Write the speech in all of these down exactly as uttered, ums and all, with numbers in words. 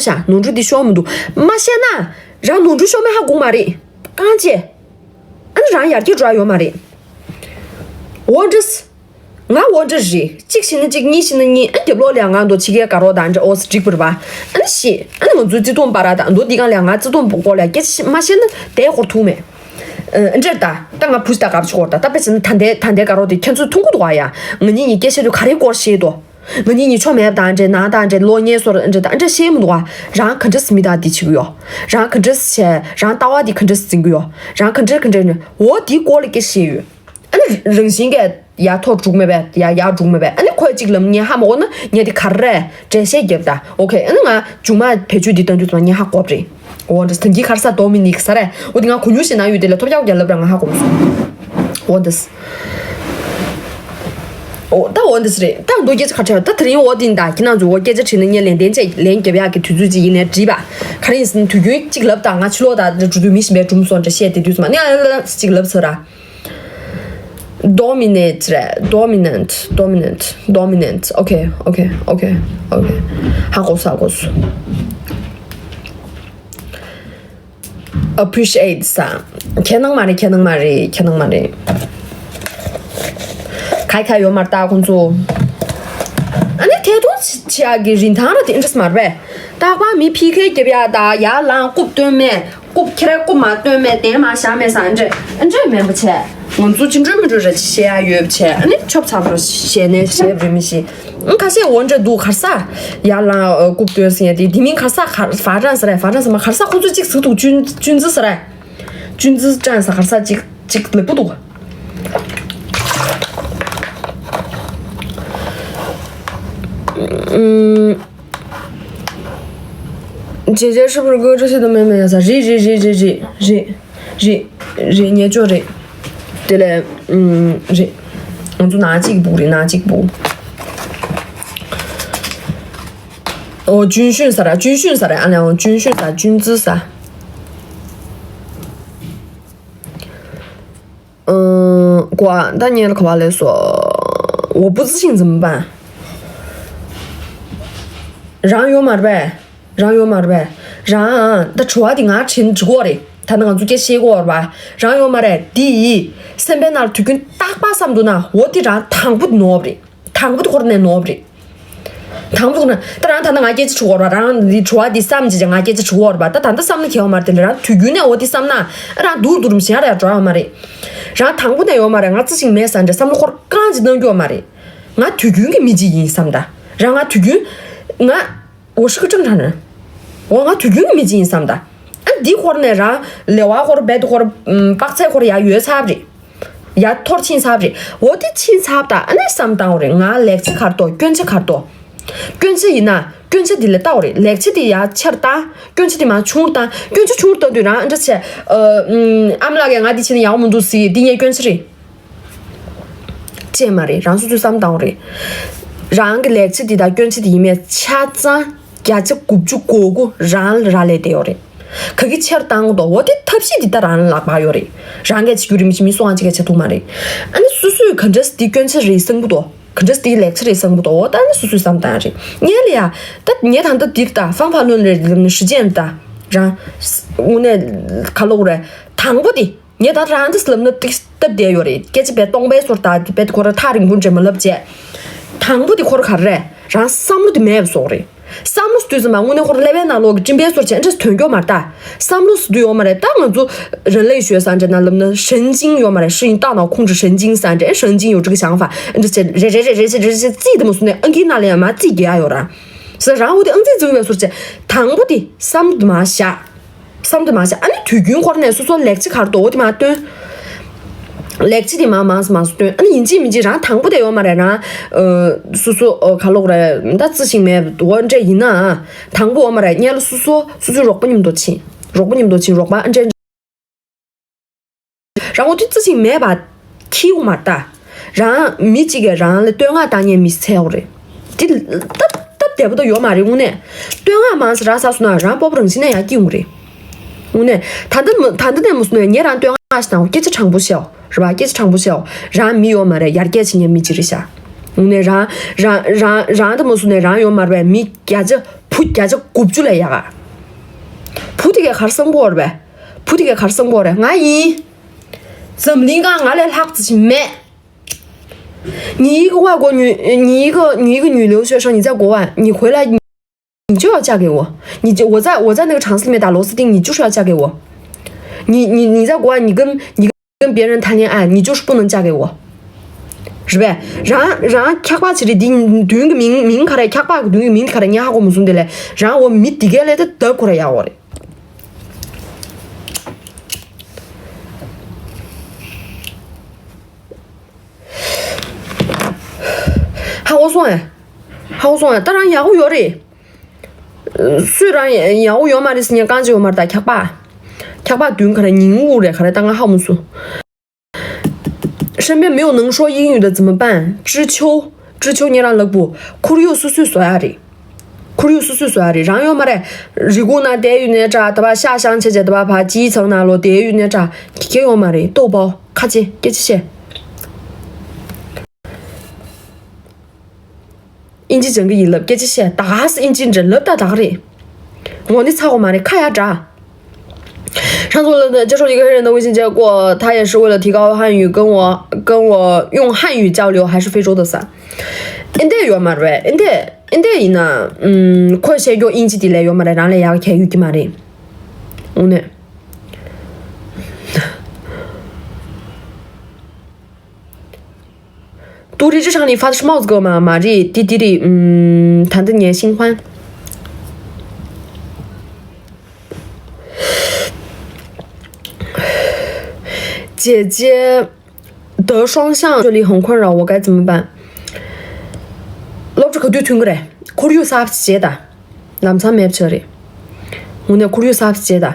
ཤོར་ཤག་ནོར་འཁྲུལ་འདི་ཤོར་མི་འདུག་མ་ཤེས་ན་རང་ནོར་འཁྲུལ་ཤོར་མེད་ཧ་གོ་མ་རེད། རྐང་རྗེས། ཨ་ནི་རང་ཡར་རྒྱས་འགྲོ་ཡ་ཡོད་མ་རེད། འོ་འདྲས། ང་འོ་འདྲ་རེད། གཅིག་ཤེས་ན་གཅིག་གཉིས་ཤེས་ན་གཉིས། ཨ་རྒྱབ་ལོགས་ལ་ང་འདོ་ཕྱི་རྒྱལ་དགའ་རོགས་དང་འདྲ་ཨོ་སི་འགྲིག་པར་བ། ཨ་ནི་ཤེས། ཨ་ནི་ང་ཚོའི་བརྩེ་དུང་པ་ར་དང་འདོ་འདི་གང་ལ་ང་བརྩེ་དུང་པོ་སྐོར་ལ་སྐད་ཆ་མ་བཤད་ན་དེ་སྐོར་ཐུག་མེད། ཨ་འདྲ་ད་ད་ང་བུ་ཞིག་ད་དགའ་བ་ཞིག་སྐོར་ད་ད་དཔེ་བྱས་ན་ད་ལྟའི་ད་ལྟའི་དགའ་རོགས་དེ་ཁྱེད་ཚོས་མཐོང་གི་འདུག་ཨ་ཡ། ང་གཉིས་གཉིས་སྐད་བཤད་དུས་ག་རེ་སྐོར་བཤད་དོ། ང་གཉིས་གཉིས་ཆོ་མེད་པ་དང་འདྲ་ནང་དང་འདྲ་ལོ་ཉེས་སོར་འདྲ་ད་འདྲ་བཤད་མི་འདུག་ཨ། རང་ག་འདྲ་སེ་མི་དག་འདི་བྱེད་ཀྱི་ཡོད། རང་ག་འདྲ་སེ་བྱས་རང་ལྟ་བ་འདི་ག་འདྲ་སེ་འཛིན་གྱི་ཡོད། རང་ག་འདྲ་ག་འདྲ་ནས་འོ་དེའི་སྐོར་ལ་སྐད་བཤད་ཡོད། ཨ་ནི་རང་བཞིན་གྱིས་ཡར་མཐོ་འགྲོ་མེད་པས་ཡར་ཡར་འགྲོ་མེད་པས། ཨ་ནི་ཁོས་གཅིག་ལབ་ངས་ཧ་མ་གོ་ན་ངས་དེ་ག་རེ་འགྲེལ་བཤད་རྒྱབ་ད། ཨོ་ཁེ། ཨ་ནི་ང་མཇུག་མ་བེད་སྤྱོད་འདི་བཏང་དུས་ཙམ་ངས་ཧ་གོ་བ་རེད། འོ་འདྲ་ཐང་གི་གར་ས་ཌོ་མི་ནིག་ས་རེད། འོ་དེ་ང་གོ་མྱོང་ཞེ་ན་ཡོད་དེ་ལ་ཐོབ་རྒྱག་རྒྱག་ལབ་ར་ང་ཧ་གོ་མ་སོང་། འོ་འདྲ། འོ་ད་འོ་འདྲ་རེད། ད་འདུག་སྐད་ཆ་ག་ཆ་ད་དེ་རིང་འོ་དེ་འདྲ་ཁྱེད་རང་ཚོ་འོ་སྐད་ཆ་དྲིས་ན་ངས་ལན་བདེན་ཆེ་ལན་རྒྱབ་ཡག་གི་དུས་ཚོད་ཅིག་ཡིན་ནའི་འགྲིག་པ། ག་རེ་ཡིན་ཟེར་ན་དུས་རྒྱུན་གཅིག་ལབ་དང་ང་ཕྱི་ལོགས་དང་འགྲོ་དུས་མི་ཤེས་པའི་སྒྲུང་སོང་འདྲ་བཤད་དེ་དུས་ཙམ་ནས་ཨ་ལ་ལ་གཅིག་ལབ་ཚར་ར། Dominate རེད། Dominant, dominant, dominant. Okay, okay, okay, okay. ཧ་གོ་སོང་། ཧ་གོ་སོང་། Appreciate ས། ཁྱེད་ནང་མ་རེད། ཁྱེད་ནང་མ་རེད། ཁྱེད་ནང་མ་རེད། ཁ་ཁ་ཡོད་མ་རེད་ད་ཁོང་ཚོ། ཨ་ནི་ཐད་གཏོང་བྱེད་ཡག་གི་རིན་ཐང་ར་དེ་interest མ་རེད་པས། རྟག་པར་མི་ཕི་ཁེ་རྒྱབ་ཡག་ད་ཡར་ལངས་རྐུབ་སྟོན་མེད། རྐུབ་ཁྱེར་རྐུབ་མ་སྟོན་མེད་དེ་མ་བཞག་མེད་ས་འདྲ་འདྲ་མེད་པ་བྱས། ང་ཚོ་ཅི་འགྲོ་མི་འགྲོ་རེ་བཤད་ཡ་ཡོད་བྱས། ཨ་ནི་ཆོབ་ཚ་པོ་བཤད་ནས་བཤད་རེ་མི་ཤེས། ཨ་ཁ་ཤས་འོ་འདྲ་འདུག་གར་ས་ཡར་ལངས་རྐུབ་སྟོན་ཟེར་ཡ་དེ་དེ་མིན་གར་ས་གར་ཧྥ་རན་སི་རེད། ཧྥ་རན་སི་མ་གར་ས་ཁོ་ཚོ་གཅིག་ཟིག་འདུག་ཅུན་ཅུན་ཙི་ས་རེད། ཅུན་ཙི་ཅན་ས་གར་ས་གཅིག་གཅིག་ལེགས་པོ་འདུག་ཨུམ། རྗེས་རྗེས་ཧྲིབ་རུ་དགོད་བྲོ་ཞིག་ཏུ་མེད་མེད་ཡ་ས་རེད། རེད་རེད་རེད་རེད་རེད་རེད་རེད་རེད་ངས་ཅོ་རེད། དེ་ལས་ཨུམ་རེད། ང་ཚོ་ནང་གཅིག་སྦུག་རེད། ནང་གཅིག་སྦུག་ཨོ་ཅུན་ཤུན་ས་ར། ཅུན་ཤུན་ས་ར། ཨ་ལས་ཨོ་ཅུན་ཤུན་ས། ཅུན་ཙི་ས། ཨང་། ཀོ་ཨ་ད་ཉལ་ཁ་བ་ལས་སོ། འོ་པུ་ཙི་ཤིང་འཛིན་པ། རང་ཡོད་མ་རེད་པས། རང་ཡོད་མ་རེད་པས། རང་ད་དྲི་བ་དེ་ང་དྲིན་འགྲིག་གོ་རེད། ད་ནི་ང་ཚོ་སྐད་བཤད་གོ་རེད་པ། རང་ཡོད་མ་རེད། དེ་ཡིས་སེམས་པའི་ནང་ལ་དུས་རྒྱུན་རྟག་པར་བསམ་འདུག་ན་འོ་དེ་རང་དང་པོ་དེ་ནོར་བ་རེད། དང་པོ་དེ་ཁོ་རང་ནས་ནོར་བ་རེད། དང་པོ་ན་ད་རང་ད་ལྟ་ང་སྐད་ཆ་དྲི་གོ་ར། རང་འདི་དྲི་བ་འདི་བསམ་བྱས་ང་སྐད་ཆ་དྲི་གོ་ར་པ། ད་ད་ལྟ་བསམ་ན་ཁྱད་པར་མ་རེད། དེ་ལ་རང་དུས་རྒྱུན་ནས་འོ་འདི་བསམ་ན་རང་སྡུག་རུ་རུ་མི་ཤེས་ཡ་ར་འགྲོ་ཡོད་མ་རེད། རང་དང་པོ་ནས་ཡོད་མ་རེད། ང་རྩི་ཤིང་མེད་ས་འདྲ་བསམ་བློ་འཁོར་རྐང་གཅིག་གནང་རྒྱུ་ཡོད་མ་རེད། ང་དུས་རྒྱུན་གྱི་མི་གཅིག་ཡིན་བསམ་ད། རང་ང་དུས་རྒྱུན་ང་འོ་ཧྲི་ཀི་ཀྲང་ཁྲང་ནས་འོ་ང་དུས་རྒྱུན་གྱི་མི་གཅིག་ཡིན་བསམ་ད། ཨ་འདི་འཁོར་ནས་རང་ལེ་བ་འཁོར་བེད་འཁོར་དཔག་ཚད་འཁོར་ཡ་ཡོད་ཚར་རེད། ཡར་མཐོར་ཕྱིན་ཚར་རེད། འོ་དེ་ཕྱིན་ཚར་ད་ཨ་ནི་བསམ་བཏང་བ་རེད། ང་ལེགས་ཆ་ག་རེ་འདུག་སྐྱོན་ཆ་ག་རེ་འདུག་སྐྱོན་ཆ་ཡིན་ན་སྐྱོན་ཆ་དེ་ལ་ལྟ་བ་རེད། ལེགས་ཆ་དེ་ཡར་ཆེར་བཏང་། སྐྱོན་ཆ་དེ་མར་ཆུང་བཏང་། སྐྱོན་ཆ་ཆུང་བཏང་དུས་རང་ཨ་འདྲ་བྱས། ཨ་ཨ་མ་ལགས་ཀྱིས་ང་འདི་བྱས་ན་ཡག་པོ་མི་འདུག་ཟེར། འདི་ངའི་སྐྱོན་ཆ་རེད། ཅེས་མ་རེད། རང་སོ་སོས་བསམ་བཏང་བ་རེད། རང་གི་ལེགས་ཆ་དེ་དང་སྐྱོན་ཆ་དེ་ཡིན་མིན་ཆ་ཚང་། བརྒྱ་ཆ་དགུ་བཅུ་གོ་དགུ་རང་ལ་རག་ལས་བསྡད་ཡོད་རེད། ག་གི་ཆེར་བཏང་དགོས་འདུག་འོ་དེ་ཐབས་ཤེས་འདི་ལྟར་རང་ལ་ལག་པར་ཡོད་རེད། རང་གིས་བྱེད་རྒྱུ་རེད། མི་ཤེས་མི་སུའང་གཅིག་གིས་བྱེད་ཐུབ་མ་རེད། ཨ་ནི་སོ་སོས་ག་འདྲས་འདི་སྐྱོན་ཆ་རེད་བསམ་གི་འདུག་ག་འདྲས་འདི་ལེགས་ཆ་རེད་བསམ་གི་འདུག་འོ་ད་ཨ་ནི་སོ་སོས་བསམ་བཏང་ཡ་རེད། ངས་ལ་ཡ་ད་ངས་ད་ལྟ་འདིར་ད་ཧྥང་ཧྥ་ལུན་རེད་ལབ་ནས་ཧྲི་ཅན་ད་རང་དངོས་གནས་ག་ལོག་རེད། དང་པོ་དེ། ངས་ད་རང་འདི་ལབ་ན་ཏིག་སྟབས་བདེ་ཡོད་རེད། སྐད་ཆ་བས་སྟོང་པའི་ཟུར་དག་དེ་བས་ཁོ་ར་ཐག་རིང་པོ་འདྲེ་མ་ལབ་བྱས། དང་པོ་དེ་ཁོ་ར་ག་རེ་རེད། རང་བསམ་བློ་དེ་མེད་པ་བཟོ་རེད། བསམ་བློ་དུས་ཙམ་པ་དངོས་གནས་ཁོ་ར་ཀླད་པའི་ནང་ལོག་གི་སྤྲིན་པའི་ཟུར་བྱས་འདྲ་ཐོན་སྐྱོ་མ་རེད་ད། བསམ་བློ་ཟེར་དུས་ཡོད་མ་རེད་ད། ང་ཚོ་人类学ཟེར་འདྲ་ན་ལབ་ན་神经ཡོད་མ་རེད། 是你大脑控制神经ཟེར་འདྲ། 神经有这个想法འདྲ་བྱས་རེ་རེ་རེ་རེ་རེ་རེ་རྩིས་དེ་མ་སོང་ནས་ཨང་ཀིའི་ནང་ལ་ཡང་མ་རྩིས་རྒྱག་ཡོད་ར། ཟེར་རང་འོ་དེ་ཨང་རྩིས་འཛིན་པའི་ཟུར་བྱས་དང་པོ་དེ་བསམ་བློ་དེ་མ་བཞག་བསམ་དུ་མ་བྱ། ཨ་ནི་དུས་རྒྱུན་ཁོ་ར་ནས་སོ་སོ་ལེགས་ཆ་ག་རེ་འདུག་འོ་དེ་མར་སྟོན། ལེགས་ཆ་དེ་མར་མང་ཙམ་མང་ཙམ་སྟོན། ཨ་ནི་ཡིན་གཅིག་མིན་གཅིག་རང་དང་པོ་དེ་ཡོད་མ་རེད། རང་ཨ་སོ་སོ་ཨ་ག་ལོག་རེད་ད་རྩི་ཤིང་མེད་འོ་འདྲ་ཡིན་ན། དང་པོ་ཡོད་མ་རེད། སྔོན་ལ་སོ་སོ་སོ་སོའི་རོགས་པ་མཉམ་དུ་ཕྱིན། རོགས་པ་མཉམ་དུ་ཕྱིན། རོགས་པ་ཨ་འདྲ། རང་འོ་དེ་རྩི་ཤིང་མེད་པ་ཁྱི་འོ་མ་ད། རང་མི་གཅིག་གིས་རང་ལ་བསྟོད་བསྔགས་བཏང་མཁན་མི་ཚད་འོ་རེད། དེ་སྟབས་སྟབས་བདེ་པོ་ད་ཡོད་མ་རེད་དངོས་གནས། བསྟོད་བསྔགས་མང་ཙམ་རག་ཚར་སོང་ན་རང་སྤོབས་པ་རང་བཞིན་ནས་ཡར་སྐྱེ་འོང་གི་རེད། དངོས་གནས་ད་ལྟ་མ་ད་ལྟ་ནས་མ་སོང་ན་ངས་རང་བསྟོད་བསྔགས་ཤིག་དང་སྐད་ཆ་དྲང་པོ་བཤད་འོ། རེད་པ། སྐད་ཆ་དྲང་པོ་བཤད་འོ། རང་མི་ཡོད་མ་རེད། ཡར་རྒྱས་བྱེད་མཁན་མི་གཅིག་རེད་ཤག་དངོས་གནས་རང་རང་རང་རང་ད་མ་སོང་ན་རང་ཡོད་མ་རེད་པས། མི་བརྒྱ་ཆ་ བུ་བརྒྱ་ཆ་དགུ་བཅུ་ལས་ཡག་ག་བུ་དེ་གས་གར་སང་པོ་རེད་པས། བུ་དེ་གས་གར་སང་པོ་རེད། ང་ཡིན། འཛམ་གླིང་གང་ང་ལས་ལྷག་ཙི་ཞིག་མེད།你一个外国女，你一个你一个女留学生，你在国外，你回来你就要嫁给我，你就我在我在那个厂子里面打螺丝钉，你就是要嫁给我。你你你在国外，你跟你跟别人谈恋爱，你就是不能嫁给我。རེད་པས། རང་རང་འཁྱག་པ་ཅིག་རེད། འདི་མདུན་གྱི་མིང་མིང་ག་རེ། འཁྱག་པ་གི་མདུན་གྱི་མིང་ག་རེ་ངས་ཧ་གོ་མ་སོང་། དེ་ལས་རང་འོ་མི་འདི་གའི་ལས་ད་ལྡབ་ཁོ་ར་ཡག་པོ་རེད། ཧ་གོ་སོང་ཨེ། ཧ་གོ་སོང་ཨེ། ད་རང་ཡག་པོ་ཡོད་རེད། སུས་རང་ཡག་པོ་ཡོད་མ་རེད་ཟེར་ཉན་རྐང་རྗེས་ཡོད་མ་རེད། ད་འཁྱག་པ། འཁྱག་པ་མདུན་ག་རེ་ཉིང་འུ་རེད་ག་རེ། ད་ང་ཧ་མ་སོང་། 身边没有能说英语的怎么办？知秋，知秋 ཉེ་རང་ལགས་པོ། ཁོར་ཡུག་སོ་སོས་བཟོ་ཡ་རེད། ཁོར་ཡུག་སོ་སོས་བཟོ་ཡ་རེད། རང་ཡོད་མ་རེད། རི་ཁུག་ན་བསྡད་ཡོད་ནའི་འདྲ། ད་བ་ཤ་ཤང་བྱས་བྱས་ད་བ་ཕ་སྤྱིའི་ཚང་ནང་ལོ་བསྡད་ཡོད་ནའི་འདྲ། ཁྱི་ཁྱི་ཡོད་མ་རེད། ལྟོ་བའོ་ཁ་ཆེ་སྐད་ཆ་བཤད། 印尼整个一粒，给这些打死印尼人了，大打的。我的操我妈的，看呀扎。上次我接受一个黑人的微信，结果他也是为了提高汉语，跟我跟我用汉语交流，还是非洲的伞。 འདི་ཡོད་མ་རེད། འདི་འདི་ཡིན་ན། ཨུམ། ཁོས་བཤད་རྒྱུ་དབྱིན་ཇི་དེ་ལས་ཡོད་མ་རེད། རང་ལས་ཡག་གི་ཡོད་ཀྱི་མ་རེད། འོ་ནས། 独立日常里发的是帽子给我吗？ མ་རེད། དེ་དེ་རེད། ཨུམ། ད་འདི་ངའི་新欢。 姐姐的双向距离很困扰，我该怎么办？ སློབ་གྲྭ་ག་དུས་ཐོན་གི་རེད། ཁོར་ཡུག་གསར་པ་བྱེད་ད། ལམ་སང་མེད་ཆ་རེད། དངོས་གནས་ཁོར་ཡུག་གསར་པ་བྱེད་ད།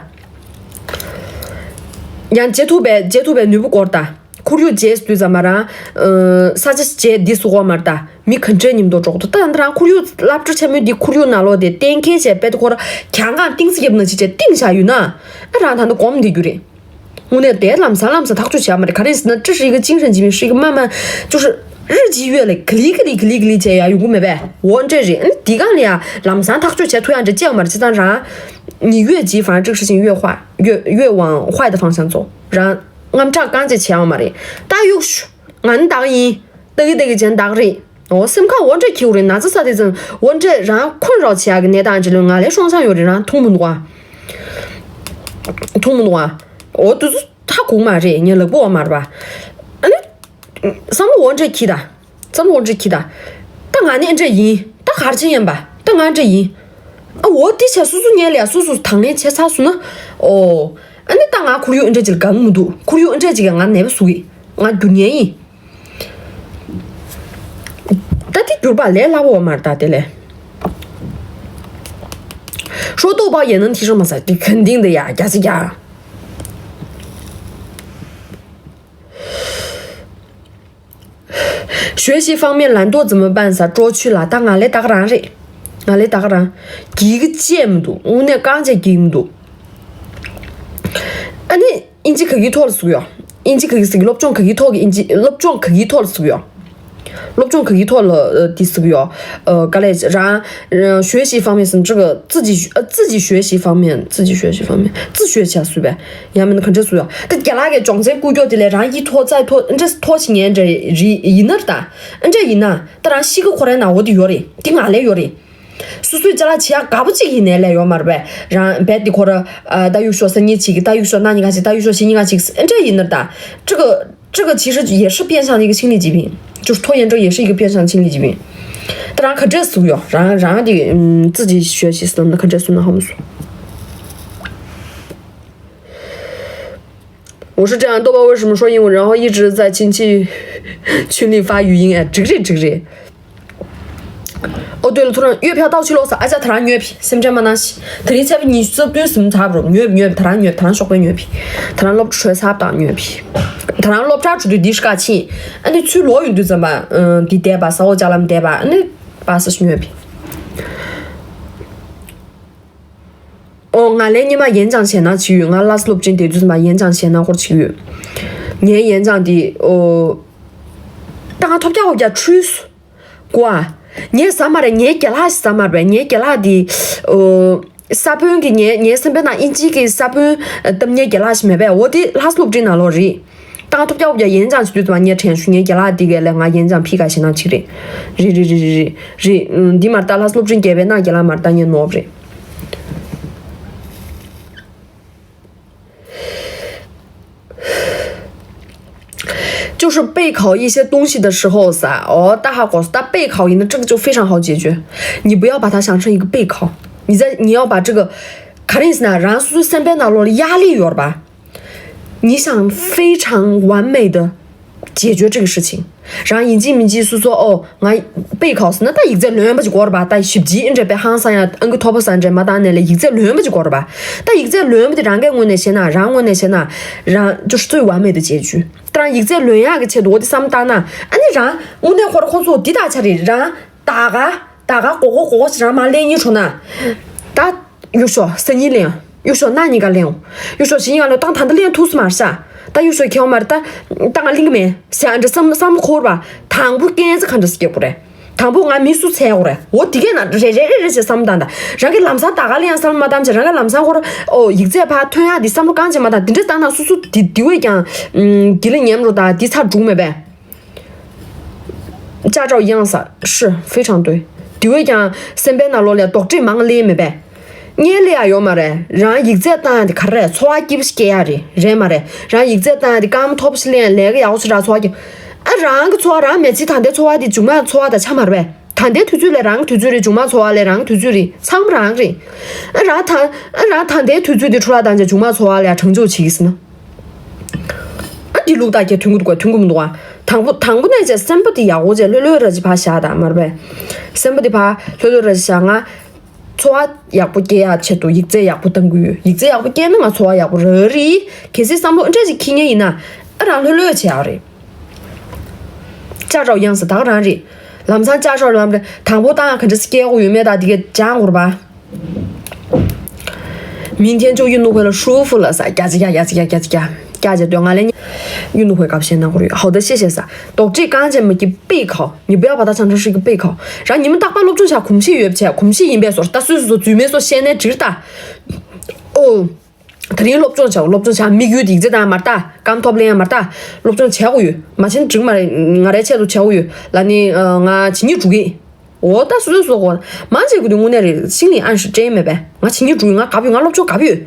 ཡང་བྱེད་ཐུབ་པའི་བྱེད་ཐུབ་པའི་ནུས་པ་སྐོར་ད། ཁོར་ཡུག་བརྗེས་དུས་ཙམ་པ་རང་། ས་ཆ་བརྗེས་འདི་སུ་གོ་མར་ད། མི་ག་འདྲས་མཉམ་དུ་འགྲོགས་འདུག་ད་ད་རང་ཁོར་ཡུག་སློབ་གྲྭ་ཆེན་མོའི་འདི་ཁོར་ཡུག་ནང་ལོགས་དེ་གཏན་འཁེལ་བྱས་པའི་ཁོ་ར་གྱང་གང་ཏིང་སི་རྒྱབ་ན་ཅི་བྱས་ཏིང་བཞག་ཡོད་ན། ཨ་རང་ད་ནི་གོམ་འདི་རྒྱུ་རེད། དངོས་གནས་དེ་ལམ་སང་ལམ་སང་ཐག་གཅོད་བྱས་མ་རེད། ག་རེ་ཟེར་ན་这是一个精神疾病，是一个慢慢就是日积月累， ཁ་ལི་ཁ་ལི་ཁ་ལི་ཁ་ལི་བྱས་ཡ་ཡོང་གི་མེད་པས། འོ་འདྲས་རེད། ཨ་ནི་འདི་གང་ལ་ཡ་ལམ་སང་ཐག་གཅོད་བྱས་ཐུབ་ཡ་འདྲ་ཅི་ཡང་མ་རེད། བྱས་ཙང་རང་你越急，反而这个事情越坏，越越往坏的方向走。 རང་དངངས་སྐྲག་གང་ཅི་བྱས་ཡོང་མ་རེད། ད་གཡུག་ཤོག་ང་ནི་བདག་ཡིན། ད་གི་ད་གི་ཅན་བདག་རེད། འོ་སེམས་ཁམས་འོ་འདྲས་ཁྱེའུ་རེད། ན་ཚ་ས་དེ་ཙམ་འོ་འདྲས་རང་འཁོན་རོགས་བྱེད་ཡག་གི་གནས་སྟངས་ཅིག་ལོས་ང་ལས་སྲོང་བྱང་ཡོད་རེད། རང་མཐོང་མི་འདུག་ཨ། མཐོང་མི་འདུག་ཨ། འོ་དུས་ཚོད་ཧ་གོ་མ་རེད། ངས་ལག་པ་འོ་མར་བ། ཨ་ནི། བསམ་བློ་འོ་འདྲས་ཁྱི་ད། བསམ་བློ་འོ་འདྲས་ཁྱི་ད། ད་ང་ནི་འདྲས་ཡིན། ད་གར་ཆེན་ཡིན་པ། ད་ང་འདྲས་ཡིན། ཨ་འོ་དེ་བྱས་སོ་སོ་ཉལ་ལ་ཡ་སོ་སོ་དང་ལེན་བྱས་ཚར་སོང་ན། ཨོ། ཨ་ནི་ད་ང་ཁོར་ཡུག་འདྲས་ཅིག་ལ་དགའ་གི་མི་འདུག་ཁོར་ཡུག་འདྲས་ཅིག་ག་ང་ནད་པ་བཟོ་གི་ང་རྒྱུ་ངན་ཡིན། ད་དེ་འགྱུར་བ་ལས་སླ་བོ་མ་རེད། ད་དེ་ལས། 说豆包也能提升吗？ ཟེར་དེ་肯定的呀，假是假。 学习方面懒惰怎么办？ ཟེར་ཀྲོ་ཆུ་ལ་ད་ང་ལས་ད་ག་རང་རེད། ང་ལས་ད་ག་རང་། གི་གི་ཅེས་མི་འདུག་དངོས་གནས་རྐང་བཅད་གི་མི་འདུག་ཨ་ནི། 印尼 ག་གི་ཐོག་ལ་ཟུག་ཡོད། 印尼 ག་གི་ཟུག་སློབ་སྦྱོང་ག་གི་ཐོག་གི 印尼 སློབ་སྦྱོང་ག་གི་ཐོག་ལ་ཟུག་ཡོད། སློབ་སྦྱོང་ག་གི་ཐོག་ལ་ཨ་དེ་ཟུག་ཡོད། ཨ་ག་ལས་རང་ཨ་学习方面是这个自己学呃自己学习方面，自己学习方面自学 བྱ་ཟུག་པས། ཡང་མིན་ན་ག་འདྲ་ཟུག་ཡོད། ད་རྒྱ་ལག་གི་སྦྱོང་ཚན་བསྐུར་རྒྱུ་དེ་ལས་རང་གི་ཐོག་རྩ་ཐོག་འདྲ་ཐོག་ཞིག་ངན་འདྲ་རི་ཡིན་ན་ར། ད་འདྲ་ཡིན་ན་ད་རང་ཤི་གི་ཁོ་རའི་ནང་འོ་དེ་ཡོད་རེད། དེ་ང་ལས་ཡོད་རེད། སོ་སོའི་ཅ་ལག་བྱེད་ཡག་དགའ་པོ་གཅིག་ཡིན་ནའི་ལས་ཡོད་མ་རེད་པས། རང་རྦད་དེ་ཁོ་ར་ཨ་ད་གཡུག་ཤོག་སང་ཉིན་གཅིག་གི་ད་གཡུག་ཤོག་གནངས་ཉིན་གཅིག་ད་གཡུག་ཤོག་གཞེས་ཉིན་གཅིག་ཨེ་འདྲ་ཡིན་ན་ད། 这个这个其实也是变相的一个心理疾病，就是拖延症也是一个变相的心理疾病。 ད་རང་ག་འདྲས་ཟུག་ཡོད། རང་རང་དེ་ཨུམ་自己学习 ཟེར་ན་ག་འདྲས་ཟུག་ན་ཧ་མ་སོང་。 我是这样，豆包为什么说英文，然后一直在亲戚群里发语音？哎，这个这个。 ཨོ་ལྟོས་ལ་ཐོ་རངས་月票到期 ལོག་ས། ཨ་ཅག་ད་རང་ཉོས་པི་སེམས་ཁྲལ་མ་གནང་ཞིག་ད་རིང་ཚེས་པ་ཉི་ཤུ་རྩ་བདུན་ཟིན་ཚར་རོ། ཉོས་པི་ཉོས་པི་ད་རང་ཉོས་པི་ད་རང་ཤོག་པའི་ཉོས་པི་ད་རང་ཉོས་པི་ད་རང་སློབ་གྲྭ་ཚུད་དུས་འདི་ཤི་ཀ་ཕྱིན། ཨ་ནི་ཚུར་ལོག་ཡོང་དུས་ཙམ་པ་འདི་བསྡད་པ་ས་འོག་ཅ་ལམ་བསྡད་པ་ཨ་ནི་པ་སི་ཉོས་པི། ཨོ་ང་ལས་ཉི་མ་演讲 བྱས་ན་ཅི་ཡོད། ང་ལ་སློབ་ཆེན་དེ་དུས་ཙམ་པ་演讲 བྱས་ན་ཧོར་ཅི་ཡོད། ངའི་演讲 དེ་ཨོ་ད་ང་ཐོབ་རྒྱག་ཧོབ་རྒྱག་འཁྲུལ་སོང་། ཀོ་ཨ། ངས་ཟ་མ་རེད། ངའི་རྒན་ལགས་ཤིག་ཟ་མ་རེད། ངའི་རྒན་ལགས་དེ་ཨོ། ས་བོན་གྱི་ངའི་ངའི་སེམས་པའི་ནང་ཨིན་ཇི་གི་ས་བོན་བཏབ་མཁན་རྒན་ལགས་ཤིག་མེད་པས། འོ་དེ་ལྷ་ས་སློབ་འབྲིང་ནང་ལོགས་རེད། ད་ང་ཐོབ་རྒྱག་འོབ་རྒྱག་ཡན་ཅང་ཞིག་དུས་ཙམ་ངས་དྲན་ཤུ་ངའི་རྒན་ལགས་དེ་གས་ལས་ང་ཡན་ཅང་ཕི་ག་ཞེ་ན་ཆིག་རེད། རེད་རེད་རེད་རེད་རེད། ཨུམ། འདི་མར་ལྟ་ལྷ་ས་སློབ་འབྲིང་བརྒྱད་པའི་ནང་རྒན་ལགས་མར་ལྟ་ངས་ནོར་བ་རེད།就是备考一些东西的时候噻，哦，大哈果斯，他备考一呢，这个就非常好解决。你不要把它想成一个备考，你在你要把这个 ག་རེ་ཡིན་ཟེར་ན་རང་སོ་སོའི་སེམས་པའི་ནང་ལོགས་ལ་压力ཡོད་རེད་པ། 你想非常完美的解决这个事情。 རང་ཡིན་གཅིག་མིན་གཅིག་སོ་སོ་ཨོ་ང་备考ཟེར་ན་ད་ཡིག་ཚད་ལོན་པ་ཅིག་དགོས་རེད་པ། ད་ཞིབ་དཔྱད་འདྲ་པའི་ཧང་སང་ཡང་ཨང་ཀི་མཐོ་པོ་ས་འདྲ་མ་བཏང་ནས་ལས་ཡིག་ཚད་ལོན་པ་ཅིག་དགོས་རེད་པ། ད་ཡིག་ཚད་ལོན་པ་དེ་རང་གི་ངོས་ནས་བཤད་ན་རང་ངོས་ནས་བཤད་ན་རང་就是最完美的结局། ད་རང་ཡིག་ཚད་ལོན་ཡག་གི་ཆེད་དུ་འོ་དེ་བསམ་བཏང་ན་ཨ་ནི་རང་དངོས་གནས་ཁོ་རང་ཁོ་ཚོ་འདི་དག་ཆ་རེད། རང་ད་ག་ད་ག་གོ་གོ་གོ་གོ་ཞིག་རང་མ་ལེན་ཉིན་བྱུང་ན་ད། གཡུག་ཤོག་སང་ཉིན་ལེན། གཡུག་ཤོག་གནངས་ཉིན་ཀ་ལེན། གཡུག་ཤོག་གཞེས་ཉིན་ཀ་ལེན། ད་ད་ལྟ་ལེན་ཐུབ་སོང་མ་རེད་ཤག་ད་གཡུག་ཤོག་ཁྱེར་ཡོང་མ་རེད། ད་ད་ང་ལེན་གི་མེད་ཟེར་ཨ་འདྲ་བསམ་བསམ་འཁོར་བ། དང་པོ་རྐྱེན་ཚ་ག་འདྲ་སེ་སྐྱེ་དགོས་རེད། དང་པོ་ང་མི་སུ་འཚོལ་དགོས་རེད། འོ་དེ་གས་ན་རེ་རེ་རེ་རེ་བྱས་བསམ་བཏང་ད། རང་གི་ལམ་སང་ད་ག་ལེན་ཡང་བསམ་བློ་མ་བཏང་བྱས་རང་གི་ལམ་སང་ཁོ་ར་ཨོ་ཡིག་ཚད་ཕར་ཐོན་ཡག་འདི་བསམ་བློ་གང་བྱས་མ་བཏང་འདི་འདྲ་བཏང་ན་སུ་སུ་འདི་འདི་བས་ཀྱང་དགེ་ལེགས་ཉམས་རོ་ད་འདི་ཚར་འགྲུག་མེད་པས། 驾照样子是非常对། དེ་བས་ཀྱང་སེམས་པའི་ནང་ལོགས་ལ་རྡོག་ཁྲེས་མང་ལེན་མེད་པས། གཉེན་ལེ་ཡ་ཡོད་མ་རེད། རང་ཡིག་ཚད་བཏང་ཡ་དེ་ག་རེ་རེད། འཚོ་བ་སྐྱིད་པོ་ཞིག་སྐྱེལ་ཡ་རེད། རེད་མ་རེད། རང་ཡིག་ཚད་བཏང་ཡ་དེ་སྐར་མ་མཐོ་པོ་ཞིག་ལེན་ཡ་ལས་ཀ་ཡག་པོ་ཞིག་རག་འཚོ་བ་སྐྱིད། ཨ་རང་གི་འཚོ་བ་རང་མེད་ཚེ་ད་ལྟའི་འཚོ་བ་དེ་མཇུག་མ་འཚོ་བ་དང་ཆ་མ་རེད་པས། ད་ལྟའི་དུས་ཚོད་ལས་རང་གི་དུས་ཚོད་རེད། མཇུག་མ་འཚོ་བ་ལས་རང་གི་དུས་ཚོད་རེད། ཚང་མ་རང་རེད། ཨ་རང་ད་ཨ་རང་ད་ལྟའི་དུས་ཚོད་དེ་འཕྲོ་བརླག་བཏང་བྱས་མཇུག་མ་འཚོ་བ་ལས་གྲང་འཇོག་བྱེད་ཀྱི་ཟེར་ན། ཨ་འདི་ལུགས་ད་ཁྱེད་མཐུན་གི་འདུག་ག་མཐུན་གི་མི་འདུག་ག་དང་པོ་དང་པོ་ནས་བྱས་སེམས་པ་དེ་ཡག་པོ་བྱས་ལྷོད་ལྷོད་ར་ཅིག་ཕར་བཞག་དང་མ་རེད་པས། སེམས་པ་དེ་ཕར་ལྷོད་ལྷོད་ར་ཅིག་བཞག་ང་འཚོ་བ་ཡག་པོ་སྐྱེལ་ཡག་ཆེད་དུ་ཡིག་ཚད་ཡག་པོ་བཏང་གི་ཡོད། ཡིག་ཚད་ཡག་པོ་སྐྱེལ་ན་ང་འཚོ་བ་ཡག་པོ་རག་རེད། གལ་སྲིད་བསམ་བློ་འདྲ་ཅིག་འཁྱེར་མཁན་ཡིན་ན་ཨ་རང་ལྷོད་ལྷོད་བྱེད་ཡག་རེད། ཅ་ཀྲའོ་དབྱངས་ཟེར་ད་ག་རང་རེད། ལམ་སང་ཅ་ཀྲའོ་ལམ་རེད། དང་པོ་བཏང་ཡག་ག་འདྲ་སེ་སྐྱེལ་དགོས་ཡོད་མེད་ད་དེ་གས་སྦྱང་དགོས་རེད་པ། 明天就运动会了，舒服了噻，嘎吱嘎嘎吱嘎嘎吱嘎，嘎吱对俺来，运动会搞不现那会儿，好的，谢谢噻。 རྡོག་ཁྲེས་གང་བྱས་མ་སྐྱེ་备考，你不要把它想成是一个备考。 རང་ཉི་མ་རྟག་པར་སློབ་སྦྱོང་བྱ་གོམས་གཤིས་ཡོད་བྱས་གོམས་གཤིས་ཡིན་པས་སོ། ད་སོ་སོ་སོ་རྫུན་མེད་སོ་བཤད་ནས་འགྲིག་ད། ཨོ། ད་རིང་སློབ་སྦྱོང་བྱ་སློབ་སྦྱོང་བྱ་དམིགས་ཡུལ་དེ་ཡིག་ཚད་བཏང་མ་རེད་ད། སྐར་མ་མཐོ་པོ་ལེན་ཡ་མ་རེད་ད། སློབ་སྦྱོང་བྱ་དགོས་ཡོད། མ་བྱས་ན་འགྲིག་མ་རེད། ང་རའི་ཆེད་དུ་བྱ་དགོས་ཡོད་ལ་ནི་ང་ཇི་སྙེད་འགྲོ་གི་འོ་ད་སོ་སོ་སོ་གོ། མང་ཆེ་གི་དུས་དངོས་གནས་རེད། 心理暗示སྤྲད་མེད་པས། ང་ཇི་སྙེད་འགྲོ་གི་ང་དགའ་པོ་ཡོད། ང་སློབ་སྦྱོང་དགའ་པོ་ཡོད།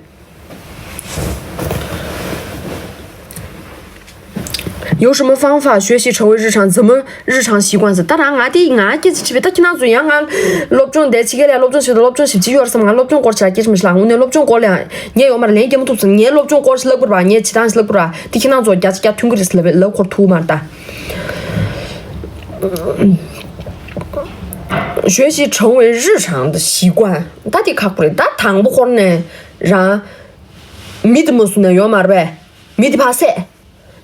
有什么方法学习成为日常？怎么日常习惯是？ ད་རང་ང་དེ་ང་སྐད་ཆ་དྲིས་པས། ད་ཁྱེད་རང་ཚོ་ཡང་ང་སློབ་སྦྱོང་དེ་ཕྱི་རྒྱལ་ལ་སློབ་སྦྱོང་བྱེད་དུས་སློབ་སྦྱོང་ཞིབ་ཅིག་ཡོད་རེད་བསམ། ང་སློབ་སྦྱོང་སྐོར་ཆ་སྐད་ཆ་མི་ཤེས་ལ་དངོས་གནས་སློབ་སྦྱོང་སྐོར་ལ་ཡང་ངས་ཡོད་མ་རེད། ལན་རྒྱག་མི་ཐུབ་ཟེར། ངས་སློབ་སྦྱོང་སྐོར་ཞིག་ལབ་དགོས་རེད་པ། ངས་བྱེད་སྟངས་ཞིག་ལབ་དགོས་རེད་པ། དེ་ཁྱེད་རང་ཚོ་བརྒྱ་ཆ་བརྒྱ་མཐུན་གྱི་རེད་ཟེར་ལབ་ལབ་འཁོར་ཐུབ་མ་རེད་ད། 学习成为日常的习惯。 ད་དེ་ཁག་པོ་རེད། ད་དང་པོ་ཁོ་ནས་རང་མི་དེ་མ་བཟུང་ན་ཡོད་མ་རེད་པས། མི་དེ་ཕར་བསད།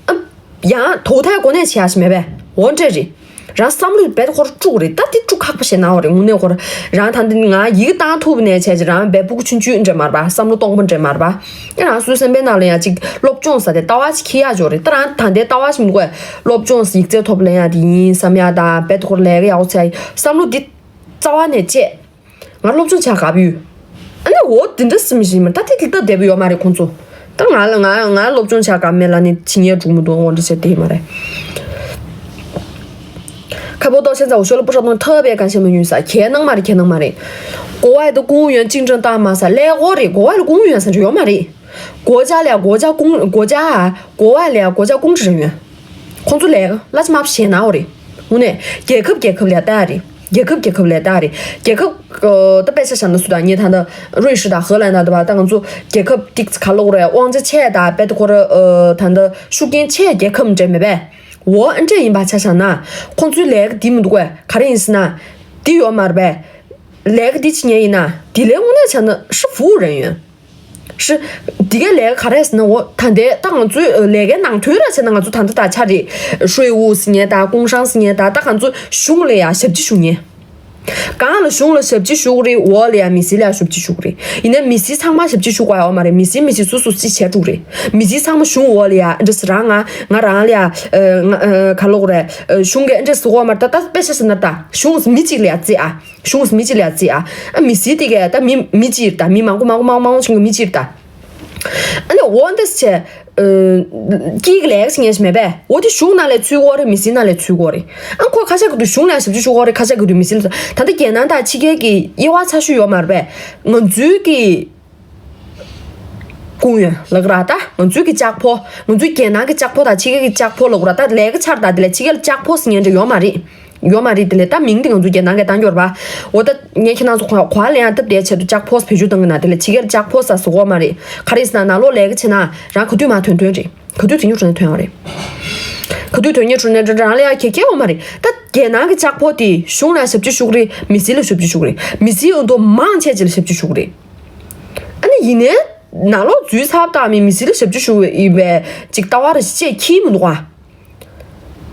ཨ། ཡང་ཐོག་མཐའི་གོ་གནས་བྱེད་ཡ་ཞིག་མེད་པས། འོ་འདྲ་རེད། རང་བསམ་བློ་རྦད་དེ་ཁོ་ར་དཀྲུག་རེད། ད་དེ་དཀྲུག་ཁག་པོ་ཞིག་ན་འོ་རེད། དངོས་གནས་ཁོ་ར་རང་ད་འདི་ང་ཡི་གེ་བཏང་ཐུབ་ནས་བྱས་ཅིག་རང་རྦད་སྤུ་གུ་ཆུང་ཆུང་འདྲ་མ་རེད་པ། བསམ་བློ་སྟོང་པ་འདྲ་མ་རེད་པ། ཨེ་རང་སོའི་སེམས་པའི་ནང་ལ་ཡང་ཅིག་སློབ་སྦྱོང་ཟེར་དེ་ལྟ་བ་ཅིག་འཁྱེར་ཡག་ཅིག་ཡོད་རེད། ད་རང་ད་ལྟའི་ལྟ་བ་ཞིག་མི་འདུག་གས། སློབ་སྦྱོང་ཟེར་ཡིག་ཚད་མཐོ་པོ་ལེན་ཡག་དེ་ཡིན་བསམ་ཡག་དང་རྦད་དེ་ཁོ་ར་ལས་ཀ་ཡག་པོ་བྱེད་ཡག་བསམ་བློ་འདི་རྩ་བ་ནས་བཅད། ང་སློབ་སྦྱོང་བྱ་དགའ་པོ་ཡོད། ཨ་ནི་འོ་དེ་འདྲ་སེམས་ཤིག་མ་ད་དེ་དེ་ལྟ་བསྡད་པ་ཡོད་མ་རེད་ཁོང་ཚོ། ད་ང་ལ་ང་ང་སློབ་སྦྱོང་བྱ་དགའ་མེད་ལ་ནི་ཇི་སྙེད་འགྲོ་མི་འདུག་འོ་འདྲ་བྱས་བསྡད་མ་རེད། 开播到现在，我学了不少东西，特别感谢美女撒。 ཁྱེད་གནང་མ་རེད། ཁྱེད་གནང་མ་རེད། 国外的公务员竞争大吗撒？ ལས་འགོ་རེད། 国外的公务员 ཟེར་ཡོད་མ་རེད། 国家 ལས་国家公国家 国外 ལས་国家公职人员 ཁོང་ཚོ་ལས་ཀ་ལ་ཅི་མ་བྱས་ན་འོ་རེད། དངོས་གནས་རྒྱལ་ཁབ་རྒྱལ་ཁབ་ལས་ལྟ་ཡ་རེད། རྒྱལ་ཁབ་རྒྱལ་ཁབ་ལས་ལྟ་ཡ་རེད། རྒྱལ་ཁབ་ཨ། ད་དཔེ་ཆ་བཞག་ན་སུ་དང་ངས་ད་ལྟ་瑞士་དང་荷兰་དང་དུ་བ་ད་ང་ཚོ་རྒྱལ་ཁབ་ཏིག་ཙི་ག་ལོག་རེད། དབང་ཆ་ཆེ་དང་དཔེ་ད་ཁོ་ར་ཨ། ད་ལྟ་ཤུགས་རྐྱེན་ཆེ་རྒྱལ་ཁབ་འདྲ་མེད་པས། འོ་ཨ་འདྲ་ཡིན་པ་ཆ་བཞག་ན་ཁོང་ཚོའི་ལས་ཀ་འདི་མི་འདུག་གས། ག་རེ་ཡིན་ཟེར་ན། འདི་ཡོད་མ་རེད་པས། ལས་ཀ་འདི་བྱེད་མཁན་ཡིན་ན་འདི་ལས་དངོས་གནས་བྱས་ན་是服务人员། ཧྲི། འདི་གའི་ལས་ཀ་ག་རེ་ཟེར་ན་འོ་ད་ལྟའི་ད་ང་ཚོའི་ལས་ཀའི་ནང་དོན་ར་བྱས་ན་ང་ཚོ་ད་ལྟ་ད་ཆ་རེད། 税务 ཟེར་མཁན་དང་工商 ཟེར་མཁན་དང་ད་ང་ཚོ་གཞུང་ལ་ཡ་ཞབས་ཕྱི་ཞུ་མཁན། གང་ལ་གཞུང་ལ་ཞབས་ཕྱི་ཞུ་གི་རེད། འོག་ལ་ཡ་མི་སེར་ལ་ཡ་ཞབས་ཕྱི་ཞུ་གི་རེད། ཡིན་ན་མི་སེར་ཚང་མ་ཞབས་ཕྱི་ཞུ་དགོས་ཡ་ཡོད་མ་རེད། མི་སེར་མི་སེར་སོ་སོ་ཅིག་བྱས་འགྲོ་གི་རེད། མི་སེར་ཚང་མ་གཞུང་འོག་ལ་ཡ་འདྲ་སི་རང་ང་ང་རང་ལ་ཡ་ང་ག་ལོག་རེད། གཞུང་གི་འདྲ་སི་གོ་མ་རེད། ད་ད་དཔེ་ཆ་ཟེར་ན་ད་གཞུང་མི་གཅིག་ལ་ཡ་རྩི་ཨ། གཞུང་མི་གཅིག་ལ་ཡ་རྩི་ཨ། ཨ་མི་སེར་དེ་གས་ད་མི་མི་གཅིག་རེད། ད་མི་མང་པོ་མང་པོ་མང་པོ་མང་པོ་ཆེན་པོ་མི་གཅིག་རེད་ད། ཨ་ནི་འོ་འདྲ་སི་བྱས། སྐྱིད་ཀྱི་ལས་ཀ་བྱེད་མཁན་ཞིག་མེད་པས། འོ་དེ་གཞུང་ནང་ལ་ཚུད་ཀྱི་ཡོད་རེད། མི་སེར་ནང་ལ་ཚུད་ཀྱི་ཡོད་རེད། ཨ་ཁོ་ཁ་ཤས་ཀྱི་དུས་གཞུང་ལ་ཞབས་ཕྱི་ཞུ་གི་ཡོད་རེད། ཁ་ཤས་ཀྱི་དུས་མི་སེར་ལ་ཚུད། ད་ལྟ་རྒྱལ་ནང་དང་ཕྱི་རྒྱལ་གྱི་དབྱེ་བ་ཚ་ཤོས་ཡོད་མ་རེད་པས། ང་ཚོའི་གི་ཀུང་ཡོན་ལབ་ཀྱི་ར་ད། ང་ཚོའི་གི་ལྕགས་ཕོ། ང་ཚོའི་རྒྱལ་ནང་གི་ལྕགས་ཕོ་དང་ཕྱི་རྒྱལ་གི་ལྕགས་ཕོ་ལབ་ཀྱི་ར་ད། ལས་ཀ་ཆར་ད་དེ་ལ་ཕྱི་རྒྱལ་ལྕགས་ཕོ་ཟེར་མཁན་འདྲ་ཡོད་མ་རེད། ཡོད་མ་རེད། དེ་ལས་ད་མིང་དེ་ང་ཚོ་རྒྱལ་ནང་གི་བཏང་རྒྱུ་རེད་པ། འོ་ད་ངས་ཁྱེད་རང་ཚོ་གོ་གོ་བ་ལེན་ཡང་སྟབས་བདེ་ཆེད་དུ་ལྕགས་ཕོ་བེད་སྤྱོད་བཏང་གི་ན། དེ་ལས་ཕྱི་རྒྱལ་ལྕགས་ཕོ་ཟ་ཟ་གོ་མ་རེད། ག་རེ་ཟེར་ན་ནང་ལོགས་ལས་ཀ་བྱེད་ན་རང་ག་དུས་མ་ཐོན་ཐོན་རེད། ག་དུས་དོན་གཉེར་ཁྲོད་ནས་ཐོན་ཡོང་རེད། ག་དུས་དོན་གཉེར་ཁྲོད་ནས་རང་ལ་ཡང་གེ་གེ་འོ་མ་རེད། ད་རྒྱལ་ནང་གི་ལྕགས་ཕོ་དེ་གཞུང་ལ་ཞབས་ཕྱི་ཞུ་གི་རེད། མི་སེར་ལ་ཞབས་ཕྱི་ཞུ་གི་རེད། མི་སེར་འོ་འདུག་མང་ཆེ་ཆེ་ལ་ཞབས་ཕྱི་ཞུ་གི་རེད། ཨ་ནི་ཡིན་ནའི་ནང་ལོགས་འཛུལ་ཚབ་བཏང་མི་མི་སེར་ལ་ཞབས་ཕྱི་ཞུ་གི་ཡིན་པའི་ཅིག་ལྟ་བ་རེ་ཞིག་ཅེས་ཁྱིམ་མི་འདུག་ཨ།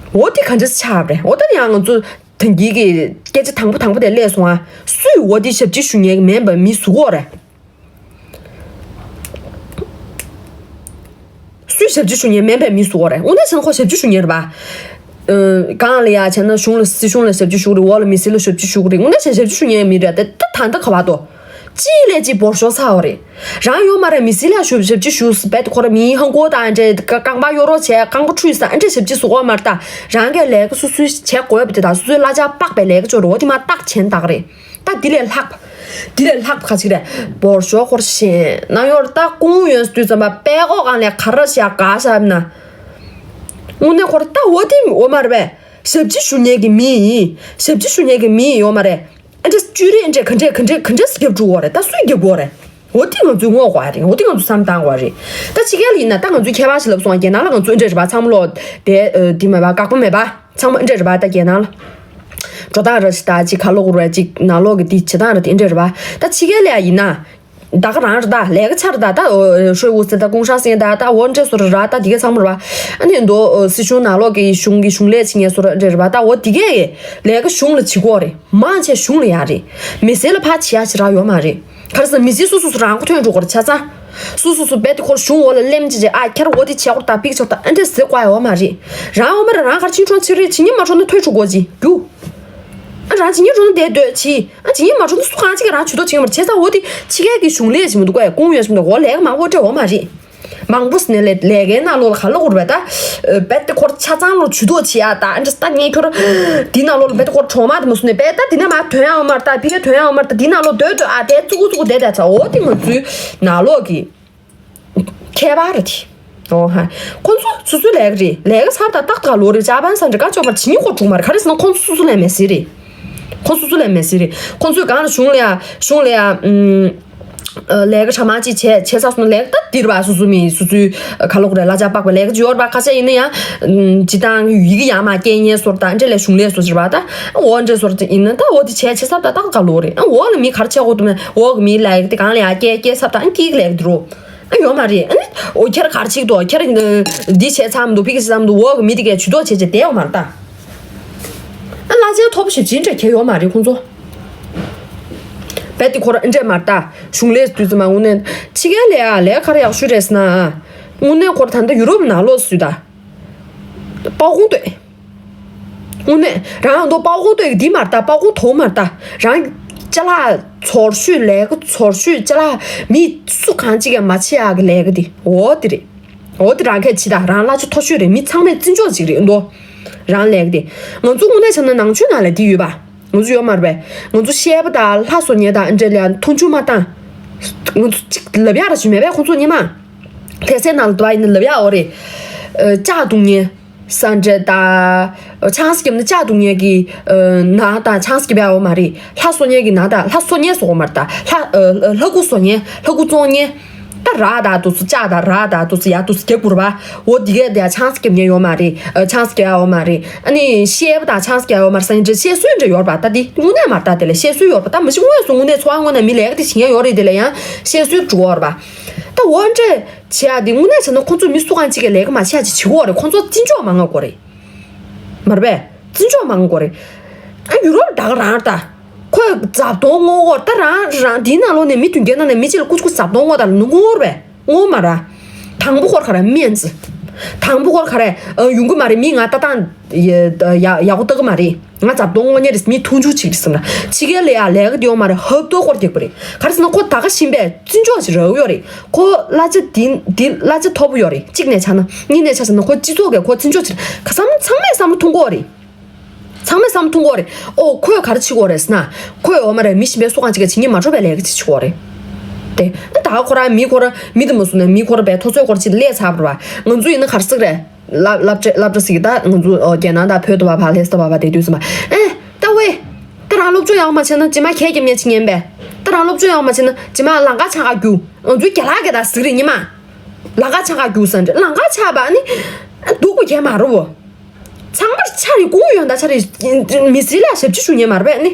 འོ་དེ་ག་འདྲ་ཆགས་པ་རེད། འོ་ད་ཡང་ང་ཚོ་ཐང་གི་གི་སྐད་ཆ་དང་པོ་དང་པོ་དེ་སླེབས་སོང་ཨ། སུས་འོ་དེ་ཞབས་ཕྱི་ཞུ་མཁན་མིན་པ་མི་ཟུག་གོ་རེད། སུས་ཞབས་ཕྱི་ཞུ་མཁན་མིན་པ་མི་ཟུག་གོ་རེད། འོ་ན་བྱས་ན་ཁོ་ཞབས་ཕྱི་ཞུ་མཁན་རེད་པ། ཨ། གང་ལ་ཡ་བྱས་ན་གཞུང་ལ་སྲིད་གཞུང་ལ་ཞབས་ཕྱི་ཞུ་གི་རེད། འོག་ལ་མི་སེར་ལ་ཞབས་ཕྱི་ཞུ་གི་རེད། འོ་ན་བྱས་ན་ཞབས་ཕྱི་ཞུ་མཁན་མི་རེད་ད། ད་ད་ལྟ་ག་བ་དོ། གཅིག་ལས་གཅིག་འབོར་ཤོག་ཚ་བ་རེད། རང་ཡོད་མ་རེད། མི་སེར་ལ་ཞུ་ཞབས་ཕྱི་ཞུ་བས་དེ་ཁོ་ར་མིའི་ཧང་གོ་དང་འདྲེ་རྐང་པ་གཡོ་རོགས་བྱས། རྐང་པ་འཁྲུས་ས་འདྲེ་ཞབས་ཕྱི་སུ་གོ་མར་ལྟ། རང་གི་ལས་ཀ་སུ་སུའི་བྱེད་དགོས་པ་དེ་དང་སུ་སུའི་གླ་ཆ་དཔག་པའི་ལས་ཀ་ཅོ་རོ་དེ་མ་བརྟག་ཆེན་བཏགས་རེད། ད་དེ་ལས་ལྷག་པ། དེ་ལས་ལྷག་པ་ག་ཅིག་རེད། འབོར་ཤོག་ཁོ་ར་ཞེན་ན་ཡོད་རེད། ད་ཀུང་ཡོན་དུས་ཙམ་པ་པད་ཀོ་གང་ལས་ག་ར་བཞག་ག་བཞག་ན། དངོས་གནས་ཁོ་ར་ད་འོ་དེ་འོ་མ་རེད་པས། ཞབས་ཕྱི་ཞུ་མཁན་གྱི་མི་ཡིན། ཞབས་ཕྱི་ཞུ་མཁན་གྱི་མི་ཡིན་ཡོད་མ་རེད། ཨ་འདྲ་བཅུ་རེ་ཨ་འདྲ་ག་འདྲ་ག་འདྲ་ག་འདྲ་རྒྱབ་འགྲོ་བ་རེད། ད་སུས་རྒྱབ་དགོས་རེད། འོ་དེ་ང་ཚོས་ངོ་དགོས་རེད། འོ་དེ་ང་ཚོས་བསམ་བཏང་དགོས་རེད། ད་ཕྱི་རྒྱལ་ཡིན་ན་ད་ང་ཚོས་ཁྱད་པར་ཞིག་ལབ་སོང་། རྒྱ་ནག་ལ་ང་ཚོས་ཨ་འདྲ་རེད་པ། ཚང་མ་ལོ་དེ་ཨ་དེ་མེད་པ་བཀག་པ་མེད་པ། ཚང་མ་ཨ་འདྲ་རེད་པ། ད་རྒྱ་ནག་ལ་འགྲོ་སྟངས་ར་ཞིག་ད་ཅིག་ག་ལོག་ར་ཅིག་ནང་ལོག་གི་དེ་བྱེད་སྟངས་ར་དེ་ཨ་འདྲ་རེད་པ། ད་ཕྱི་རྒྱལ་ལ་ཡ་ཡིན་ན། ད་ག་རང་རེད་ད། ལས་ཀ་ཆར་ད། ད་ཧྲོས་འུ་ཟེར་ད་ཀུང་ཧྲ་སེང་ད། ད་འོ་འདྲ་བཟོ་ར་ར་ད་དེ་ག་ཚང་མ་རེད་པ། ཨ་ནི་འདོ་སྲིད་གཞུང་ནང་ལོག་གི་གཞུང་གི་གཞུང་ལས་བྱེད་མཁན་བཟོ་ར་འདྲ་རེད་པ། ད་འོ་དེ་གས་ལས་ཀ་གཞུང་ལ་བྱེད་དགོས་རེད། མང་ཆེ་གཞུང་ལ་ཡ་རེད། མི་སེར་ལ་ཕར་བྱེད་ཡ་ཞིག་རག་ཡོད་མ་རེད། ག་རེ་ཟེར་མི་སེར་སོ་སོ་སོ་རང་མགོ་ཐོན་འགྲོ་དགོས་རེད་ཆ་ཚང་། སོ་སོ་སོ་རྦད་དེ་ཁོར་གཞུང་འོག་ལ་སླེབས་ཅི་ཅི་ཨ་ཁྱེར་འོ་དེ་བྱས་སྐོར་ད་ཕིག་ཆོག་ད་ཨ་འདྲས་ཟེར་དགོས་ཡ་ཡོད་མ་རེད། རང་འོ་མ་ར་རང་གར་ཕྱིན་འགྲོ་ཚིག་རེད། ཇི་སྙེད་མ་འགྲོ་ན་ཐོས་འགྲོ་དགོས་ཅི་རྒྱུ། ཨ་རང་ཇི་སྙེད་འགྲོ་ན་བསྡད་སྡོད་ཅི། ཨ་ཇི་སྙེད་མ་འགྲོ་ན་སུ་གང་ཅིག་གིས་རང་ཇུས་གཏོགས་བྱེད་ཀྱི་མ་རེད། བྱས་ཙང་འོ་དེ་ཕྱི་རྒྱལ་གྱི་གཞུང་ལས་ཅི་མི་འདུག་གས་ཀུང་ཡོད་ཅི་མི་འདུག་འོ་ལས་ཀ་མང་པོ་སྤྲད་འོ་མ་རེད། མང་པོ་ཟེར་ནས་ལས་ལས་ཀའི་ནང་ལོགས་ལ་ག་ལོག་རེད་པས་ད། རྦད་དེ་ཁོར་ཆ་ཚང་ལོ་ཇུས་གཏོགས་བྱེད་ཡ་ད་ཨ་འདྲ་ད་ངས་ཁྱོར། འདི་ནང་ལོགས་ལ་རྦད་དེ་ཁོར་གྲོག་མ་དེ་མ་བཟོ་ནས་རྦད་ད་འདི་ན་མ་དོན་ཡ་འོ་མར་ད་ཕི་ག་དོན་ཡ་འོ་མར་ད་འདི་ནང་ལོགས་སྡོད་སྡོད་ཨ་དེ་ཙུ་གུ་ཙུ་གུ་བསྡད་བསྡད་ཚ་འོ་དེ་ང་ཚོའི་ནང་ལོགས་ཀྱི་ཁྱད་པར་རེད་དེ། འོ་ཧ། ཁོ་ཚོ་སོ་སོའི་ལས་ཀ་རེད། ལས་ཀ་ཚར་ད་ཏག་ཏག་ལོ་རེ་ཅ་པན་ས་འདྲ་ཀ་ཅོག་པར་ཇི་སྙེད་ཁོ་འགྲོ་མ་རེད། ག་རེ་ཟེར་ན་ཁོ་ཚོ་སོ་སོ་ལས་མེད་ཟེར་རེད། ཁོ་སོ་སོ་ལས་མེད་ཟེར་རེད། ཁོ་ཚོས་གང་ལ་གཞུང་ལ་ཡ་གཞུང་ལ་ཡ་ཨུམ། ལས་ཀ་གྲ་མ་ཅིག་བྱས་བྱས་ཚར་སོང་ན་ལས་ཀ་ད་འདིར་བ་སོ་སོ་མི་སོ་སོའི་ག་ལོག་རེད་གླ་ཆ་དཔག་པའི་ལས་ཀ་ཅིག་ཡོད་རེད་པ། ཁ་ཤས་ཡིན་ན་ཡང་ཨུམ། སྤྱི་བཏང་ཡི་གེ་ཡར་མར་སྐྱེལ་མཁན་སོར་དང་འདྲ་ལས་གཞུང་ལས་སོ་ཅིག་རེད་པ། ད་འོ་འདྲ་སོར་ཅིག་ཡིན་ན་ད་འོ་དེ་བྱས་བྱས་ཚར་ད་ཏག་ཏག་ལོ་རེད། ཨ་འོག་ལ་མི་ག་རེ་བྱས་དགོས་འདུག་མེད། འོག་གི་མིའི་ལས་ཀ་དེ་གང་ལ་ཡ་སྐྱེལ་སྐྱེལ་ཚར་ད་ཨ་སྐྱིད་ལས་ཀ་འདི་རོ། ཨ་ཡོད་མ་རེད། ཨ་ནི་འོ་ཁྱེད་རང་ག་རེ་བྱེད་ཀྱི་འདུག་ཁྱེད་རང་འདི་བྱས་ཚར་མི་འདུག་ཕི་གི་བྱས་ཚར་མི་འདུག་འོག་གི་མི་དེ་གས་ཇུས་གཏོགས་བྱས་བྱས་བསྡད་ཡོད་མ་རེད་ད། ཨ་གླ་ཆའི་ཐོབ་ཞིབ་ཅིག་འདྲ་ཁྱེད་ཡོད་མ་རེད་ཁོང་ཚོ། རྦད་དེ་ཁོ་རང་ཨ་འདྲས་མ་རེད་ད། གཞུང་ལས་དུས་ཙམ་མ་དངོས་གནས་ཕྱི་རྒྱལ་ལ་ཡ་ལས་ཀ་ག་རེ་ཡག་ཤོས་རེད་ཟེར་ན། དངོས་གནས་ཁོ་རང་ད་ལྟ་ཡུ་རོབ་ནང་ལོགས་སུ་ད། པའོ་ཀོང་སྟོད། དངོས་གནས་རང་ཨ་མདོ་པའོ་ཀོང་སྟོད་ཀྱི་འདི་མ་རེད་ད། པའོ་ཀོང་དོ་མ་རེད་ད། རང་ཅ་ལག་ཚོར་ཤོས་ལས་ཀ་ཚོར་ཤོས་ཅ་ལག་མི་སུ་གང་ཅིག་ཡང་མ་བྱེད་ཡག་གི་ལས་ཀ་འདི་འོ་དེ་རེད། འོ་དེ་རང་གས་བྱེད་ད་རང་གླ་ཆ་མཐོ་ཤོས་རེད། མི་ཚང་མས་བརྩི་འཇོག་ཅིག་རེད་མདོ། རང་ལས་ཀ་དེ། ང་ཚོ་དངོས་གནས་བྱས་ན་ནང་ཆོས་ནང་ལ་འདི་ཡོད་པ། ང་ཚོ་ཡོད་མ་རེད་པས། ང་ཚོ་བཤད་པ་དང་ལྷ་བཟོ་མཁན་དང་ཨ་འདྲས་ལ་མཐོང་ཆུང་མ་བཏང་། ང་ཚོ་གཅིག་ལབ་ཡག་ར་ཞིག་མེད་པས་ཁོང་ཚོ་སྔོན་མ། དེ་སའི་ནང་ལ་འདུག་པ་ཡིན་ན་ལབ་ཡག་འོ་རེད། ཨ་ལྕགས་བརྡུང་མཁན། ས་འདྲ་དང་། ཆང་སྐྱེམས་ནི་ལྕགས་བརྡུང་མཁན་གྱི་ཨ་ནང་དང་ཆང་སྐྱེམས་ཡག་འོ་མ་རེད། ལྷ་བཟོ་མཁན་གྱི་ནང་དང་ལྷ་བཟོ་མཁན་བཟོ་གོ་མ་རེད་ད། ལྷ་ཨ་ལྷ་སྐུ་བཟོ་མཁན་ལྷ་སྐུ་བཙོང་མཁན། ད་ར་ད་དུ་སུ་ལྕགས་ད་ར་ད་དུ་སུ་ཡ་དུ་སུ་རྒྱབ་དགོས་རེད་པ། འོ་འདི་གས་དེ་ཡ་ཆང་སྐྱེམས་མཁན་ཡོད་མ་རེད། ཨ་ཆང་སྐྱེམས་ཡག་འོ་མ་རེད། ཨ་ནི་བཤད་པ་དང་ཆང་སྐྱེམས་ཡག་འོ་མ་རེད། ས་འདྲ་བཤད་སྲོལ་འདྲ་ཡོད་རེད་པ། ད་འདི་དངོས་གནས་མ་རེད་ད། དེ་ལ་བཤད་སྲོལ་ཡོད་རེད་པ། ད་མ་གཞི་དངོས་སུ་དངོས་གནས་འཚོ་བ་དངོས་གནས་མི་ལས་ཀ་དེ་བྱེད་མཁན་ཡོད་རེད། དེ་ལ་ཡང་བཤད་སྲོལ་འགྲོ་གི་ཡོད་རེད་པ། ད་འོ་འདྲས་བྱེད་ཡག་དེ་དངོས་གནས་བྱས་ན་ཁོང་ཚོ་མི་སུ་གང་ཅིག་གིས་ལས་ཀ་མ་བྱེད་ཡག་ཅིག་བྱེད་ཀྱི་ཡོད་རེད། ཁོང་ཚོ་བརྩི་འཇོག་མ་མངའ་གི་རེད། མ་རེད་པས། བརྩི་འཇོག་མ་མངའ་གི་རེད། ཨ་ཡུ་རོབ་ད་ག་རང་རེད་ད། ཁོས་རྫབ་དོང་བསྔོག་གོ་ད་རང་རང་དེའི་ནང་ལོགས་ནས་མི་བདུན་བརྒྱའི་ནང་ནས་མི་གཅིག་ལ་ཀུ་ཅི་ཀུ་ཅི་རྫབ་དོང་བསྔོག་ད་ལ་ནུ་བསྔོག་རེད་པས། བསྔོག་མ་ར། དང་པོ་ཁོར་ག་རེ་སྨན་རྩི། དང་པོ་ཁོར་ག་རེ་ཨ་ཡོང་གི་མ་རེད། མི་ང་ལྟ་སྟངས་ཡ་ཡ་ཡག་པོ་ལྟ་གི་མ་རེད། ང་རྫབ་དོང་བསྔོག་མཁན་རེད། མི་མཐོང་ཆུང་བྱེད་ཀྱི་རེད་བསམ་ར། ཕྱི་རྒྱལ་ལ་ཡ་ལས་ཀ་དེ་ཡོང་མ་རེད། ཧབ་ཏོ་ཁོར་རྒྱག་པ་རེད། ག་རེ་ཟེར་ན་ཁོ་ད་ག་ཤིང་པས་བརྩི་འཇོག་ཅིག་རག་ཡོད་རེད། ཁོ་གླ་ཆ་དེ་དེ་གླ་ཆ་མཐོ་པོ་ཡོད་རེད། གཅིག་ནས་ཆ་ན་གཉིས་ནས་ཆ་ཟེར་ན་ཁོ་སྤྱི་ཚོགས་ཀྱི་ཁོ་བརྩི་འཇོག་ཅིག་ག་བསམ་ཚང་མས་བསམ་བློ་ཐོངས་གོ་རེད། ཚང་མས་བསམ་བློ་ཐོངས་གོ་རེད། ཨོ་ཁོས་ག་རེ་བྱེད་གོ་རེད་ཟེར་ན། ཁོས་འོ་མ་རེད་མི་གཞན་པའི་སྲོག་ཁ་གཅིག་ག་བྱེད་ཉེས་མ་འགྲོ་བའི་ལས་ཀ་ཅིག་བྱེད་གོ་རེད། དེ་ད་ག་ཁོ་རང་མི་ཁོ་ར་མི་དེ་མ་སུ་ནས་མི་ཁོ་ར་བའི་ཐོ་ཚོད་ཁོ་ར་ཅིག་ལས་ཚར་བ་རེད་བ། ང་ཚོ་ཡིན་ན་ག་རེ་ཟེར་གི་རེད། སླབ་སླབ་བྱ་སླབ་བྱ་ཟེར་གི་ད་ང་ཚོ་ཨོ་རྒྱལ་ནང་དང་བོད་དུ་བ་བ་ལྷ་ས་དུ་བ་བ་དེ་དུས་ཙམ་པ་ཨེ་ད་ཝེ། ད་རང་སློབ་སྦྱོང་ཡག་མ་བྱས་ན་རྗེས་མ་ཁྱེད་ཀྱི་མཉེན་ཆེ་ཉན་པས། ད་རང་སློབ་སྦྱོང་ཡག་མ་བྱས་ན་རྗེས་མ་ལམ་ཁ་ཆགས་ག་རྒྱུ། ང་ཚོའི་རྒྱ་ལག་གི་ད་ཟིག་རེད་ཉི་མ། ལམ་ཁ་ཆགས་ག་རྒྱུ་ཟེར་འདྲ་ལམ་ཁ་ཆགས་པ་ནི། སྡུག་པོ་རྒྱལ་མ་རུ། ཚང་མར་ཆ་རེ་ཀུང་ཡོན་ད་ཆ་རེ། མི་སྲིད་ལ་ཞབས་ཕྱི་ཞུ་ཉན་མ་རེད་པས་ནི།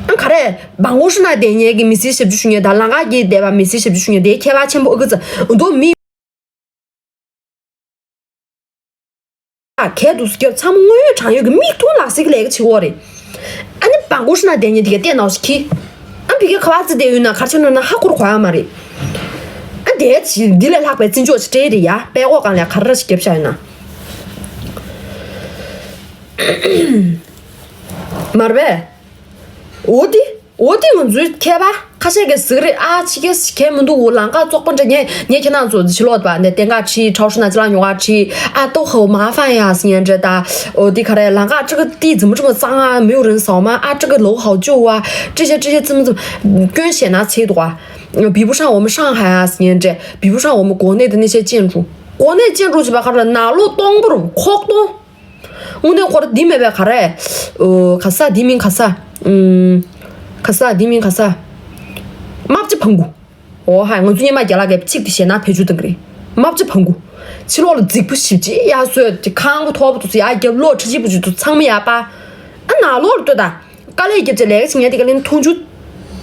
ཨ་ག་རེ། བང་གོ་ཧྲི་ན་བསྡད་ཉན་གི་མི་སྲིད་ཞབས་ཕྱི་ཞུ་ཉན་ད་ལམ་ཁ་གི་བསྡད་པ་མི་སྲིད་ཞབས་ཕྱི་ཞུ་ཉན་དེ་ཁྱད་པར་ཆེན་པོ་ཨ་གི་ཙི་འདུག་མི། གས་འདུག་སྐྱབས་ཚང་མ་དངོས་ཡོད་དྲང་ཡོད་ཀྱི་མིག་མཐོང་ལག་ཟིན་གྱི་ལས་ཀ་བྱེད་འོ་རེད། ཨ་ནི་བང་གོ་ཧྲི་ན་བསྡད་ཉན་དེ་ག་བལྟས་ནའོ་ཞིག་གི། ཨ་ཕི་གའི་ཁ་བ་ཙི་བསྡད་ཡོད་ན་གར་ཆ་ནོ་ན་ཧ་གོ་ར་གོ་ཡ་མ་རེད། ཨ་དེ་ཅི་འདི་ལས་ལྷག་པའི་བརྩི་འཇོག་ཅིག་སྤྲད་རེད་ཡ། པད་ཀོ་གང་ལས་ག་ར་ཞིག་རྒྱབ་བཞག་ཡོད་ན། མ་རེད་པས། འོ་དེ། འོ་དེ་ང་ཚོའི་མཁས་པ་ཁ་ཤས་ཀྱིས་ཟིག་རེད། ཨ་ཕྱི་རྒྱལ་གལ་མི་འདུག་འོ་ལམ་ཁ་བཙོག་པོ་འདྲ། ངས་ངས་ཁྱེད་རང་ཚོ་ཕྱི་ལོགས་པ་འདི་བསྟན་ཁ་ཁྲིད་ཁྲའོ་ཧྲི་ན་ཅི་ལ་ཉོ་ག་ཁྲིད་ཨ་ཏོ་ཧོ་མ་ཧྥན་ཡ་སི་ཉན་འདྲ་ད། འོ་དེ་ག་རེ་ལམ་ཁ་ཅི་ག་ཏི་ཙི་མ་ཙི་མ་ཙང་ཨ་མེའུ་རིན་སའོ་མ་ཨ་ཅི་ག་ལོ་ཧའོ་ཅོ་ཨ་ཅི་ཤ་ཅི་ཤ་ཙི་མ་ཙི་མ་སྐྱོན་བཤད་ན་ཚེ་འདུག་ཨ། བི་བུ་ཧྲང་འོ་མ་ཧྲང་ཧའེ་ཡ་སི་ཉན་འདྲ། བི་བུ་ཧྲང་འོ་མ་གོ་གནས་དེ་ནས་བཤད་ཅན་ཀྲུ་གོ་གནས་ཅན་ཀྲུ་ཅི་པ་ག་རེ་ནག་ལོ་སྟོང་པོར་ཁོག་སྟོང་། དངོས་གནས་ཁོ་ར་འདི་མེད་པའི་ག་རེ། ཨོ་ག་ས་འདི་མིང་ག་ས། ཨུམ། ག་ས་འདི་མིང་ག་ས། རྨ་བྱ་བང་གུ། ཨོ་ཧ་ང་ཚོ་སྔོན་མ་རྒྱ་ལག་གི་གཅིག་ཏུ་བཤད་ན་བེད་སྤྱོད་གཏོང་གི་རེད། རྨ་བྱ་བང་གུ། ཕྱི་ལོགས་ལ་རྫིག་པོ་ཞིབ་ཅིག་ཡ་བཟོས་ཏེ་ཁང་པ་མཐོ་པོ་དུ་ཡ་རྒྱབ་ལོགས་ཁྲི་ཆིབ་པོ་ཅིག་ཏུ་ཚང་མ་ཡ་པ། ཨ་ནག་ལོགས་ལ་ལྟོས་ད། དཀའ་ལས་བརྒྱབ་བྱས་ལས་ཀ་བྱེད་མཁན་དེ་ག་ལན་མཐོང་ཆུང་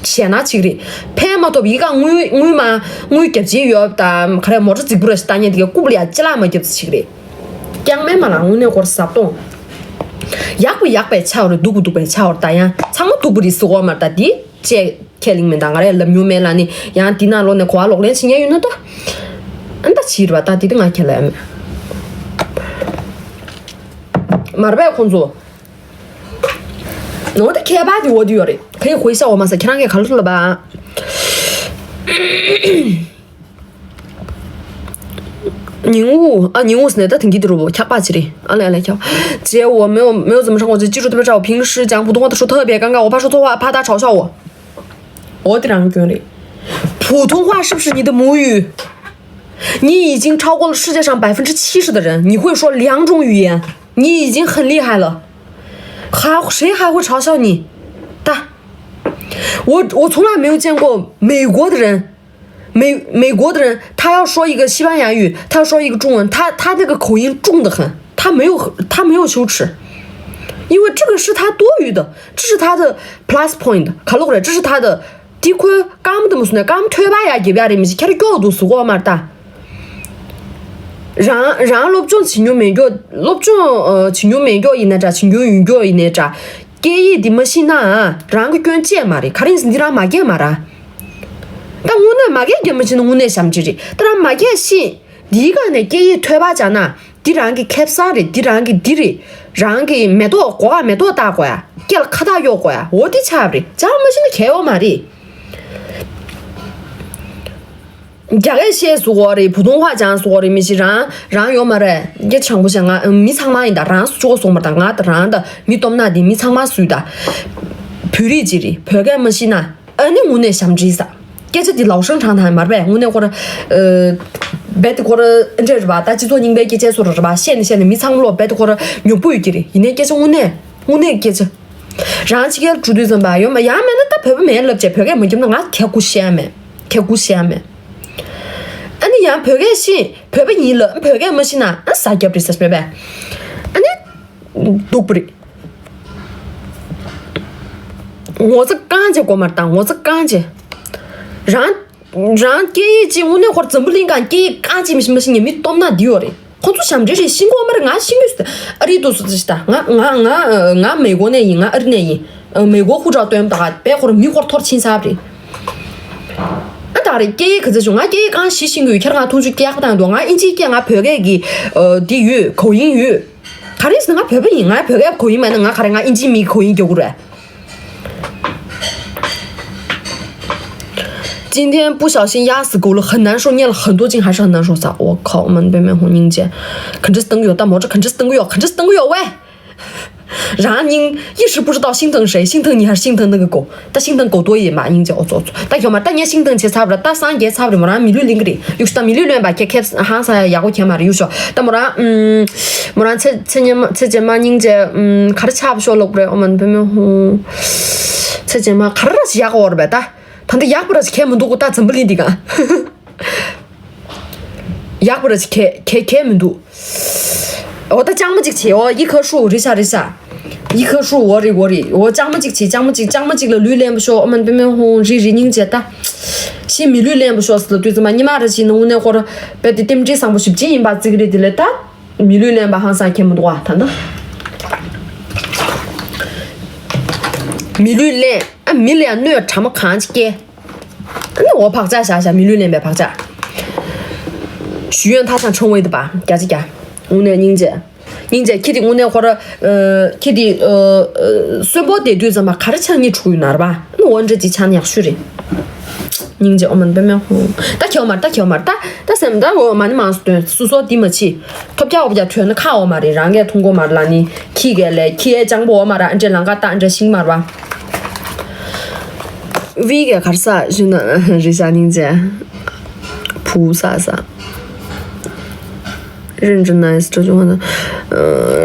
བྱས་ན་ཅིག་རེད། ཕན་མ་ཐོགས་ཡི་ག་དངུལ་དངུལ་མ་དངུལ་རྒྱབ་བྱེད་ཡོད་དམ་ག་རེ་མོ་ཊ་རྫིག་པོ་ར་ཞིག་བཏང་མཁན་དེ་ག་རྐུབ་ལ་ཡ་ཅི་ལག་མ་བརྒྱབ་ཚེ་ཅིག་རེད། ཀྱང་མེད་མ་ལ་དངོས་གནས་ཁོར་ཟབ་གཏོང་། ཡག་པོ་ཡག་པའི་ཆ་བ་རེད། སྡུག་པོ་སྡུག་པའི་ཆ་བ་རེད། ད་ཡང་ཚང་མ་སྡུག་པོ་རེད་ཟེར་གོ་མ་རེད། ད་འདི་བཅས་ཁས་ལེན་མེད། ད་ང་རས་ལབ་མྱོང་མེད་ལ་ནི་ཡང་འདི་ནང་ལོགས་ནས་གོ་བ་ལོག་ལེན་བྱེད་མཁན་ཡོད་ན་ད། ཨ་ད་ཕྱིར་བ་ད་འདི་དེ་ང་ཁས་ལེན་མེད། མ་རེད་པས་ཁོང་ཚོ། ནོ་ད་ཁྱད་པར་དེ་འོ་དེ་ཡོད་རེད། ཁྱེད་ཧུའེ་ཤ་འོ་མ་ས་ཁྱེད་རང་གིས་ག་ལ་ལབ་པ། ཉིང་ཝུ། ཨ་ཉིང་ཝུ་ཟེར་ནས་ད་དེང་གི་དེ་རུ་འཁྱག་པ་ཅི་རེད། ཨ་ལས་ཨ་ལས་འཁྱག་པ། 姐，我没有没有怎么上过学，记住特别差，我平时讲普通话的时候特别尴尬，我怕说错话，怕他嘲笑我。འོ་དེ་རང་སྐྱོན་རེད། 普通话是不是你的母语？你已经超过了世界上百分之七十的人，你会说两种语言，你已经很厉害了。还谁还会嘲笑你？大，我我从来没有见过美国的人，美美国的人他要说一个西班牙语，他要说一个中文，他他那个口音重得很，他没有他没有羞耻，因为这个是他多余的，这是他的 plus point，卡路里，这是他的 དེ་ཁོའི་རྐང་པ་དེ་མ་སོང་ནས་རྐང་པ་ཐོད་པ་ཡར་རྒྱབ་ཡ་རེད། མི་ཤེས་ཁྱེད་རང་སྐྱོ་འདུག་ཟེར་གོ་མ་རེད་ད། རང་རང་སློབ་སྦྱོང་བྱེད་མྱོང་མེད་མཁན། སློབ་སྦྱོང་ཨ་བྱེད་མྱོང་མེད་མཁན་ཡིན་ན་འདྲ། བྱེད་མྱོང་ཡོད་མཁན་ཡིན་ནའི་འདྲ། སྐད་ཡིག་འདི་མ་ཤེས་ན་རང་གི་སྐྱོན་བཅས་མ་རེད། ག་རེ་ཡིན་ཟེར་ན་འདི་རང་མ་སྐད་མ་རེད། ད་དངོས་གནས་མ་སྐད་རྒྱབ་མ་ཤེས་ན་དངོས་གནས་ཞབས་ཕྱི་རེད། ད་རང་མ་སྐད་ཤེས། འདིའི་སྒང་ནས་སྐད་ཡིག་ཐོད་པ་སྦྱར་ན། འདི་རང་གི་ཁེ་བཟང་རེད། འདི་རང་གི་འདི་རེད། རང་གི་མེ་ཏོག་སྒོ་ཁ་མེ་ཏོག་བཏགས་དགོས་ཡ། སྐེ་ལ་ཁ་བཏགས་གཡོག་དགོས་ཡ། འོ་འདི་ཆགས་པ་རེད། སྦྱང་མ་ཤེས་ན་གལ་ཡོད་མ་རེད། རྒྱ་སྐད་བཤད་ཟེར་གོ་རེད། 普通话讲ཟེར་གོ་རེད། མི་ཤེས། རང་རང་ཡོད་མ་རེད། སྐད་ཆ་དྲང་པོ་བཤད། ང་མི་ཚང་མ་ཡིན་ད། རང་སུ་ཅོག་སོང་མ་ད། ང་ད་རང་ད་མི་སྟོབས་ན་དེ་མི་ཚང་མ་སུ་ད། བོད་རིགས་ཅིག་རེད། བོད་སྐད་མ་ཤེས་ན། ཨ་ནི་དངོས་གནས་ཞབས་འདྲེན་ས། སྐད་ཆ་འདི་ལའོ་ཧྲང་ཧྲང་ཐང་མ་རེད་པས། དངོས་གནས་ཁོ་ར། ཨ། རྦད་དེ་ཁོ་ར་འདྲ་རེད་པ། ད་སྤྱི་ཚོགས་རྙིང་པའི་སྐད་ཆ་ཚོ་རེད་པ། བཤད་ནས་བཤད་ནས་མི་ཚང་མ་ལོ་རྦད་དེ་ཁོ་ར་ཉོབ་པོ་ཡོད་ཀྱི་རེད། ཡིན་ནའི་སྐད་ཆ་དངོས་གནས་དངོས་གནས་སྐད་ཆ། རང་ཕྱི་རྒྱལ་འགྲོ་དུས་ཙམ་པ་ཡོད་མ་ཡང་མེད་ན་ད་བོད་པ་མེད་ལབ་བྱས་བོད་སྐད་མ་རྒྱབ་ན་ང་ཁྱེད་སྐུ་ཤེས་ཡ་མེད། ཁྱེད་སྐུ་ཤེས་ཡ་མེད། ཨ་ནི་ཡང་བོད་སྐད་ཤེས། བོད་པ་ཡིན་ལབ། བོད་སྐད་མ་ཤེས་ན་ཨ་ཟ་རྒྱབ་རེད་ཟེར་མེད་པས། ཨ་ནི། སྡུག་པོ་རེད། ངོ་ཚ་རྐང་རྗེས་དགོས་མ་རེད་ད། ངོ་ཚ་རྐང་རྗེས། རང་རང་སྐད་ཡིག་ཅིག་དངོས་གནས་ཁོར་འཛམ་བུ་གླིང་སྒང་སྐད་ཡིག་རྐང་གཅིག་མི་ཤེས་མ་ཤེས་ཉན་མི་སྟོབས་ན་འདི་ཡོད་རེད། ཁོ་ཚོ་ཞབས་འདྲེན་རེད། ཤེས་དགོས་མ་རེད། ང་ཤེས་གི་ཡོད་ཟེར། ཨ་རི་དུ་སུ་ཅི་ད། ང་ང་ང་ང་མེ་གོ་ནས་ཡིན། ང་ཨ་རི་ནས་ཡིན། ཨ། མི་གོ་ཧུ་ཀྲོའུ་སྟོན་ད་བས་ཁོ་ར་མི་ཁོར་ཐོར་ཕྱིན་ཚར་རེད། ཨ། ད་རེད་སྐད་ཡིག་ག་ཚོད་བྱུང་། ང་སྐད་ཡིག་གང་ཤི་ཤི་གི་ཡོད། ཁྱེད་རང་ཐུང་ཆུ་སྐད་ཡག་པོ་བཏང་འདུག་ང་ཨིན་ཇིའི་སྐད་ང་བོད་སྐད་ཀྱི་ཨ་འདི་ཡོད། གོ་ཡིན་ཡོད། ག་རེ་ཟེར་ན་ང་བོད་པ་ཡིན། ང་བོད་སྐད་གོ་ཡིན་མེད་ན་ང་ག་རེ་ང་ཨིན་ཇིའི་མི་གོ་ཡིན་རྒྱག་གི་རེད། 今天不小心压死狗了，很难受，念了很多经，还是很难受。我靠，我们北美红英姐，肯定是登有大魔咒，肯定是登有，肯定是登有喂。 རང་སྙིང་一时不知道心疼谁，心疼你还是心疼那个狗？ད་心疼狗多一点吧，英姐，我做做。ད་ཁྱོད་མ་ད་ངས་心疼བྱས་ཚར་བ་ར། ད་སངས་རྒྱས་ཚར་བ་རེད། མོ་རང་མི་ལུས་ལེན་གི་རེད། ཡུག་ད་མི་ལུས་ལེན་པ་ཁྱེད་ཁྱེད་ཧང་སང་ཡག་པོ་ཁྱེད་མ་རེད། ཡུག་ཤོ་ད་མོ་རང་ཨུམ། མོ་རང་ཚེ་ཚེ་ཉེ་མ་ཚེ་རྗེས་མ་སྙིང་རྗེ་ཨུམ་ག་རེ་ཆགས་པ་ཤོག་ལོག་པ་རེད། ཨོ་མ་བུ་མོ་ཧུ། ཚེ་རྗེས་མ་ག་རེ་ར་ཞིག་ཡག་པོ་རེད་པས་ད། ད་འདི་ཡག་པོ་ར་ཞིག་ཁྱེད་མི་འདུག་གོ་ད་འཛམ་བུ་གླིང་འདི་ག་ཡག་པོ་ར་ཅིག་གས་གས་གས་མི་འདུག་འོ་ད་ལྕང་མ་ཅིག་བྱེད། འོ་ཡི་ཁ་ཧྲུ་རི་ཤ་རི་ཤ། ཡི་ཁ་ཧྲུ་འོ་རི་འོ་རི། འོ་ལྕང་མ་ཅིག་བྱེད། ལྕང་མ་ཅིག་ལྕང་མ་ཅིག་ལ་ལུས་ལེན་པ་ཤོག་ཨ་མ་པེ་མེ་ཧོང་རི་རི་སྙིང་རྗེ་ད། ཤི་མི་ལུས་ལེན་པ་ཤོག་ཟེར་ལ་དུས་ཙམ་མ་ཉི་མ་ར་ཅིག་ནང་ནས་ཁོ་ར་བེ་དེ་རྟེན་འབྲེལ་བཟང་པོ་ཞིབ་ཅིག་ཡིན་པ་ཙིག་རི་དེ་ལས་ད། མི་ལུས་ལེན་པ་ཧང་སང་ཁྱེད་མི་འདུག་བ་ད་ད། མི་ལུས་ལེན་ཨ་མི་ལ་ཡང་གནོད་དྲ་མ་གང་ཅིག་སྐྱེ། ཨ་ནི་འོ་བག་ཆགས་བཞག་བཞག་མི་ལུས་ལེན་པའི་བག་ཆགས། ཞུ་ཡོན་ཐ་ཚང་ཆུང་བའི་དུ་པ་རྒྱ་ཆེ་རྒྱ། དངོས་གནས་སྙིང་རྗེ། སྙིང་རྗེ་ཁྱི་དེ་དངོས་གནས་ཁོ་ར། ཁྱི་དེ། གསོན་པོ་དེ་དུས་ཙམ་པ་ག་རེ་ཆགས་ཉེ་ཕྲུ་གུ་ཡོད་ན་ར་བ། ཨ་ནི་འོ་འདྲ་ཅིག་ཆགས་ན་ཡག་ཤོས་རེད། སྙིང་རྗེ་ཨོ་མ་པེ་མེ་ཧོ། ད་ཁྱེའོ་མར་ད་ཁྱེའོ་མར་ད། ད་སེམས་ད་འོ་མ་ནི་མང་སུ་དོན་སུ་སོ་དེ་མ་ཕྱི། ཐོབ་རྒྱག་འོ་བརྒྱ་ཐོན་ན་ཁ་འོ་མ་རེད། རང་གས་མཐོང་གོ་མར་ལ་ནི་ཁྱི་གས་ལས་ཁྱི་ཨེ་ཅང་པོ་འོ་མ་ར་ཨ་འདྲེ་ལང་ཀ་ད་ཨ་འདྲེ་ཤིང་མར་བ། བི་གའི་གར་ས་ཞུ་ན་རི་ཤ་སྙིང་རྗེ། བུ་ས་ས། རིན་ཅི་ནའི་སི་ཏྲ་ཅུང་ཧ་ན།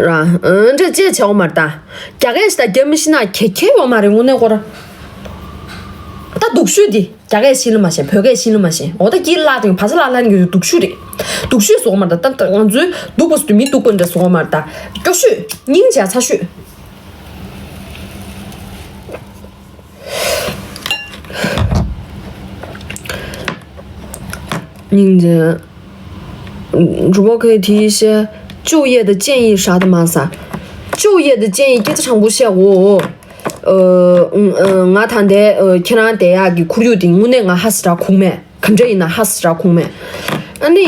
ར། འདྲ་ཅེ་ཆེ་འོ་མར་ད། རྒྱ་སྐད་ཞིག་ད་རྒྱ་མི་ཤི་ན་ཁེ་ཁེ་འོ་མ་རེད་དངོས་གནས་སྐོར། ད་སྡུག་ཤོས་དེ་རྒྱ་སྐད་ཤེས་ལ་མ་ཤེས། བོད་སྐད་ཤེས་ལ་མ་ཤེས། འོ་ད་སྐྱིད་ལ་དང་བ་ས་ལ་ལ་ནི་སྡུག་ཤོས་རེད། སྡུག་ཤོས་སོ་འོ་མར་ད། ད་ང་ཚོའི་སྡུག་པོ་སུ་མི་སྡུག་པོ་འདྲ་སོ་འོ་མར་ད། སྐྱོ་ཤོས་སྙིང་རྗེ་ཚ་ཤོས། སྙིང་རྗེ། 主播可以提一些就业的建议啥的吗？啥？就业的建议 སྐད་ཆ་དྲང་པོ་བཤད་འོ། ཨ། ང་ད་ལྟའི་ཁྱེད་རང་བསྡད་ཡག་གི་ཁོར་ཡུག་དེ་དངོས་གནས་ང་ཧ་སི་ར་ཁུག་མེད། ག་འདྲ་ཡིན་ན་ཧ་སི་ར་ཁུག་མེད། ཨ་ནི།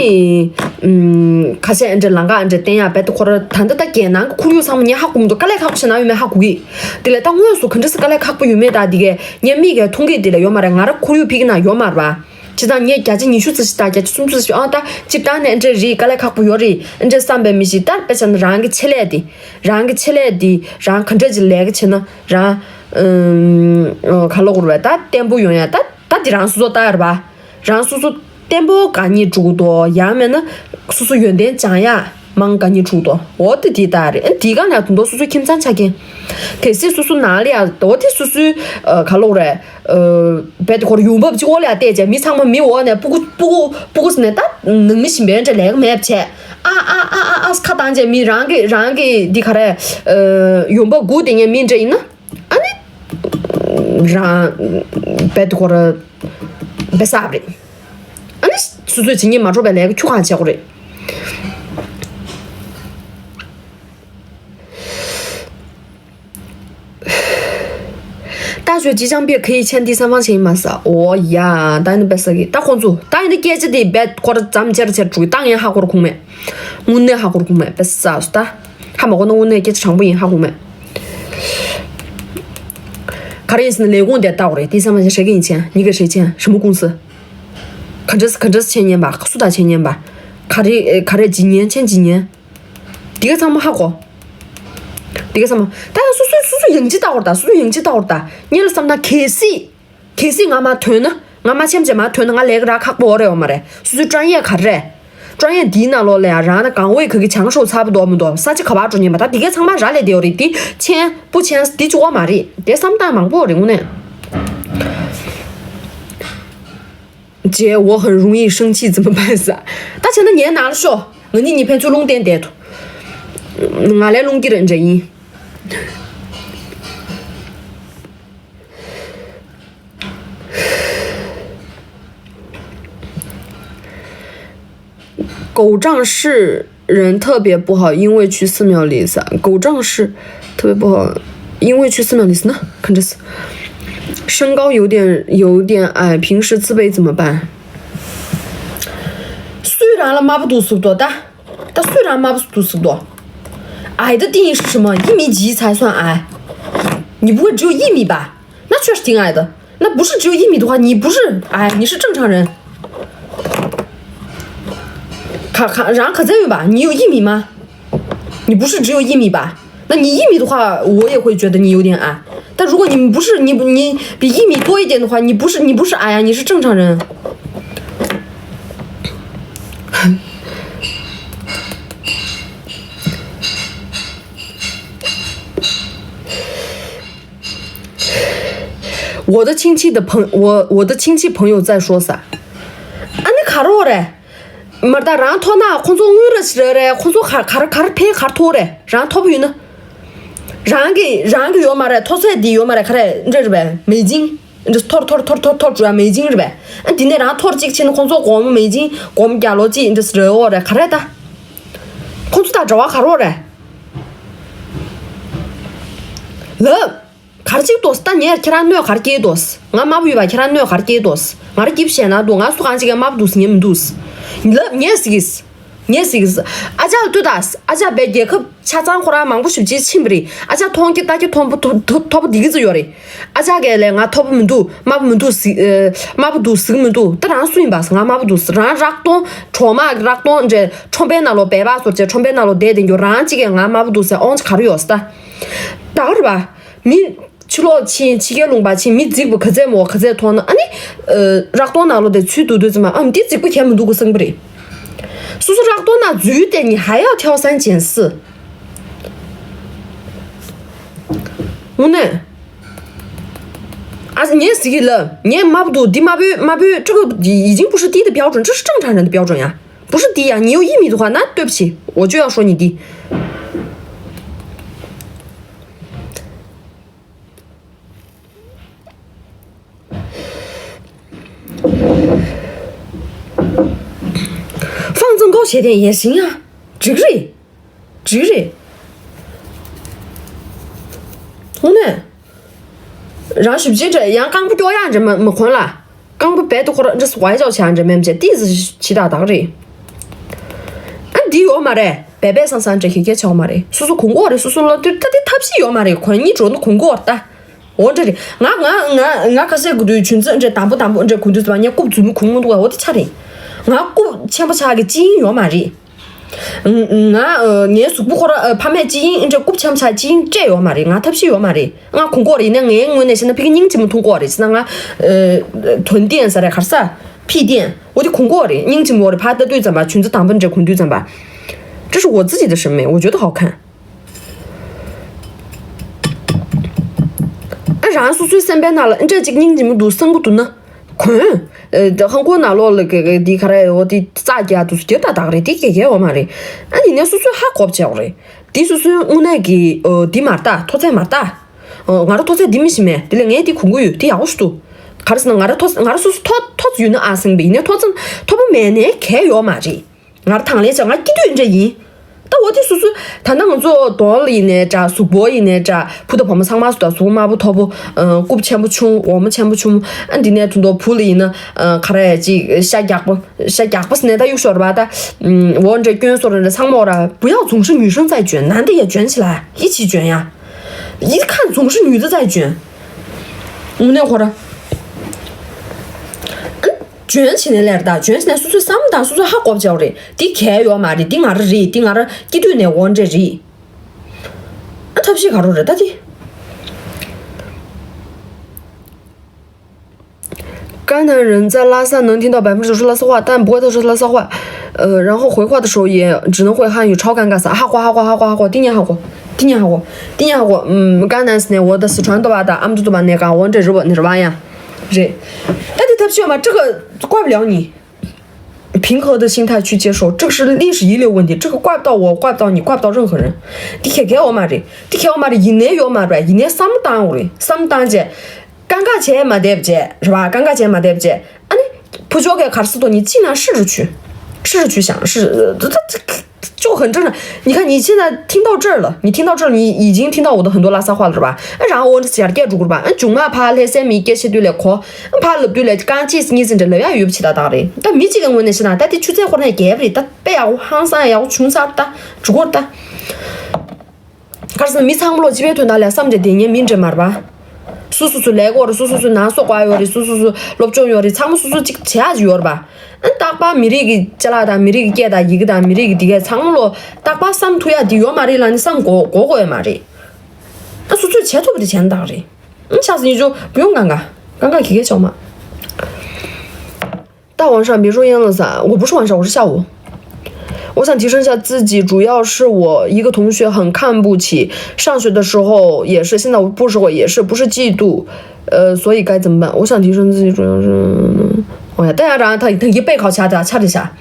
ཁ་ཤས་ཨ་འདྲ་ལང་ཀ་ཨ་འདྲ་བསྟན་ཡག་བས་ད་ཁོ་ར་ད་ལྟ་ད་རྒྱལ་ནང་གི་ཁོར་ཡུག་ཚང་མ་ངས་ཧ་གོ་མི་འདུག་དཀའ་ལས་ཁག་པོ་ཞིག་ན་ཡོད་མེད་ཧ་གོ་གི། དེ་ལས་ད་དངོས་སུ་ག་འདྲ་སེ་དཀའ་ལས་ཁག་པོ་ཡོད་མེད་ད་དེ་གས་ངས་མིག་གས་མཐོང་གི་དེ་ལས་ཡོད་མ་རེད། ང་ར་ཁོར་ཡུག་ཕ་གི་ན་ཡོད་མ་རེད་པ། ཅི་ད་ངས་བརྒྱ་ཆ་ཉི་ཤུ་ཙམ་ཞིག་ད་བརྒྱ་ཆ་སུམ་ཅུ་ཙམ་ཞིག་ཨ་ད་སྤྱིར་བཏང་ནས་ཨ་འདྲ་རེད། དཀའ་ལས་ཁག་པོ་ཡོད་རེད། ཨ་འདྲ་བསམ་པའི་མི་ཞིག་ད་དཔེ་བྱས་ན་རང་གི་ཆེད་ལས་དེ། རང་གི་ཆེད་ལས་དེ་རང་ག་འདྲ་ཅིག་ལས་ཀ་བྱེད་ན་རང་། ཨུམ། ག་ལོག་རུ་བ་ད་བརྟན་པོ་ཡོང་ཡ་ད་ད་དེ་རང་སོ་སོ་ལྟ་ཡ་རེད་པ། རང་སོ་སོ་བརྟན་པོ་དགའ་ཉེ་འགྲོ་གི་འདུག་ཡང་མིན་ན་སོ་སོ་ཡོན་ཏན་སྦྱང་ཡ་མང་དགའ་ཉེ་འགྲོ་གི་འདུག་འོ་དེ་དེ་ལྟ་རེད། ཨ་དེ་ག་ན་དུ་འདུག་སོ་སོའི་ཁྱིམ་ཚང་ཆ་རྐྱེན། གལ་སྲིད་སོ་སོ་ནང་ལ་ཡ་འོ་དེ་སོ་སོའི་ག་ལོག་རེད། བེད་ཁོར་ཡོང་འབབ་གཅིག་འོག་ལ་ཡ་བལྟས་བྱས་མི་ཚང་མ་མི་འོག་ནས་སྤུ་གུ་སྤུ་གུ་སྤུ་གུ་ཟེར་ནས་ད་ནང་མི་བཞིན་པའི་འདྲ་ལས་ཀ་མེད་བྱས་ཨ་ཨ་ཨ་ཨ་ཨ་ཁ་བཏང་བྱས་མི་རང་གི་རང་གི་འདི་ག་རེ་ཡོང་འབབ་སྒུག་བསྡད་མཁན་མི་འདྲ་ཡིན་ན། ཨ་ནི། རང་། བེད་ཁོ་ར། བེ་སབ་རེད། ཨ་ནི། སོ་སོའི་བྱེད་ཉེས་མ་འགྲོ་བའི་ལས་ཀ་ཁྱུ་གང་བྱེད་དགོས་རེད། ད་ཆོས་ཅི་ཅང་པེ་ཁེ་ཡི་ཆན་ཏི་སམ་ཕང་ཆེན་མ་ས་འོ་ཡ་ད་ནི་བེ་ས་གི་ད་ཁོང་ཚོ་ད་ཡིན་ན་སྐད་ཆ་དེ་བེད་ཁོ་ར་ཙམ་ཅེར་ཅེར་འགྲོ་གི་ད་ངས་ཧ་གོ་ར་ཁུངས་མེད། དངོས་གནས་ཧ་གོ་ར་ཁུངས་མེད་བེ་ས་སུ་ད། ཧ་མ་གོ་ན་དངོས་གནས་སྐད་ཆ་དྲང་པོ་ཡིན་ཧ་གོ་མེད། ག་རེ་ཡིན་ཟེར་ན་ལས་ཁུངས་དེ་ལྟ་བ་རེད། དེ་ཚང་མ་ཞིག་ཧྲེ་གི་ཡིན་ཆེན་ཉི་ག་ཧྲེ་ཆེན་ཧྲི་མོ་ཀུང་སི། ག་འདྲས་ག་འདྲས་ཆེན་ཉན་པ་སུ་དང་ཆེན་ཉན་པ། ག་རེ་ག་རེ་ཇི་ཉན་ཆེན་ཇི་ཉན། དེ་ག་ཚང་མ་ཧ་གོ། དེ་ག་ཚང་མ་ད་སོ་སོ་སོ་སོ་ཡང་ཅི་ལྟ་བ་རེད་ད་སོ་སོ་ཡང་ཅི་ལྟ་བ་རེད་ད་ཉན་ལ་བསམ་ན་གལ་སྲིད། གལ་སྲིད་ང་མ་ཐོན་ན། ང་མ་ཆེམ་ཆེ་མ་ཐོན་ན་ང་ལས་ཀ་རག་ཁག་པོ་རེད་འོ་མ་རེད། སོ་སོའི་ཀྲོན་ཡས་ག་རེ། ཀྲོན་ཡས་འདིའི་ནང་ལོགས་ལ་ཡང་རང་ན་གང་འོས་ག་གི་བྱང་ཤོག་ཚ་པོ་འདུག་མི་འདུག་ས་ཆ་ག་བ་འགྲོ་ཉན་པ་ད་འདི་གས་ཚང་མ་ར་ལས་བསྡད་ཡོད་རེད། འདི་ཆེན་པོ་ཆེན་འདི་བཅུག་འོ་མ་རེད། དེ་བསམ་སྟངས་མང་པོ་རེད་དངོས་གནས། 姐，我很容易生气，怎么办？ ས། ད་བྱས་ན་ངའི་ནང་ལ་ཤོག་ང་གཉིས་གཉིས་ཕན་ཚུན་རླུང་བསྟན་བསྡད་དོ། ང་ལས་རླུང་གི་རེད་འདྲ་ཡིན། 狗仗势人特别不好，因为去寺庙里撒。狗仗势特别不好。因为去斯坦利斯呢，看这次身高有点有点矮，平时自卑怎么办？虽然了抹不堵死多大，但虽然抹不堵死多，矮的定义是什么？一米几才算矮？你不会只有一米吧？那确实挺矮的。那不是只有一米的话，你不是矮，你是正常人。看看，然后可再有吧，你有一米吗？你不是只有一米吧？那你一米的话，我也会觉得你有点矮。但如果你不是你你比一米多一点的话，你不是你不是矮啊，你是正常人。我的亲戚的朋我我的亲戚朋友在说啥？啊，你卡罗嘞？མི་ལྟ་རང་ཐོབ་ན་ཁོང་ཚོ་དངུལ་རེ་ཞིག་རེ་རེ་ཁོང་ཚོ་ག་ག་རེ་ག་རེ་ཕན་ག་རེ་ཐོགས་རེད། རང་ཐོབ་ཡོད་ན། རང་གི་རང་གི་ཡོད་མ་རེད། ཐོབ་ཚད་འདི་ཡོད་མ་རེད། ག་རེ་འདྲ་རེད་པས། མེ་ཇིང་འདྲ་ཐོར་ཐོར་ཐོར་ཐོར་ཐོར་འགྲོ་ཡ་མེ་ཇིང་རེད་པས། ཨ་འདི་ནས་རང་ཐོར་གཅིག་ཕྱིན་ན་ཁོང་ཚོ་སྒོར་མོ་མེ་ཇིང་སྒོར་མོ་བརྒྱ་ལོ་གཅིག་འདྲ་རེ་འོ་རེད། ག་རེ་ད། ཁོང་ཚོ་དང་འབྲེལ་བ་ག་རེ་རེད། ལབ། ག་རེ་གཅིག་འདུག་ད། ངས་ཁྱེད་རང་གནོད་ག་རེ་སྐྱེལ་འདུག་ང་དམར་པོ་ཡོད་པ་ཁྱེད་རང་གནོད་ག་རེ་སྐྱེལ་འདུག་ང་རང་སྐྱིད་པོ་བྱས་ན་འདུག་ང་སུ་གང་ཅིག་གིས་དམར་པོ་འདུག་ཟེར་ཉན་མི་འདུག་ལབ། ངས་ཟེར་གི། ངས་ཟེར་གི། ཨ་ཅག་ལ་ལྟོས་དང་། ཨ་ཅག་བས་རྒྱལ་ཁབ་ཆ་ཚང་ཁོ་རང་མང་པོ་ཞེ་པོ་ཅིག་ཕྱིན་པ་རེད། ཨ་ཅག་མཐོང་རྒྱུ་ལྟ་རྒྱུ་མཐོ་པོ་མཐོ་མཐོ་པོ་འདི་གི་ཙམ་ཡོད་རེད། ཨ་ཅག་གིས་ལས་ང་མཐོ་པོ་མི་འདུག་དམར་པོ་མི་འདུག་ཟེར། ཨ། དམར་པོ་འདུག་ཟེར་གི་མི་འདུག་ད་རང་སུ་ཡིན་པ། ང་དམར་པོ་འདུག་ཟེར། རང་རག་སྟོང་གྲོ་མ་རག་སྟོང་འདྲ་ཁྲོན་པའི་ནང་ལོགས་སྦལ་པ་བཟོ་བྱས་ཁྲོན་པའི་ནང་ལོགས་བསྡད་བསྡད་རྒྱུ་རང་གཅིག་གིས་ང་དམར་པོ་འདུག་ཟེར་དབང་ཆ་ག་རེ་ཡོད་ཟེར། ད་ག་རེད་པ། མི་ཕྱི་ལོགས་ཕྱིན་ཕྱི་རྒྱལ་ལུང་པ་ཕྱིན་མི་རྫིག་པོ་ག་ཚད་མོ་ག་ཚད་མཐོང་ན་ཨ་ནི། ཨ། རག་སྟོང་ནང་ལོགས་དེ་ཚུད་འདུག་དུས་ཙམ་པ། ཨ། འདི་རྫིག་པོ་གང་མི་འདུག་གོ་བསམ་གི་རེད། སོ་སོ་རག་སྟོང་ནང་འཛུལ་ཏེ་你还要挑三拣四། དངོས་གནས། ཨ། ངས་ཟེར་གི་ལ། ངས་དམར་པོ་འདུག་འདི་དམར་པོའི་དམར་པོའི་这个已经不是低的标准，这是正常人的标准呀。不是低呀，你有一米的话，那对不起，我就要说你低。 放增高鞋垫也行啊，འགྲིག་རེད། འགྲིག་རེད། དངོས་གནས། རང་ཞིབ་ཅིག་འདྲ་ཡང་རྐང་པ་སྐྱོ་ཡག་འདྲ་མ་མ་གོན་ལ། རྐང་པ་རྦད་དེ་ཁོ་རང་འདྲ་སུ་བའི་ཅོག་བྱ་འདྲ་མེད་མ་བྱས་ཏིས་ཇི་ཏག་ཏག་རེད། ཨ་འདི་ཡོད་མ་རེད། སྦལ་པ་སང་སང་འདྲ་ཁྱེད་ཁྱེད་ཆོག་མ་རེད། སོ་སོ་གོན་གོ་རེད། སོ་སོ་ལ་དུས་ད་དེ་ཐབས་ཤེས་ཡོད་མ་རེད། གོན་གཉིས་འགྲོ་ན་གོན་གོ་རེད་ད། འོ་འདྲ་རེད། ང་ང་ང་ང་ཁ་ཤས་གོ་དུས་ཆུ་ཚོད་འདྲ་དང་པོ་དང་པོ་འདྲ་གོན་དུས་ཙམ་པ་ངས་རྐུབ་རྫུན་མ་གོན་མི་འདུག་ག་འོ་དེ་ཆ་རེད། ང་རྐུབ་ཆེན་པོ་ཆགས་ཀྱི་ཅི་ཡིན་ཡོད་མ་རེད། ང་ངའི་གཟུགས་པོ་ཁོ་ར་ཕ་མས་ཅི་ཡིན་འདྲ་རྐུབ་ཆེན་པོ་ཆགས་ཅི་ཡིན་སྤྲད་ཡོད་མ་རེད། ང་ཐབས་ཤེས་ཡོད་མ་རེད། ང་གོན་གོ་རེད། ཡིན་ན་ངའི་ངོས་ནས་བཤད་ན་ཕ་གི་སྙིང་རྗེ་མོ་མཐོང་གོ་རེད། བྱས་ན་ང་ཨ་ཐོན་ཏན་ས་རེད་གར་ས་ཕི་ཏན་འོ་དེ་གོན་གོ་རེད། སྙིང་རྗེ་མོ་རེད། ཕར་ལྟ་དུས་ཙམ་པ་ཆུ་ཚོད་དང་པོ་འདྲ་གོན་དུས་ཙམ་པ་这是我自己的审美，我觉得好看。 ཨ་རང་སོ་སོའི་སེམས་པའི་ནང་ལ་ཨ་འདྲ་ཅིག་སྙིང་རྗེ་མོ་འདུག་བསམ་གི་འདུག་ན། གོན། ཨ་ཧང་ཀོང་ནང་ལོགས་ལ་ག་ག་འདི་ག་རེ་འོ་དེ་རྩ་རྒྱག་འདུག་སྒྱུར་ཏག་ཏག་རེད། དེ་ག་གའི་འོ་མ་རེད། ཨ་ནི་ནས་སོ་སོས་ཧ་གོ་བྱས་འོ་རེད། དེ་སོ་སོའི་དངོས་གནས་ཀྱི་འོ་དེ་མ་རེད་ད། མཐོ་ཚད་མ་རེད་ད། ཨོ་ང་རང་མཐོ་ཚད་འདི་མི་ཤེས་མེད། དེ་ལས་ངས་དེ་གོན་གི་ཡོད། དེ་ཡག་པོ་ཞིག་འདུག་ག་རེ་ཟེར་ན་ང་རང་མཐོ་ང་རང་སོ་སོ་མཐོ་མཐོ་ཙམ་ཡོད་ན་ཨ་སེང་པ་ཡིན་ནའི་མཐོ་ཙམ་མཐོ་པོ་མེད་ནའི་གའི་འོ་མ་རེད། ང་རང་དང་ལེན་བྱས་ང་སྐྱིད་སྡུག་འདྲ་ཡིན། ད་འོ་དེ་སོ་སོ་ད་ནང་ང་ཚོ་གདོང་ལ་ཡིན་ནའི་འདྲ། གཟུགས་པོ་ཡིན་ནའི་འདྲ། བུ་དང་བུ་མོ་ཚང་མ་སུ་དང་གཟུགས་པོ་དམར་པོ་མཐོ་པོ། ཨ་རྐུབ་ཆེན་པོ་ཆུང་འོ་མ་ཆེན་པོ་ཆུང་། ཨ་འདི་ནས་དུ་མདོ་བུ་ལ་ཡིན་ན་ཨ་ག་རེ་ཅིག་ཤ་རྒྱགས་པོ་ཤ་རྒྱགས་པོ་ཟེར་ནས་ད་གཡུག་ཤོར་བ་ད། ཨ་འོ་འདྲ་སྐྱོན་སོར་འདྲ་ཚང་མ་འོ་ར། 不要总是女生在卷，男的也卷起来，一起卷呀。一看总是女的在卷。དངོས་གནས་ཁོ་ར། ཨ། འཇོན་བྱས་ནས་ལས་རེད་ད། འཇོན་བྱས་ནས་སོ་སོའི་བསམ་དང་སོ་སོས་ཧ་གོ་བྱ་བ་རེད། འདི་གལ་ཡོད་མ་རེད། འདི་ང་རང་རེད། འདི་ང་རང་སྐྱིད་སྡུག་ནས་འོ་འདྲ་རེད། ཨ་ཐབས་ཤེས་ག་རེ་རེད་ད་འདི། 高能人在拉萨能听到百分之九十拉萨话，但不会说拉萨话。呃，然后回话的时候也只能会汉语，超尴尬死。哈过哈过哈过哈过，天天哈过，天天哈过，天天哈过。嗯，高能呢，我的四川话吧，俺们都吧那个，我这是我那是吧呀。 རེད། ད་དེ་ཐབས་ཤེས་མ་这个怪不了你。平和的心态去接受，这个是历史遗留问题，这个怪不到我，怪不到你，怪不到任何人。འདི་གལ་གལ་ཡོད་མ་རེད། འདི་གལ་ཡོད་མ་རེད། ཡིན་ནའི་ཡོད་མ་རེད། ཡིན་ནའི་བསམ་བློ་བཏང་དགོས་རེད། བསམ་བློ་བཏང་རྗེས། དཀའ་ངལ་བྱས་མ་བསྡད་པ་བྱས་རེད་བ། དཀའ་ངལ་བྱས་མ་བསྡད་པ་བྱས། ཨ་ནི། ཕུ་ཅོག་གིས་ག་རེ་ཟེར་འདུག་ནི་ཅི་ན་试着去，试着去想，是，这这这不很正常。你看，你现在听到这儿了，你听到这儿，你已经听到我的很多拉撒话了，是吧？然后我讲解主吧，嗯，囧嘛怕那些没解释对了，可怕了对了，刚解释你是这了呀，有不起的道理。但没这个问题是呢，但得出这会儿呢，给不了，但不要항상要穷啥的，如果的。 ག་རེ་ཟེར་ན། མི་ཚང་མ་ལོ་སྤྱི་པའི་དོན་དག་ལ་བསམ་བྱས་བསྡད་མཁན་མི་འདྲ་མ་རེད་པ། སོ་སོ་སོ་ལས་ཀ་ཡོད་རེད། སོ་སོ་སོ་ནང་སོ་དགའ་ཡོད་རེད། སོ་སོ་སོ་སློབ་སྦྱོང་ཡོད་རེད། ཚང་མ་སོ་སོ་གཅིག་བྱེད་ཡག་ཅིག་ཡོད་རེད་པ། ཨ་རྟག་པར་མི་རིགས་ཀྱི་ཅ་ལག་དང་མི་རིགས་ཀྱི་སྐད་དང་ཡི་གེ་དང་མི་རིགས་ཀྱི་དེ་གས་ཚང་མ་ལོ་རྟག་པར་བསམ་ཐུབ་ཡག་འདི་ཡོད་མ་རེད་ལབ་ནས་བསམ་དགོས་དགོས་དགོས་ཡོད་མ་རེད། ཨ་སོ་སོས་བྱེད་ཐུབ་པ་དེ་བྱས་ན་ད་ག་རེད། ཨ་ཆགས་སོང་། ཡིན་ཆོག་བུ་ཡོང་གང་ག་གང་ག་གི་གེ་ཆོག་མ། 大晚上别抽烟了噻，我不是晚上，我是下午。我想提升一下自己，主要是我一个同学很看不起，上学的时候也是，现在我不时候也是，不是嫉妒，呃，所以该怎么办？我想提升自己，主要是，我呀，大家让他他一背靠掐的掐一下，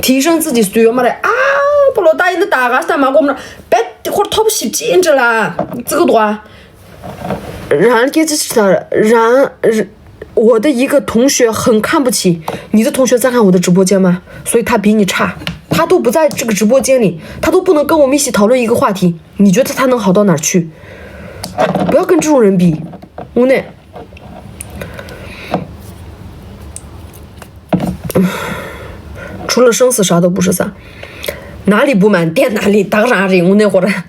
提升自己是有嘛的啊，不罗大人的大家是嘛，我们别或者top十几，你知道啦，这个多啊。 རང་སྐད་ཆ་ཞིག་ལ་རང་ར- 我的一个同学很看不起你的同学在看我的直播间吗？所以他比你差，他都不在这个直播间里，他都不能跟我们一起讨论一个话题，你觉得他能好到哪儿去？不要跟这种人比，我呢，除了生死啥都不是噻，哪里不满电哪里当然人，我那会儿。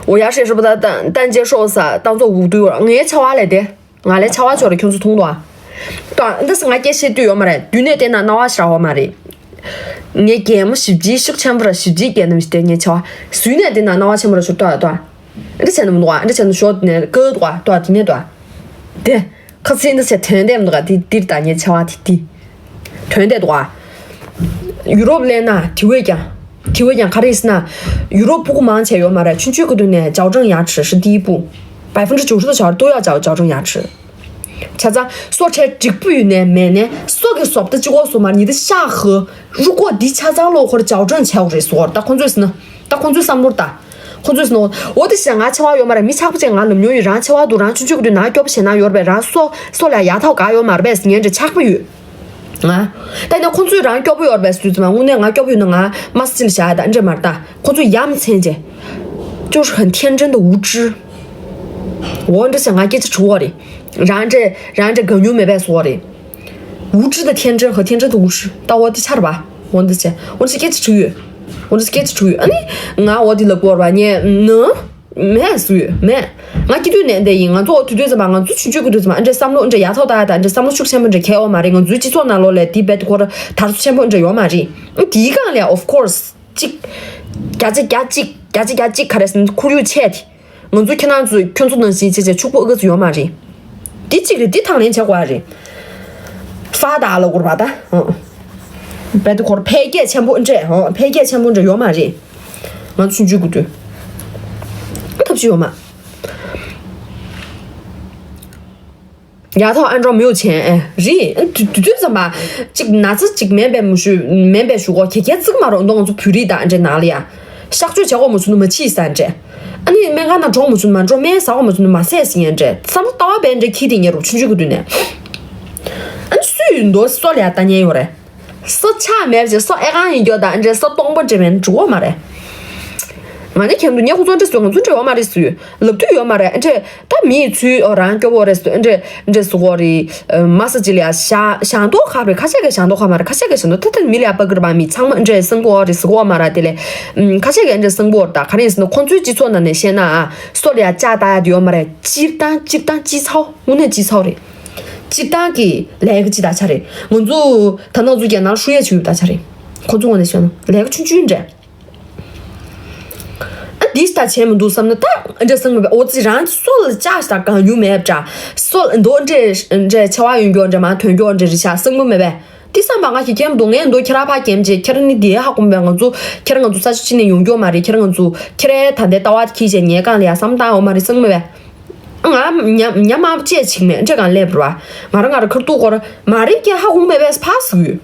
我牙齿也是不大，但但接受撒当做无对味儿。我也吃完了的，俺来吃完去了，就是通的。对，但是俺给谁对我嘛嘞？对那点那那我啥我嘛嘞？你给么十几十千不是十几点那么点你吃完，谁那点那那我钱不是多少多少？你钱那么多啊？你钱说那个多啊？多少天天多啊？对。 ཁ་སང་འདི་ཚེ་དོན་དེ་མི་འདུག་ག་དེ་འདིར་ད་ངའི་ཆེ་བ་དེ་དེ། དོན་དེ་འདུག་ག་ཡུ་རོབ་སླེབས་ན་དེ་བས་ཀྱང་། དེ་བས་ཀྱང་ག་རེ་ཟེར་ན། ཡུ་རོབ་ཕྲུ་གུ་མང་ཆེ་ཡོད་མ་རེད། ཆུང་ཆུང་གི་དུས་ནས་矫正牙齿是第一步། 百分之九十的小孩都要矫矫正牙齿། བྱས་ཙང་སོ་ཁྲལ་འགྲིག་པོ་ཡོད་ནས་མེད་ནས་སོ་གི་བཟོ་ལྟ་གཅིག་པོ་བཟོ་མ་རེད། ཉི་ཟླ་ཤ་ཧུ་རུ་ཀོ་འདི་ཆ་ཚང་ལོ་འཁོར་འཇའ་ཚོན་ཆེ་བ་རེད་ཟེར་བ་རེད། ད་ཁོང་ཚོས་ཟེར་ན། ད་ཁོང་ཚོའི་བསམ་བློར་ད། ཁོང་ཚོས་ཟེར་ནོ། འོ་དེ་བྱས་ང་ཆེ་བ་ཡོད་མ་རེད། མི་ཆགས་པ་ཅན་ང་ལབ་མྱོང་ཡོད། རང་ཆེ་བ་འདུག་རང་ཆུང་ཆུང་གི་དུས་ན་སྐྱོ་པོ་བྱས་ན་ཡོད་རེད་པས། རང་སོ་སོ་ལ་ཡག་ཐོག་ག་ཡོད་མ་རེད་པས་ཟེར་ངན་འདྲ་ཆགས་པ་ཡོད། ང་། ད་ཡིན་ན་ཁོང་ཚོས་རང་སྐྱོ་པོ་ཡོད་རེད་པས་ཟེར་དུས་ཙམ་པ་དངོས་གནས་ང་སྐྱོ་པོ་ཡོད་ན་ང་མ་སི་ཅི་ལ་བཞག་ད་འདྲ་མ་རེད་ད། ཁོང་ཚོ་ཡ་མཚན་ཅན། 就是很天真的无知། འོ་འདྲ་བྱས་ང་སྐད་ཆ་དྲི་བ་རེད། རང་འདྲ་རང་འདྲ་དགའ་མྱོང་མེད་པས་ཟེར་བ་རེད། 无知的天真和天真的无知，到我的差了吧？我的天，我是给吃鱼，我是给吃鱼。啊你，我我的了过吧？你呢？没水没。ང་སྐྱིད་དུས་ནས་འདི་ཡིན། ང་ཚོ་འོ་དུས་དུས་ཙམ་པ་ང་ཚོ་ཆུང་ཆུང་གི་དུས་ཙམ་པ་ཨ་འདྲ་བསམ་བློ་ཨ་འདྲ་ཡག་ཐོག་ལྟ་ཡ་དང་ཨ་འདྲ་བསམ་བློ་ཤུགས་ཆེན་པོ་འདྲ་ཁྱེར་ཡོད་མ་རེད། ང་ཚོའི་སྤྱི་ཚོགས་ནང་ལོགས་ལ་དེའི་རྦད་དེ་ཁོ་ར་དར་སྲོལ་ཆེན་པོ་འདྲ་ཡོད་མ་རེད། དེའི་སྒང་ལ་of course གཅིག་བརྒྱ་ཆ་བརྒྱ་གཅིག་བརྒྱ་ཆ་བརྒྱ་གཅིག་ག་རེ་ཟེར་ན་ཁོར་ཡུག་ཆད་དེ། ང་ཚོ་ཁྱེད་རང་ཚོས་ཁྱོད་ཚོ་ནང་བཞིན་བྱས་བྱས་ཕྱུག་པོ་ཨ་ག་ཚོད་ཡོད་མ་རེད། འདི་གཅིག་རེད། འདི་དང་ལེན་བྱེད་དགོས་རེད། ཧྥ་ད་ལ་གུར་བ་ད། རྦད་དེ་ཁོར་འཕེལ་རྒྱས་ཆེན་པོ་འདྲ། འཕེལ་རྒྱས་ཆེན་པོ་འདྲ་ཡོད་མ་རེད། ང་ཚོ་ཆུང་ཆུང་གི་དུས། ཐབས་ཤེས་ཡོད་མ། ཡག་ཐོག་ཨན་ཀྲོ་མིའུ་ཆེན་ཨེ་རི་དུས་དུས་ཙམ་པ་གཅིག་ན་ཚ་གཅིག་མེད་པའི་མུ་ཤུ་མེད་པའི་ཞུ་གོ་ཁྱེད་ཁྱེད་ཙིག་མ་རོགས་འདུག་ང་ཚོ་བོད་རིགས་དང་འདྲ་ནང་ལ་ཡ། གཤག་བཅོས་བྱ་གོ་མ་བྱུང་ན་མ་ཕྱིས་ས་འདྲ། ཨ་ནི་སྨན་ཁང་ནང་འགྲོ་མ་བྱུང་ན་མ་འགྲོ། སྨན་ཟ་གོ་མ་བྱུང་ན་མ་ཟས་ཟིན་ཡ་འདྲ། བསམ་བློ་ལྟ་བ་བས་འདྲ་ཁྱི་དེ་ཉེ་རུ་ཆུང་ཆུང་གི་དུས་ནས། ཨ་ནི་སུས་ཡིན་འདོ་སོ་ལ་ཡ་ལྟ་ཉན་ཡོད་རེད། སོ་ཆ་མེད་ཅེ་སོ་ཨེ་ཁང་ཡིན་རྒྱུ་དང་འདྲ་སོ་སྟོང་པོ་འདྲ་མེད་འགྲོ་གོ་མ་རེད། ང་ནི་ཁྱེད་ཚོ་ཉེ་ཁོ་ཚོ་འདྲ་སོ་ང་ཚོ་འདྲ་ཡོད་མ་རེད་སུས་ལབ་དུས་ཡོད་མ་རེད། ཨ་འདྲ་ད་མིའི་ཚུལ་ཨོ་རང་སྐྱོ་བོ་རེད་སུ་ཨ་འདྲ་འདྲ་སུ་གོ་རེད། མ་ས་ཅི་ལ་ཡ་ཞང་ཞང་ཏོག་ཁ་རེད། ཁ་ཤས་ཀྱི་ཞང་ཏོག་ཁ་མ་རེད། ཁ་ཤས་ཀྱི་ཞང་ཏོག་ད་ད་མི་ལ་ཡ་པ་གིར་བ་མི་ཚང་མ་འདྲ་སང་གོ་རེད་སུ་གོ་མ་རེད། དེ་ལས་ཁ་ཤས་ཀྱི་འདྲ་སང་གོ་རེད། ད་ག་རེ་ཡིན་ཟེར་ན་ཁོང་ཚོའི་སྤྱི་ཚོགས་ནང་ནས་བཤད་ན་ཨ་སོ་ལ་ཡ་ལྕགས་ལྟ་ཡ་དེ་ཡོད་མ་རེད། སྤྱིར་བཏང་སྤྱིར་བཏང་སྤྱི་ཚོགས་དངོས་གནས་སྤྱི་ཚོགས་རེད། སྤྱིར་བཏང་གི་ལས་ཀ་ཅི་ད་ཆ་རེད། ང་ཚོ་ད་ནང་ཚོ་རྒྱ་ནག་ཧྲུའུ་ཡས་ཆུ་ཡུབ་ད་ཆ་རེད། ཁོ་ཚོ་ངོ་ནས་བཤད་ན་ལས་ཀ་ཆུང་ཆུང་འདྲ། ཨ་འདིས་ད་བྱས་མི་འདུག་བསམ་ན་ད་ཨ་འདྲ་སེང་མེད་པས། ཨོ་ཙི་རང་སོ་ལ་ལྕགས་ཤ་གང་ཡུ་མེད་པ་འདྲ། སོ་ལ་མདོ་འདྲ་འདྲ་ཆེ་བ་ཡོང་རྒྱུ་འདྲ་མ་ཐོན་རྒྱུ་འདྲ་རི་ཤ་སེང་མོ་མེད་པས། འདི་བསམ་པ་ང་ཞིག་ཁྱེར་མི་འདུག་ངས་མདོ་ཁྱེད་ར་ཕ་རྒན་ཅེ་ཁྱེད་ར་ནི་དེའི་ཧ་གོ་མེད་པས། ང་ཚོ་ཁྱེད་ར་ང་ཚོ་ས་ཆ་ཅི་ནས་ཡོང་རྒྱུ་མ་རེད། ཁྱེད་ར་ང་ཚོ་ཁྱེད་རའི་ད་ལྟའི་ལྟ་བ་ཁྱི་ཅེ་ཉལ་གང་ལ་ཡ་བསམ་བཏང་ཡོད་མ་རེད་སེང་མོ་མེད་པས། ང་ཉ་ཉ་མ་བཅད་ཆིག་མེད་འདྲ་གང་སླེབས་ར་བ། ང་རང་ང་རང་ཁར་ཐུག་གོ་ར་མ་རེད་ཀྱེ་ཧ་གོ་མེད་པས་ཕ་སུ་ཡོད།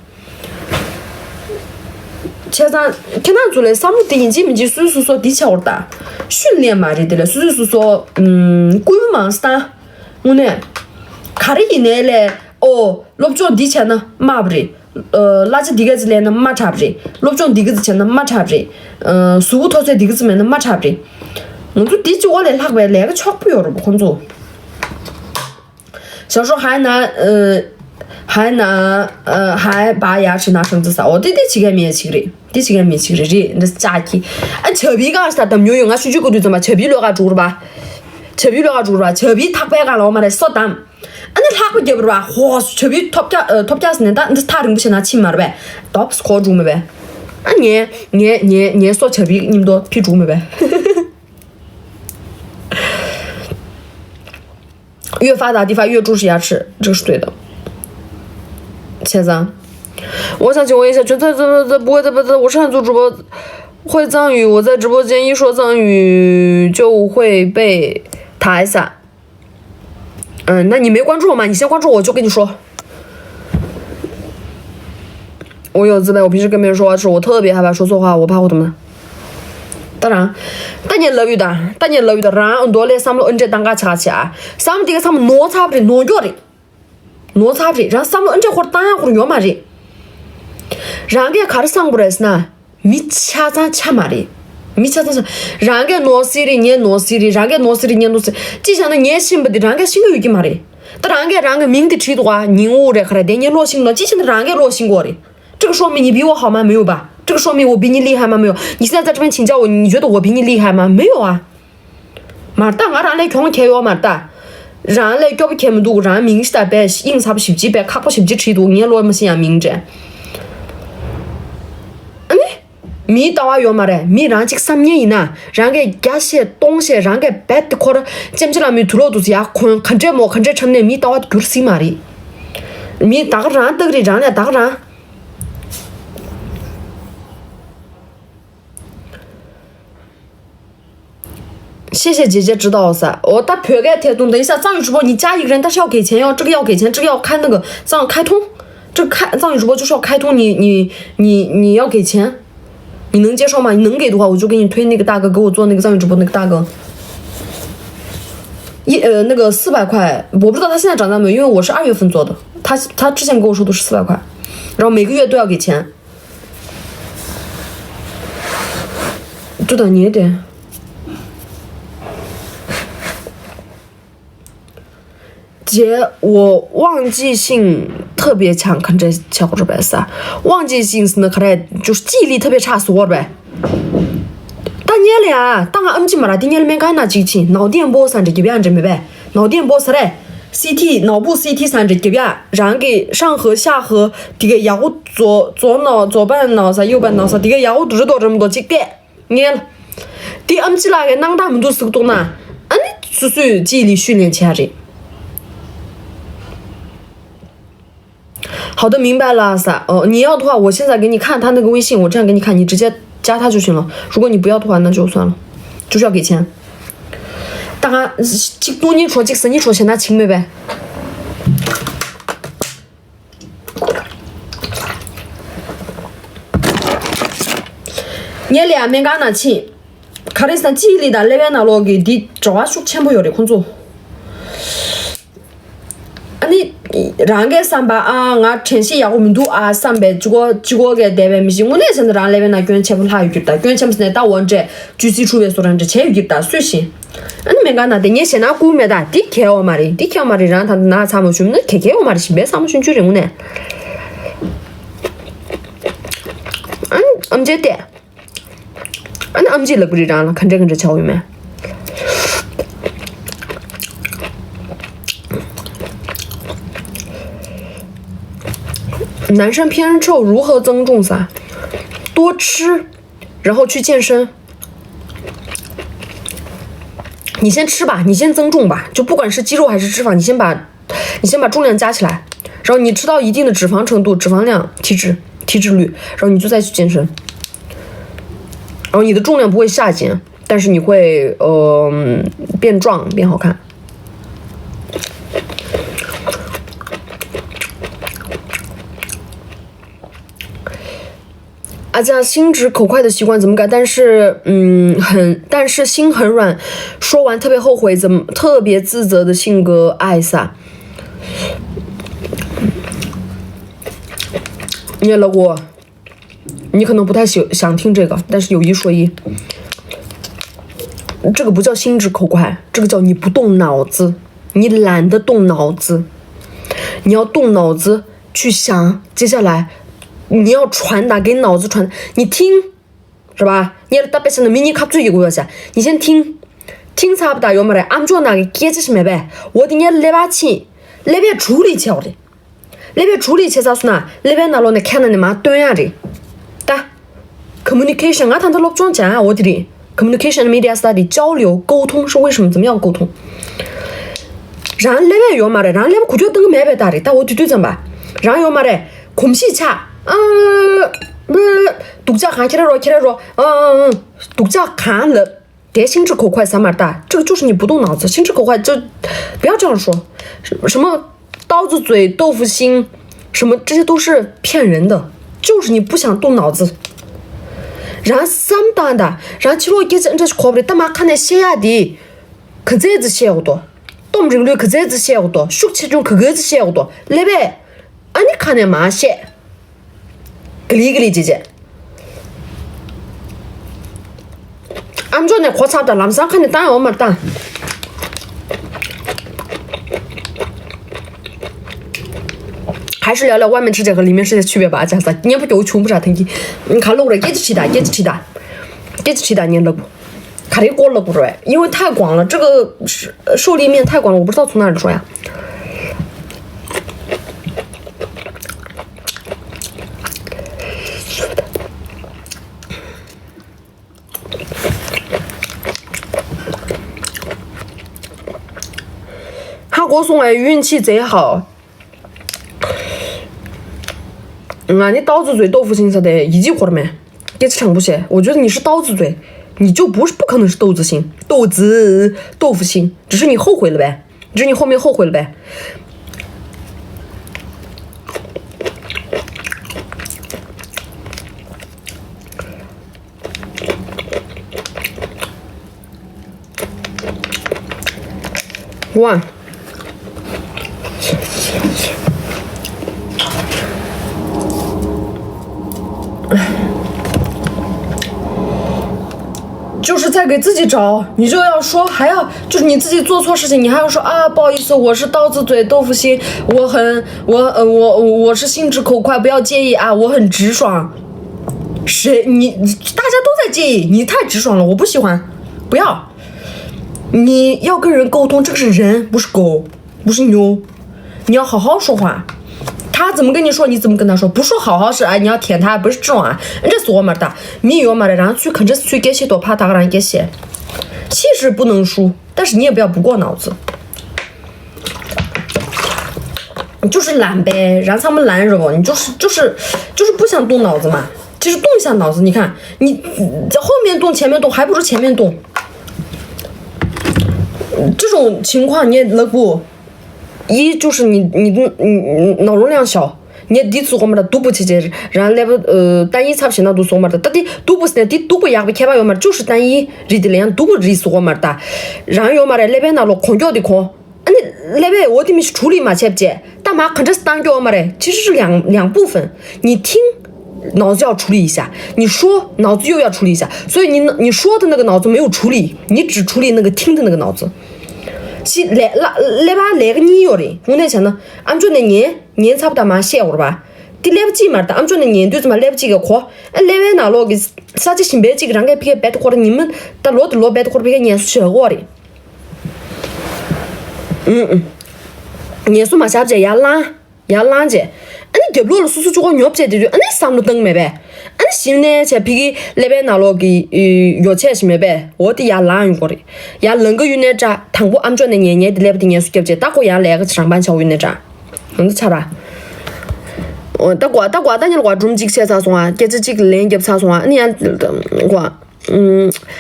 བྱས་ཙང་ཁྱེད་རང་ཚོ་ལས་བསམ་བློ་དེ་ཡིན་གཅིག་མིན་གཅིག་སོ་སོ་སོ་འདི་བྱ་བར་ལྟ། ཤུལ་ལས་མ་རེད་དེ་ལས་སོ་སོ་སོ་སོ་ཨུམ་སྐུལ་མ་བཏང་། དངོས་གནས། ག་རེ་ཡིན་ནའི་ལས་ཨོ་སློབ་སྦྱོང་འདི་བྱས་ན་དམའ་བ་རེད། ཨ། གླ་ཆ་འདི་ག་ཙམ་ལེན་ན་མ་འཁྲབ་རེད། སློབ་སྦྱོང་འདི་ག་ཙམ་བྱས་ན་མ་འཁྲབ་རེད། ཨ། གཟུགས་པོ་མཐོ་ཚད་འདི་ག་ཙམ་མེད་ན་མ་འཁྲབ་རེད། ང་ཚོ་འདི་གཅིག་པོ་ལས་ལྷག་པའི་ལས་ཀ་ཆོག་པོ་ཡོད་རེད་པ་ཁོང་ཚོ། ཞའོ་ཧྲོ་ཧའེ་ན། ཨ། ཧའེ་ན། ཨ། ཧའེ་པ་ཡ་ཧྲི་ན་ཧྲང་ཙི་ས། འོ་དེ་དེ་བྱེད་མཁན་མེད་ཅིག་རེད། དེ་བྱེད་མཁན་མེད་ཅིག་རེད། རེད་འདི་ཅག་གི། ཨ། བྱ་བིའི་ག་ས་དམ་ཉོ་ཡོད། ང་ཆུང་ཆུང་གི་དུས་ཙམ་པ་བྱ་བིའི་ལོས་ག་འགྲོ་རེད་པ། བྱ་བིའི་ལོས་ག་འགྲོ་རེད་པ། བྱ་བིའི་ཐག་པའི་ག་ལ་འོ་མ་རེད་སོ་དམ། ཨ་ནི་ལྷག་པ་རྒྱབ་རེད་པ། ཧོ་བྱ་བིའི་ཐོབ་རྒྱག་ཨ། ཐོབ་རྒྱག་ཟེར་ནས་ད་འདི་ཐག་རིང་པོ་བྱས་ན་ཕྱིན་མ་རེད་པས། དོབ་སི་གོ་འགྲོ་མེད་པས། ཨ། ངའི་ངའི་ངའི་ངའི་སོ་བྱ་བིའི་མཉམ་དུ་ཕི་འགྲོ་མེད་པས། 越发达的地方越重视牙齿，这个是对的。现在，我想请问一下，觉得这这这不会这不这我上次主播会藏语，我在直播间一说藏语就会被打一下。嗯，那你没关注我吗？你先关注我，我就跟你说。 我有自卑，我平时跟别人说话的时候，我特别害怕说错话，我怕我怎么了？当然，ད་ངས་ལབ་ཡོད་ད། ད་ངས་ལབ་ཡོད་ད། རང་མདོ་ལས་བསམ་བློ་ཨ་འདྲས་བཏང་ག་ཆག་ཆག་ཨ། བསམ་དེ་ག་བསམ་ནོར་ཚར་བ་རེད། ནོར་འགྱོ་རེད། ནོར་ཚར་བ་རེད། རང་བསམ་བློ་ཨ་འདྲས་ཧོར་བཏང་ཡ་ཧོར་ཡོད་མ་རེད། རང་གིས་ག་རེ་བསམ་དགོས་རེད་ཟེར་ན། མི་ཆ་ཚང་ཆ་མ་རེད། མི་ཆ་ཚང་ཆ། རང་གིས་ནོར་སྲིད་རེད། ངས་ནོར་སྲིད་རེད། རང་གིས་ནོར་སྲིད་རེད། ངས་ནོར་སྲིད། ཅི་བྱས་ན་ངས་ཤེས་པ་འདི་རང་གིས་ཤེས་ཀྱི་ཡོད་ཀྱི་མ་རེད། ད་རང་གིས་རང་གི་མིང་དེ་བྲིས་འདུག་ག་ཉིང་འུ་རེད་ག་རེ་དེ་ངས་ལོག་ཤེས་ལ་ཅི་བྱས་ན་རང་གིས་ལོག་ཤེས་ཀྱི་ཡོད་རེད། 这个说明你比我好吗？没有吧。这个说明我比你厉害吗？没有。你现在在这边请教我，你觉得我比你厉害吗？没有啊。 མ་རེད་ད། ང་རང་ལས་གྱོང་ཁེལ་ཡོད་མ་རེད་ད། རང་ལས་སྐྱོ་པོ་ཁེལ་མི་འདུག་རང་མིང་ཞིག་ད་དཔེ་དབྱིངས་ཚ་པོ་ཞེ་པོ་ཅིག་དཔེ་ཁག་པོ་ཞེ་པོ་ཅིག་བྲིས་འདུག་ངས་ལོ་མ་ཤེས་ཡང་མིང་འདྲ། ཨ་ནི། མིའི་ལྟ་བ་ཡོད་མ་རེད། མི་རང་གཅིག་བསམ་ངན་ཡིན་ན། རང་གིས་བརྒྱ་བཤད་སྟོང་བཤད་རང་གིས་རྦད་དེ་ཁོ་ར་ལྕམ་ཆེ་ལགས་མི་དུག་ལོག་འདུག་ཟེར་ཡ་གོན་ག་འདྲས་མོ་ག་འདྲས་འཁྲབ་ནས་མིའི་ལྟ་བ་འགྱུར་སྲིད་མ་རེད། མི་ད་ག་རང་སྟག་རེད། རང་ལས་ད་ག་རང་། 谢谢姐姐指导 ཟེར། འོ་ད་བོད་སྐད་ཐད་གཏོང་། 等一下藏语直播你加一个人，但是要给钱哟，这个要给钱，这个要开那个藏开通，这个开藏语直播就是要开通，你你你你要给钱，你能接受吗？你能给的话，我就给你推那个大哥，给我做那个藏语直播那个大哥。一呃那个四百块，我不知道他现在涨价没有，因为我是二月份做的，他他之前跟我说的是四百块，然后每个月都要给钱。 ཅོ་དང་ཉེ་དེ། 姐，我忘记性特别强，看这效果这白撒。忘记性是那可能就是记忆力特别差，是我呗。ད་ཉལ་ལ་ཡ། ད་ང་ཨམ་ཆི་མ་ར་དེ་ཉལ་མེད་ག་ན་ཅིག་ཕྱིན་脑电波 ཟེར་འདྲ་རྒྱབ་ཡ་འདྲ་མེད་པས། 脑电波 ཟེར་རེད། སི་ཐི། ནག་པོ་སི་ཐི་ཟེར་འདྲ་རྒྱབ་ཡ། རང་གི་上颌下颌་དེ་ག་ཡག་པོ། 左左脑，左半脑 ཟེར། 右半脑 ཟེར། དེ་ག་ཡག་པོ་རི་དོ་རི་མོ་དོ་ཅིག་བལྟས། ངས་དེ་ཨམ་ཆི་ལགས་ཀྱི་སྣང་དག་མི་འདུག་ཟེར་གི་འདུག་ན། ཨ་ནི་སོ་སོས་ཅི་ལི་ཤུལ་ལེན་བྱས་རེད། 好的，明白了，撒。哦，你要的话，我现在给你看他那个微信，我这样给你看，你直接加他就行了。如果你不要的话，那就算了，就是要给钱。大家，这东西说，这生意说，现在请没呗？ ངས་ལས་ཡ་སྨན་ཁང་ནང་ཕྱིན། ག་རེ་ཟེར་ན་ཅི་ལི་དང་ཀླད་པའི་ནང་ལོགས་ཀྱི་འདི་འབྲེལ་བ་ཤུགས་ཆེན་པོ་ཡོད་རེད་ཁོང་ཚོ། ཨ་ནི། རང་གིས་བསམ་པ་ཨ་ང་དྲན་ཤེས་ཡག་པོ་མི་འདུག་ཨ་བསམ་པའི་གཅིག་པོ་གཅིག་པོ་གས་བསྡད་པའི་མི་ཞིག་དངོས་གནས་བྱས་ན་རང་ཀླད་པའི་ནང་སྐྱོན་ཆེན་པོ་ལྷག་ཡོད་རྒྱུ་རེད་ད། སྐྱོན་ཆེན་པོ་ཟེར་ནས་ད་འོ་འདྲས་བཅུད་སྲིད་འཁྲུ་བའི་བཟོ་འདྲ་འདྲ་བྱས་ཡོད་རྒྱུ་རེད་ད་སུས་ཤེས། ཨ་ནི་སྨན་ཁང་ནང་དེ་ངས་ཞེད་སྣང་སྐུལ་མེད་ད། འདི་གལ་ཡོད་མ་རེད། འདི་གལ་ཡོད་མ་རེད། རང་ད་ལྟ་ན་ཚ་མོ་བྱུང་ན་གལ་གལ་ཡོད་མ་རེད། ཞིམ་པའི་ཚ་མོ་ཆུང་ཆུང་རེད་དངོས་གནས། ཨ་ནི་ཨམ་ཆི་བལྟས། ཨ་ནི་ཨམ་ཆིས་ལབ་ཀྱི་རེད་རང་ལ་ག་འདྲ་ག་འདྲ་བྱ་འོས་མེད། 男生偏瘦如何增重撒？多吃，然后去健身。你先吃吧，你先增重吧，就不管是肌肉还是脂肪，你先把，你先把重量加起来，然后你吃到一定的脂肪程度，脂肪量、体脂、体脂率，然后你就再去健身，然后你的重量不会下减，但是你会呃变壮，变好看。 啊，这样心直口快的习惯怎么改？但是，嗯，很，但是心很软，说完特别后悔，怎么特别自责的性格，爱撒。你老公，你可能不太喜想听这个，但是有一说一，这个不叫心直口快，这个叫你不动脑子，你懒得动脑子。你要动脑子去想，接下来你要传达给脑子传，你听，是吧？你要大白天的迷你卡最有个啥？你先听，听差不多有没得？俺做那个解释是没呗？我的你来吧去，那边处理去的。 ཀླད་པའི་འཕྲོ་ལས་བྱེད་ས་སོང་ན་ཀླད་པའི་ནང་ལོགས་ནས་ཁ་ནང་ནས་མར་བཏོན་ཡ་རེད། ད་communication ང་ད་ལྟ་སློབ་སྦྱོང་བྱ་ཡ་འོ་དེ་རེད། Communication media study 交流沟通是为什么怎么样沟通 རང་ཀླད་པ་ཡོད་མ་རེད། རང་ཀླད་པ་འགུལ་སྐྱོད་གཏོང་གི་མེད་པའི་ད་རེད། ད་འོ་དེ་དུས་ཙམ་པ་རང་ཡོད་མ་རེད། གོམས་གཤིས་ཆགས། ཨ་སྡུག་ཅག་གང་ཁྱེར་རོ་ཁྱེར་རོ། ཨ་ཨ་ཨ་སྡུག་ཅག་གང་ལབ། 别心直口快 ཟ་མར་ལྟ། 这个就是你不动脑子，心直口快就不要这样说。什么刀子嘴豆腐心，什么这些都是骗人的，就是你不想动脑子。 རང་བསམ་བཏང་ད། རང་ཕྱི་ལོགས་སྐད་ཆ་འདྲ་ཞིག་གོ་བ་རེད། ད་མ་ཁ་ནས་བཤད་ཡ་དེ་ག་ཚད་ཙི་བཤད་འོ་དོ། སྟོབས་རིང་ལོས་ག་ཚད་ཙི་བཤད་འོ་དོ། ཤུགས་ཆེ་ཆུང་ག་ག་ཙི་བཤད་འོ་དོ། ཀླད་པས་ཨ་ནི་ཁ་ནས་མ་བཤད། ག་ལི་ག་ལི་བྱེད་བྱེད། ཨ་མཆོག་ནས་གོ་ཚར་དང་ལམ་སང་ཁ་ནས་བཏང་ཡོང་མར་བཏང་། 还是聊聊外面世界和里面世界区别吧。ཅག་ས་སྙན་པོ་ཀྱོག་ཆུང་པོ་ར་ཐེངས་ཀྱི། ག་ལོག་རེད། སྐད་ཆ་དྲིས་དང་སྐད་ཆ་དྲིས་དང་། སྐད་ཆ་དྲིས་དང་ཉན་ལབ། ག་རེ་སྐོར་ལབ་དགོས་རེད། 因为太广了，这个受力面太广了，我不知道从哪里说呀。 ཧ་གོ་སོང་ངས། 运气贼好。 ང་ནི刀子嘴豆腐心 ས་དེ་ཡིད་ཆེས་འཁོར་མེད། སྐད་ཆ་དྲང་པོ་བཤད། 我觉得你是刀子嘴，你就不是，不可能是豆子心，豆子豆腐心，只是你后悔了呗，只是你后面后悔了呗。 哇，就是在给自己找，你就要说，还要，就是你自己做错事情，你还要说啊，不好意思，我是刀子嘴豆腐心，我很，我呃我我是心直口快，不要介意啊，我很直爽。谁？你大家都在介意，你太直爽了，我不喜欢，不要。 你要跟人沟通，这个是人，不是狗，不是牛。你要好好说话。他怎么跟你说，你怎么跟他说，不说好好说，哎，你要舔他，不是这种啊。人家说嘛的，你有嘛的，然后去跟着去给些多怕他个人给些，气势不能输，但是你也不要不过脑子。 就是懒呗，然后他们懒什么？你就是就是就是不想动脑子嘛。其实动一下脑子，你看你在后面动，前面动，还不如前面动。这种情况你也乐不？一就是你你你你脑容量小，你也第一次我们的读不起这，然后那不呃单一差不多那读书嘛的，到底读不是的，读不也不开吧有嘛，就是单一 རིགས་དེ་ལ་ཡང་སྡུག་པོ་རིགས་སུ་འོ་མར་ལྟ། རང་ཡོད་མ་རེད། ཀླད་པའི་ནང་ལོགས་གོང་མགྱོགས་དེ་གོ། ཨ་ནི་ཀླད་པས་འོ་དེ་མི་ཞིག་处理མ་བྱས་བྱས་ད་མ་ག་འདྲ་བཏང་རྒྱུ་འོ་མ་རེད། 其实是两两部分，你听脑子要处理一下，你说脑子又要处理一下，所以你你说的那个脑子没有处理，你只处理那个听的那个脑子。 ཞིག་ལས་ལ་ཀླད་པ་ལས་ཀ་གཉིས་ཡོད་རེད། དངོས་གནས་བྱས་ན་ཨ་མཆོག་ནས་ཉན་ཉན་ཚབ་དང་མ་བཤད་འོར་བ། དེ་ཀླད་པ་གཅིག་མ་རེད། ད་ཨ་མཆོག་ནས་ཉན་དུས་ཙམ་པ་ཀླད་པ་གཅིག་གིས་གོ། ཨ་ཀླད་པའི་ནང་ལོགས་ཀྱི་ས་ཆ་གཞན་པའི་གཅིག་རང་གིས་ཕ་གིར་རྦད་དེ་ཁོ་ར་ཉི་མ་ད་ལོ་དེ་ལོ་རྦད་དེ་ཁོ་ར་ཕ་གིར་ངལ་གསོ་བྱེད་དགོས་རེད། ཨུ་ཨུ། ངལ་གསོ་མ་བྱས་བྱས་ཡར་ལངས། ཡར་ལངས་བྱས། ཨ་ནི་རྒྱབ་ལོགས་ལ་སོ་སོ་གཅིག་པོ་ཉོབ་བྱས་དེ་དུས་ཨ་ནི་བསམ་བློ་བཏང་མེད་པས། ཨ་ནི་གཞི་ནས་བྱས་ཕ་གིའི་ཀླད་པའི་ནང་ལོགས་ཀྱི་ཡོ་བྱད་ཞིག་མེད་པས། འོ་དེ་ཡར་ལངས་ཡོང་གི་རེད། ཡར་ལངས་ཀྱི་ཡོད་ནའི་འདྲ། དང་པོ་ཨ་མཆོག་ནས་ཉལ་ཉལ་དེ་ཀླད་པ་དེ་ངལ་གསོ་བརྒྱབ་བྱས་ད་ཁོ་ཡར་ལས་ཀ་ཅིག་རང་དབང་ཆགས་ཡོད་ནའི་འདྲ། འོ་ད་ཆགས་ར། འོ་ད་གོ་ད་གོ་ད་ཉིན་གོ་སྒྲུང་གཅིག་བཤད་ཚར་སོང་ཨ། སྐད་ཆ་གཅིག་ལན་བརྒྱབ་ཚར་སོང་ཨ། ཨ་ནི་ཡང་གོ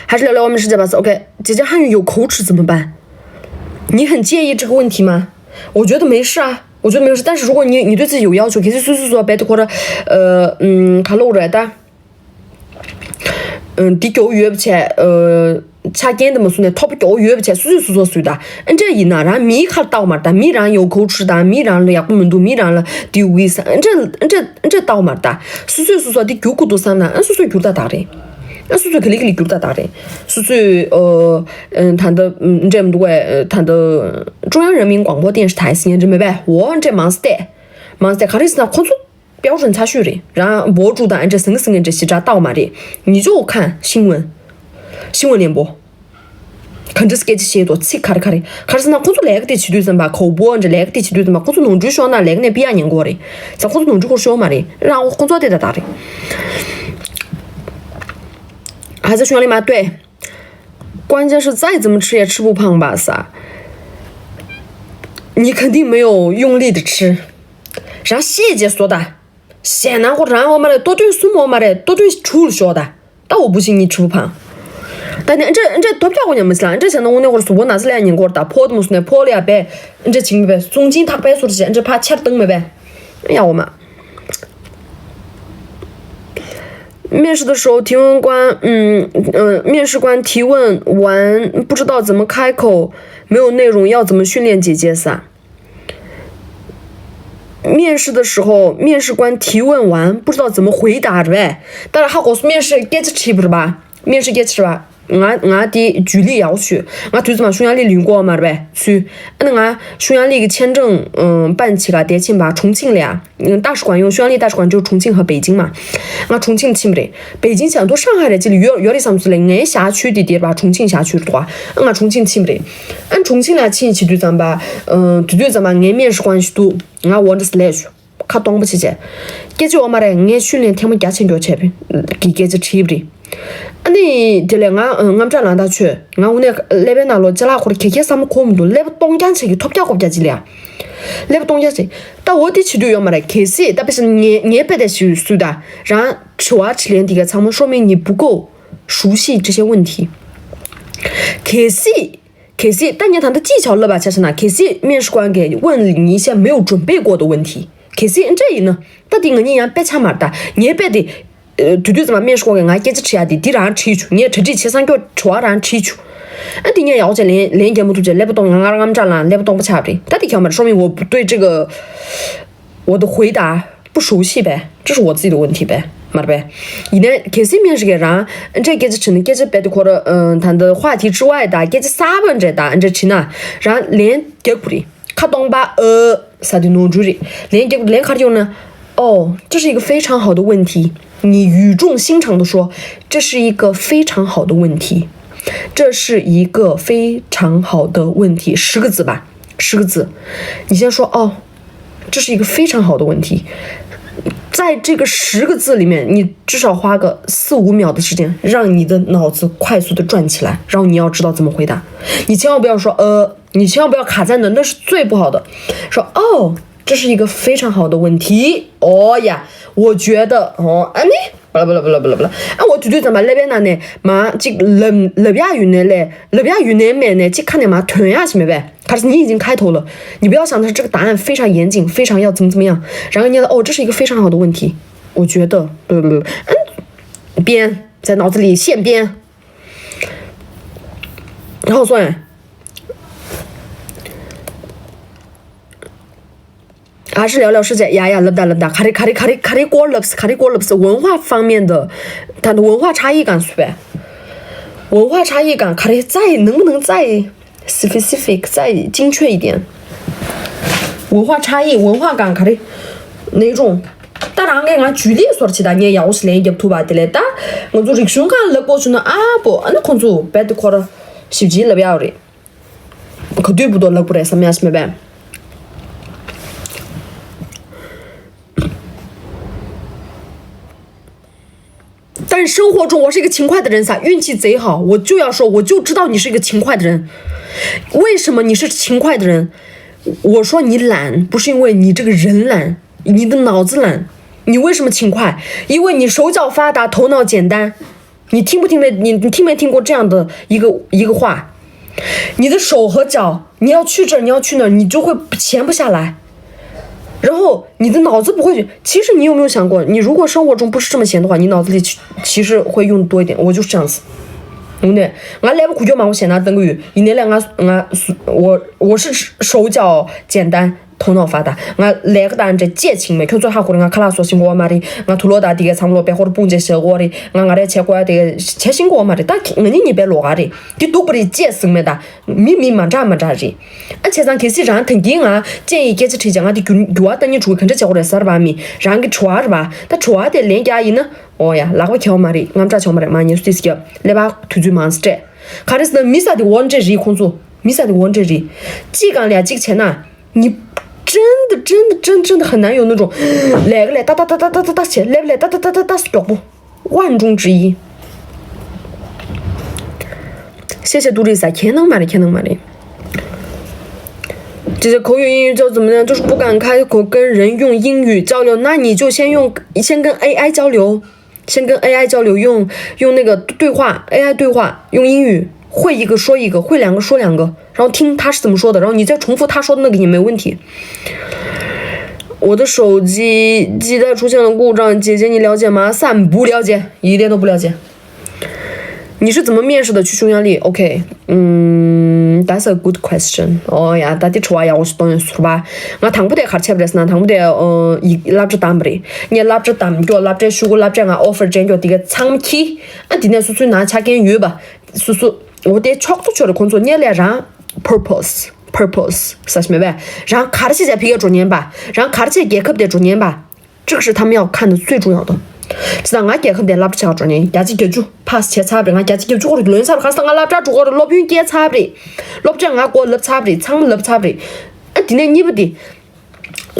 还是聊聊我们世界吧。OK，姐姐汉语有口齿怎么办？你很介意这个问题吗？我觉得没事啊，我觉得没事。但是如果你你对自己有要求，其实岁岁岁别的或者呃嗯卡路来的，嗯，第九月不起，呃， ཆ་རྐྱེན་དེ་མ་བཟུང་ནས་ཐོབ་པ་མགྱོགས་ཡོད་པ་བྱས་སོ་སོས་སོ་སོ་བཟོས་ད། ཨ་འདྲས་ཡིན་ན་རང་མིའི་ཁར་ལྟ་བ་མ་རེད་ད། མི་རང་ཡོད་ཁོ་ཁྲུ་དང་མི་རང་ལ་ཡག་པོ་མི་འདུག་མི་རང་ལ་དེ་ཝི་ས་ཨ་འདྲས་ཨ་འདྲས་ཨ་འདྲས་ལྟ་བ་མ་རེད་ད། སོ་སོས་སོ་སོ་དེ་བསྒྱུར་དགོས་འདུག་བསམ་ན་ཨ་སོ་སོས་བསྒྱུར་ད་ད་རེད། ཨ་སོ་སོས་ག་ལེ་ག་ལེ་བསྒྱུར་ད་ད་རེད། སོ་སོས་ཨོ་ཨ་ད་ལྟ་འདྲས་མི་འདུག་བས་ད་ལྟ་中央人民广播电视台ཟེར་མཁན་འདྲས་མེད་པས། འོ་འདྲས་མང་སྟེ་མང་སྟེ་ག་རེ་ཟེར་ན་ཁོ་ཚོ།标准差距རེད། རང་博主དང་ཨ་འདྲས་ཟིང་ཟིང་ཨ་འདྲས་ཞེ་དྲག་ལྟ་བ་མ་རེད། 你就看新闻，新闻联播 ག་འདྲས་སྐད་ཆ་བཤད་འདུག་ཚིག་ག་རེ་ག་རེ་ག་རེ་ཟེར་ན་ཁོ་ཚོ་ལས་ཀ་དེ་བྱེད་དུས་ཙམ་པ་ཁོ་བོ་ཨ་འདྲས་ལས་ཀ་དེ་བྱེད་དུས་ཙམ་པ་ཁོ་ཚོ་ནོར་འཁྲུལ་ཤོར་ན་ལས་ཀ་ནས་ཕི་ཡ་ཉན་དགོས་རེད། ཙང་ཁོ་ཚོ་ནོར་འཁྲུལ་ཁོ་ཤོར་མ་རེད། རང་ཁོ་ཚོ་དེ་ད་ད་རེད། 还在匈牙利吗？对，关键是再怎么吃也吃不胖吧，撒。你肯定没有用力的吃。 རང་ཤེས་རྗེས་བཟོ་ད། ཞེད་སྣང་ཁོ་རང་འོ་མ་རེད། ལྟོ་དོན་གསུམ་འོ་མ་རེད། ལྟོ་དོན་དྲུག་ལ་ཤོག་ད། ད་འོ་བུ་ཞིག་གཉིས་ཁྲི་བུ་འཕང་། ད་ནི་ཨ་འདྲ་ཨ་འདྲ་ཐོབ་རྒྱག་གོ་ཉམས་མི་སྲིད་ལ། ཨ་འདྲ་བྱས་ན་དངོས་གནས་ཁོར་གཟུགས་པོ་ན་ཚ་ལ་ཡང་ཉེན་ཁོར་ད། ཕོ་དུ་མོ་སུ་ནས་ཕོ་ལ་ཡ་བས་ཨ་འདྲ་བྱིང་མི་བས་གསུང་ཆིང་ཐག་པས་སོར་བྱས་ཨ་འདྲ་ཕ་ཆར་བཏང་མི་བས། ཡ་འོ་མ། 面试的时候提问官，嗯嗯，面试官提问完不知道怎么开口，没有内容，要怎么训练姐姐撒？ 面试的时候，面试官提问完不知道怎么回答，对不对？但是哈，我面试 get 吃不是吧？面试 get 吃吧？ ང་ང་དེ་ཇུ་ལི་ཡག་ཤོས། ང་དུས་ཚོད་མ་匈牙利 ལུས་过嘛རེད་པས་ཚུལ། ཨ་ནི་ང་匈牙利 གི签证嗯办起个 得进吧 重庆了呀。嗯，大使馆用匈牙利 大使馆就重庆和北京嘛。 ང་重庆 ཕྱིན་པ་རེད། 北京 ཆ་མདོ་上海 རེད་ཅི་ལ་ཡོད་ཡོད་རེད་བསམ་ཚུལ་ལ་ངའི་བྱ་ཆུ་དེ་དེར་བ་重庆 བྱ་ཆུ་རེད་དོ། ང་重庆 ཕྱིན་པ་རེད། ཨ་ནི་重庆 ལ་ཕྱིན་བྱེད་དུས་ཙམ་པ། ཨ་དུས་ཚོད་ཙམ་པ་ངའི་面试官 ཞིག་འདུག་ང་འོ་འདྲ་ལས་ཞུ། ཁ་སྟོང་པ་བྱེད་བྱས། སྐད་ཆ་འོ་མ་རེད། ངས་ཤུལ་ལན་ཐེངས་མ་བརྒྱ་ཆེན་མགྱོགས་བྱས་པའི་གི་སྐད་ཆ་དྲིས་པ་རེད། ཨ་ནི་དེ་ལས་ང་ཨ་རྔམ་སྐྲག་ལངས་ཐག་ཆོད། ང་དངོས་གནས་ཀླད་པའི་ནང་ལོགས་ཅ་ལག་ཁོར་གེ་གེ་བསམ་བློ་འཁོར་མི་འདུག་ཀླད་པ་སྟོང་རྐྱང་བྱེད་ཀྱི་ཐོབ་རྒྱག་ཁོབ་རྒྱག་ཅི་ལ་ཡ། ཀླད་པ་སྟོང་རྐྱང་བྱེད། ད་འོ་དེ་བྱེད་དུས་ཡོད་མ་རེད། གལ་སྲིད་ད་དཔེ་བཞག་ན་ངའི་ངའི་དཔེ་དེ་ཞུ་སུས་ད། རང་དྲི་བ་དྲིས་ལན་དེ་ག་ཚང་མ 说明你不够熟悉这些问题。 གལ་སྲིད། གལ་སྲིད་ད་ངས་ད་ལྟ་ཅིའི་ཆ་ལབ་པ་ཆ་བཞག་ན། གལ་སྲིད面试官 གིས་问你一些没有准备过的问题། གལ་སྲིད་འདྲ་ཡིན་ན། ད་དེ་ང་གཉིས་ཡང་དཔེ་ཆ་མ་རེད་ད། ངའི་དཔེ་དེ། ཨ་དུས་དུས་ཙམ་པ་面试官 གིས་ང་སྐད་ཆ་དྲི་ཡ་དེ་འདི་རང་དྲིས་བྱུང་། ངས་གྲ་སྒྲིག་བྱས་སང་སྐྱོ་དྲི་བ་རང་དྲིས་བྱུང་། ཨ་འདི་ངས་ཡག་པོ་བྱས་ལན་ལན་རྒྱག་མ་ཐུབ་བྱས་ཀླད་པ་སྟོང་ང་ང་རང་རྔམ་སྐྲག་ལངས་ཀླད་པ་སྟོང་པ་ཆགས་པ་རེད། ད་དེ་ཁྱོད་མ་རེད། 说明我不对这个 我的回答不熟悉呗，这是我自己的问题呗，མ་རེད་པས། ཡིན་ནའི་གལ་སྲིད་面试 གིས་རང་འདྲས་སྐད་ཆ་དྲིས་ན། སྐད་ཆ་རྦད་དེ་ཁོ་ར་ཨ་ད་འདི 话题之外 དང་སྐད་ཆ་གསར་པ་འདྲས་དང་འདྲས་དྲིས་ན་རང་ལན་རྒྱག་དགོས་རེད། ཁ་སྟོང་པ་ཨ་ཟེར་དེ་ནོར་འཁྲུལ་རེད། ལན་རྒྱག་ལན་ག་རེ་རྒྱག་ན། 哦，这是一个非常好的问题。 你语重心长地说，这是一个非常好的问题。 这是一个非常好的问题，十个字吧，十个字。你先说哦，这是一个非常好的问题。在这个十个字里面，你至少花个四五秒的时间，让你的脑子快速的转起来，然后你要知道怎么回答。你千万不要说呃，你千万不要卡在那，那是最不好的。说哦，这是一个非常好的问题。哦呀，我觉得哦，哎，你巴拉巴拉巴拉巴拉巴拉。啊，我绝对怎么那边呢？嘛，这个冷冷呀，云南嘞，冷呀，云南美呢，这看见嘛，同样是没呗。可是你已经开头了，你不要想的是这个答案非常严谨，非常要怎么怎么样。然后你哦，这是一个非常好的问题，我觉得，不不不，嗯，编在脑子里现编，然后算。 还是聊聊世界呀呀，ལབ་ད་ལབ་ད། ག་རེ་ག་རེ་ག་རེ་ག་རེ་སྐོར་ལབ་ག་རེ་སྐོར་ལབ། 文化方面的，它的文化差异感 སུ་བས། 文化差异感 ག་རེ 再能不能再 specific 再精确一点。 文化差异，文化感 ག་རེ 哪种。 ད་རང་གིས་ང་ཇུ་ལི་ཟུར་ཆེ་ད་ངས་ཡག་པོ་ཞིག་ལན་རྒྱབ་ཐུབ་པ་དེ་ལས། ད་ང་ཚོ་རིག་གཞུང་སྒང་ལབ་དགོས་བྱུང་ན་ཨ་པོ་ཨ་ནི་ཁོང་ཚོ་རྦད་དེ་ཁོ་ར་ཞིབ་ཅིག་ལབ་ཡག་རེད། ག་དུས་བུ་དོ་ལབ་དགོས་རེད་བསམ་ཡག་ཞིག་མེད་པས། 但是生活中我是一个勤快的人撒，运气贼好，我就要说，我就知道你是一个勤快的人。为什么你是勤快的人？我说你懒，不是因为你这个人懒，你的脑子懒。你为什么勤快？因为你手脚发达，头脑简单。你听不听没？你你听没听过这样的一个一个话？你的手和脚，你要去这儿，你要去那儿，你就会闲不下来。 然后你的脑子不会去，其实你有没有想过，你如果生活中不是这么闲的话，你脑子里其其实会用多一点。我就是这样子。དངོས་གནས་ང་ཀླད་པ་འགུལ་སྐྱོད་མང་པོ་བྱས་ན་བཏང་གི་ཡོད། ཡིན་ནའི་ལས་ང་ང་我我是手脚简单头脑发达། ང་ལས་ཀ་དང་འདྲ་ཅེས་ཆིང་མེད། ཁྱོད་ཚོ་ཧ་གོ་རེད། ང་ཁ་ལག་བཟོ་ཤེས་ཀྱི་ཡོད་མ་རེད། ང་དུག་ལོག་དང་དེ་གའི་ཚང་མ་ལོག་པའི་ཧོར་སྤུངས་བྱས་བཞག་གི་ཡོད་རེད། ང་ང་རས་བྱེད་དགོས་ཡ་དེ་ག་བྱེད་ཤེས་ཀྱི་ཡོད་མ་རེད། ད་ང་གཉིས་གཉིས་པའི་ལོགས་ཀ་རེད། དེ་སྡུག་པ་རེད་ཅེས་ཟེར་གྱི་མེད། ད་མི་མི་མ་འདྲ་མ་འདྲ་རེད། ཨ་བྱས་ཙང་གལ་སྲིད་རང་ཐེངས་འདིའི་ང་ཅན་ཡི་སྐད་ཆ་དྲིས་ཀྱང་ང་དེ་འགྱུར་འགྱུར་བ་གཏོང་སྙིང་བྲོ་གི། ག་འདྲ་བྱེད་དགོས་རེད་ཟེར་བ་མི་རང་གི་དྲི་བ་རེད་པ། ད་དྲི་བ་དེ་ལན་རྒྱག་ཡིན་ན། ཨོ་ཡ། ལག་པ་འཁྱེར་བ་མ་རེད། རྔམ་སྐྲག་བྱུང་བ་མ་རེད། མ་ཉེས་སུ་ཏིས་ཀྱི་ཀླད་པ་དུས་ཚོད་མང་སྤྲད། ག་རེ་ཟེར་ན་མི་ས་དེ་འོར་འདྲེ་རེད། ཁོང་ཚོ་མི་ས་དེ་འོར་འདྲེ་རེད། གཅིག་གང་ལ་ཡ་གཅིག་བྱས་ན། 你真的真的真真的很难有那种 ལས་ཀ་ལས་ཏག་ཏག་ཏག་ཏག་ཏག་ཏག་བྱས། ཀླད་པ་ལས་ཏག་ཏག་ཏག་ཏག་ཏག་མགྱོགས་པོ། 万中之一。 谢谢杜丽莎。 ཁྱེད་ནང་མ་རེད། ཁྱེད་ནང་མ་རེད། 姐姐口语英语就怎么样？就是不敢开口跟人用英语交流，那你就先用，先跟A I交流，先跟 A I 交流，用用那个对话，AI 对话，用英语会一个说一个，会两个说两个，然后听他是怎么说的，然后你再重复他说的那个也没问题。我的手机基带出现了故障，姐姐你了解吗？三不了解，一点都不了解。 你是怎么面试的？去匈牙利？OK，嗯，that's a good question。哦呀，ད་དེ་དྲི་བ་ཡག་པོ་ཞིག་བཏོན་ཡོད་ཟེར་བ། ང་དང་པོ་དེ་ག་རེ་བྱས་པ་རེད་ཟེར་ན། དང་པོ་དེ་ཨ་ཡིག་སློབ་གྲྭ་བདམས་པ་རེད། ངས་སློབ་གྲྭ་བདམས་རྒྱུ། སློབ་གྲྭའི་ཤོག་གུ། སློབ་གྲྭས་ང་offer་སྤྲད་རྒྱུ། དེ་ག་ཚང་མ་ཁྱེར། ཨ་དེ་ནས་སོ་སོའི་ནང་ཆ་རྐྱེན་ཡོད་པ། སོ་སོ། འོ་དེ་ཆོག་ཏུ་ཆོག་རེད། ཁོང་ཚོ་ངས་ལས་རང་purpose purpose ཟེར་ཞིག་མེད་པས། རང་ག་རེ་བྱས་བྱས་ཕ་གིར་འགྲོ་མཁན་པ། རང་ག་རེ་བྱས་རྒྱལ་ཁབ་དེར་འགྲོ་མཁན་པ། 这个是他们要看的最重要的。 ཅི་ད་ང་རྒྱལ་ཁབ་དེ་སློབ་གྲྭ་ཆགས་འགྲོ་ནས་བརྒྱ་ཆ་བརྒྱད་ཅུ་pass་བྱས་ཚར་བ་རེད། ང་བརྒྱ་ཆ་བརྒྱད་ཅུ་སྐོར་ལོན་ཚར་བ་རེད། ག་ས་ང་སློབ་གྲྭ་འགྲོ་གི་རེད། སློབ་ཡོན་བསྐྱལ་ཚར་བ་རེད། སློབ་གྲྭས་ང་མགོ་ལབ་ཚར་བ་རེད། ཚང་མ་ལབ་ཚར་བ་རེད། ཨ་དེ་ནས་གཉིས་པ་དེ།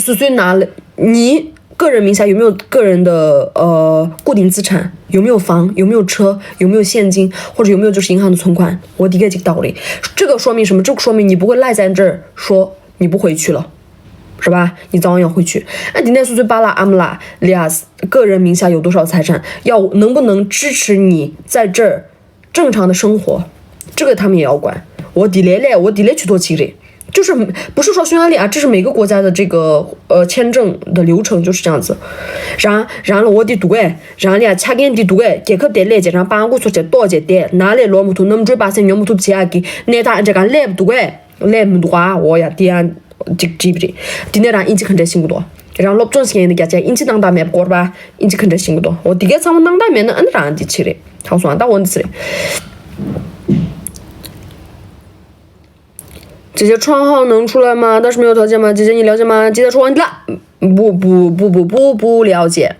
སོ་སོའི་ནང་ལ་你个人名下有没有个人的呃固定资产？有没有房？有没有车？有没有现金？或者有没有就是银行的存款？我第一个就到位。这个说明什么？这个说明你不会赖在这儿说你不回去了。 是吧？你早晚要回去。那今天是最巴拉阿姆拉利亚斯个人名下有多少财产，要能不能支持你在这儿正常的生活，这个他们也要管。我地雷嘞，我地雷去多几嘞，就是不是说匈牙利啊，这是每个国家的这个呃签证的流程就是这样子。然然了，我的对，然了，查根的对，杰克得嘞，然后帮我说这多些的，拿来罗姆图，那么嘴巴是牛姆图不起啊，给那他这个来不对。 ལས་མི་འདུག་ཨ། འོ་ཡ། དེ་ཡང་ཅིག་བྲིས་པ་རེད། དེ་ནས་རང་དབྱིན་ཇི་ག་འདྲས་ཤེས་ཀྱི་འདུག་རང་སློབ་སྦྱོང་ཞིག་ཡིན་ན་རྒྱ་ཆེ་དབྱིན་ཇི་སྣང་དག་མེད་པ་སྐོར་བ། དབྱིན་ཇི་ག་འདྲས་ཤེས་ཀྱི་འདུག་འོ་དེ་གའི་ཚང་མ་སྣང་དག་མེད་ན་ཨ་ནི་རང་འདི་ཆེ་རེད། ཧ་གོ་སོང་ཨ། ད་འོ་འདི་ཚེ་རེད། 姐姐，绰号能出来吗？但是没有条件吗？姐姐，你了解吗？姐姐说完了。不不不不不不了解。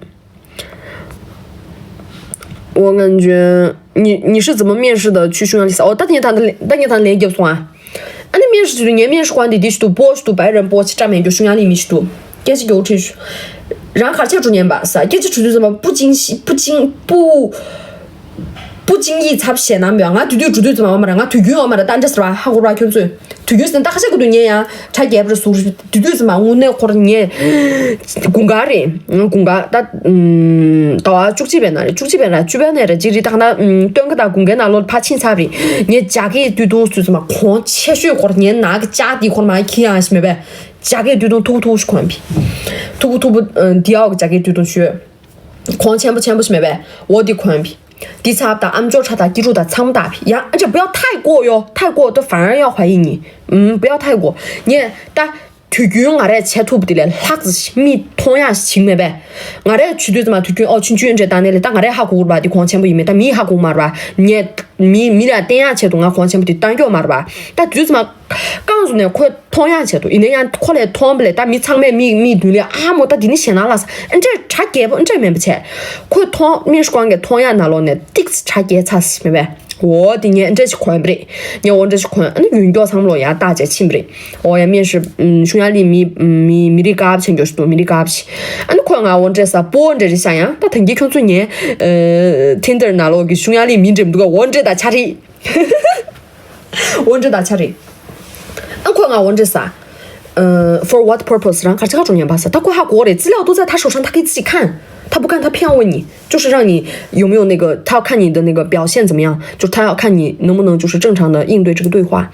我感觉你你是怎么面试的？去匈牙利撒哦，但你谈的但你谈连接送啊？啊，那面试就是你面试官的地区都不是都白人不是这面就匈牙利米是都，也是有程序。然后而且中间吧，撒，也是出去怎么不经意不经不不经意插线那没有啊？对对，绝对怎么嘛？啊，对对，我嘛的，但这是吧，还我吧，就是。 དུས་རྒྱུན་ཟིན་ད་ཁ་ཤས་ཀྱི་དུས་ངས་ཡང་གྲ་རྒྱས་པར་ཟུར་དུས་དུས་ཟིན་མ་དངོས་གནས་ཁོར་ངས་དགུན་ཁ་རེད། དགུན་ཁ་ད་ཟླ་བ་བཅུ་གཅིག་པའི་ནང་རེད། བཅུ་གཅིག་པའི་ནང་བཅུ་པའི་ནང་རེད། ཅི་རེད་ད་ན་སྟོན་ཁ་དང་དགུན་ཁའི་ནང་ལོ་ཕར་ཕྱིན་ཚར་རེད། ངས་རྒྱ་སྐད་དུས་ཐུང་སུས་ཟིན་མ་གོང་ཆེ་ཤོས་ཁོར་ངའི་ནག་གི་ལྕགས་དེ་ཁོར་མ་ཁྱི་ཡང་ཞིག་མེད་པས། རྒྱ་སྐད་དུས་ཐུང་ཐུག་ཐུག་ཞིག་གོན་པི་ཐུག་ཐུག་པོ་འདི་ཨའོ་གི་རྒྱ་སྐད་དུས་ཐུང་ཞོས། གོང་ཆེན་པོ་ཆེན་པོ་ཞིག་མེད་པས། འོ་འདི་གོན་པི། འདི་ཚབ་དང་ཨམ་ཅོག་ཁྲ་དང་སྐྱིད་སྡུག་དང་ཚང་མ་དག་པི། ཡང་ཨ་ཅག་不要太过哟，太过都反而要怀疑你。嗯，不要太过。ངས་ད་དུས་རྒྱུན་ང་རས་བྱེད་ཐུབ་དེ་ལས་ལྷག་ཙམ་ཞིག་མིས་མཐོང་ཡག་ཞིག་བྱིང་མེད་པས། ང་རས་ཆུ་དུས་ཙམ་མ་དུས་རྒྱུན་ཨོ་ཆུན་ཆུན་འདྲེ་ད་ནས་ལས་ད་ང་རས་ཧ་གོ་གུར་བ་འདི་གོང་ཆེན་པོ་ཡིན་མེད། ད་མིས་ཧ་གོ་མར་བ་ངས་མི་མི་ལ་བསྟན་ཡག་ཆེད་དུ་ང་གོང་ཆེན་པོ་འདི་བཏང་རྒྱུ་མར་བ། ད་དུས་ཙམ་མ་རྐང་བཟུང་ནས་ཁོས་མཐོང་ཡག་ཆེད་དུ་ཡིན་ན་ཡང་ཁོ་ལས་མཐོང་བ་ལས་ད་མི་ཚང་མས་མིག་མིག་མདུན་ལས་ཨ་མོ་ད་འདི་ནི་ཞེད་སྣང་ལ་ས་ཨེ་འདྲས་གྲ་རྒྱས་པོ་ཨེ་འདྲས་མེད་པ་བྱས། ཁོས་མཐོང་མིན་སྐོང་གི་མཐོང་ཡག་ནང་ལོགས་ནས་ཏིག་ཙི་གྲ་རྒྱས་ཚ་ཞིག་མེད་པས། འོ་དེ་ངས་ཨེ་འདྲས་ཞིག་གོན་པ་རེད། ངས་འོ་འདྲས་ཞིག་གོན་ཨ་ནི་ཡོན་སྐྱོག་ཚང་མ་ལོ་ཡར་བཏགས་བྱས་ཕྱིན་པ་རེད། འོ་ཡ་མིན་ཧྲི་ཤུང་ཡ་ལི་མི་མི་མི་རིགས་དཀར་པོ་ཆེན་སྐྱོ་ཞིག་འདུག་མི་རིགས་དཀར་པོ་ཞིག་ཨ་ནི་ཁོས་ང་འོ་འདྲས་ས་པོ་འདྲས་རེད་ཤག་ཡང་ད་ཐེངས་ཀྱི་ཁྱོད་ཚོ་ངས་ཐིན་ཏར་ནང་ལོགས་ཀྱི་ཤུང་ཡ་ལི་མི་འདྲེམ་འདུག་ག་འོ་འདྲས་ད་ཆ་རེད། 我这打岔哩。俺快俺我这啥？呃，for what purpose？让卡卡中间巴萨，他快哈国嘞，资料都在他手上，他可以自己看，他不看，他偏要问你，就是让你有没有那个，他要看你的那个表现怎么样，就他要看你能不能就是正常的应对这个对话。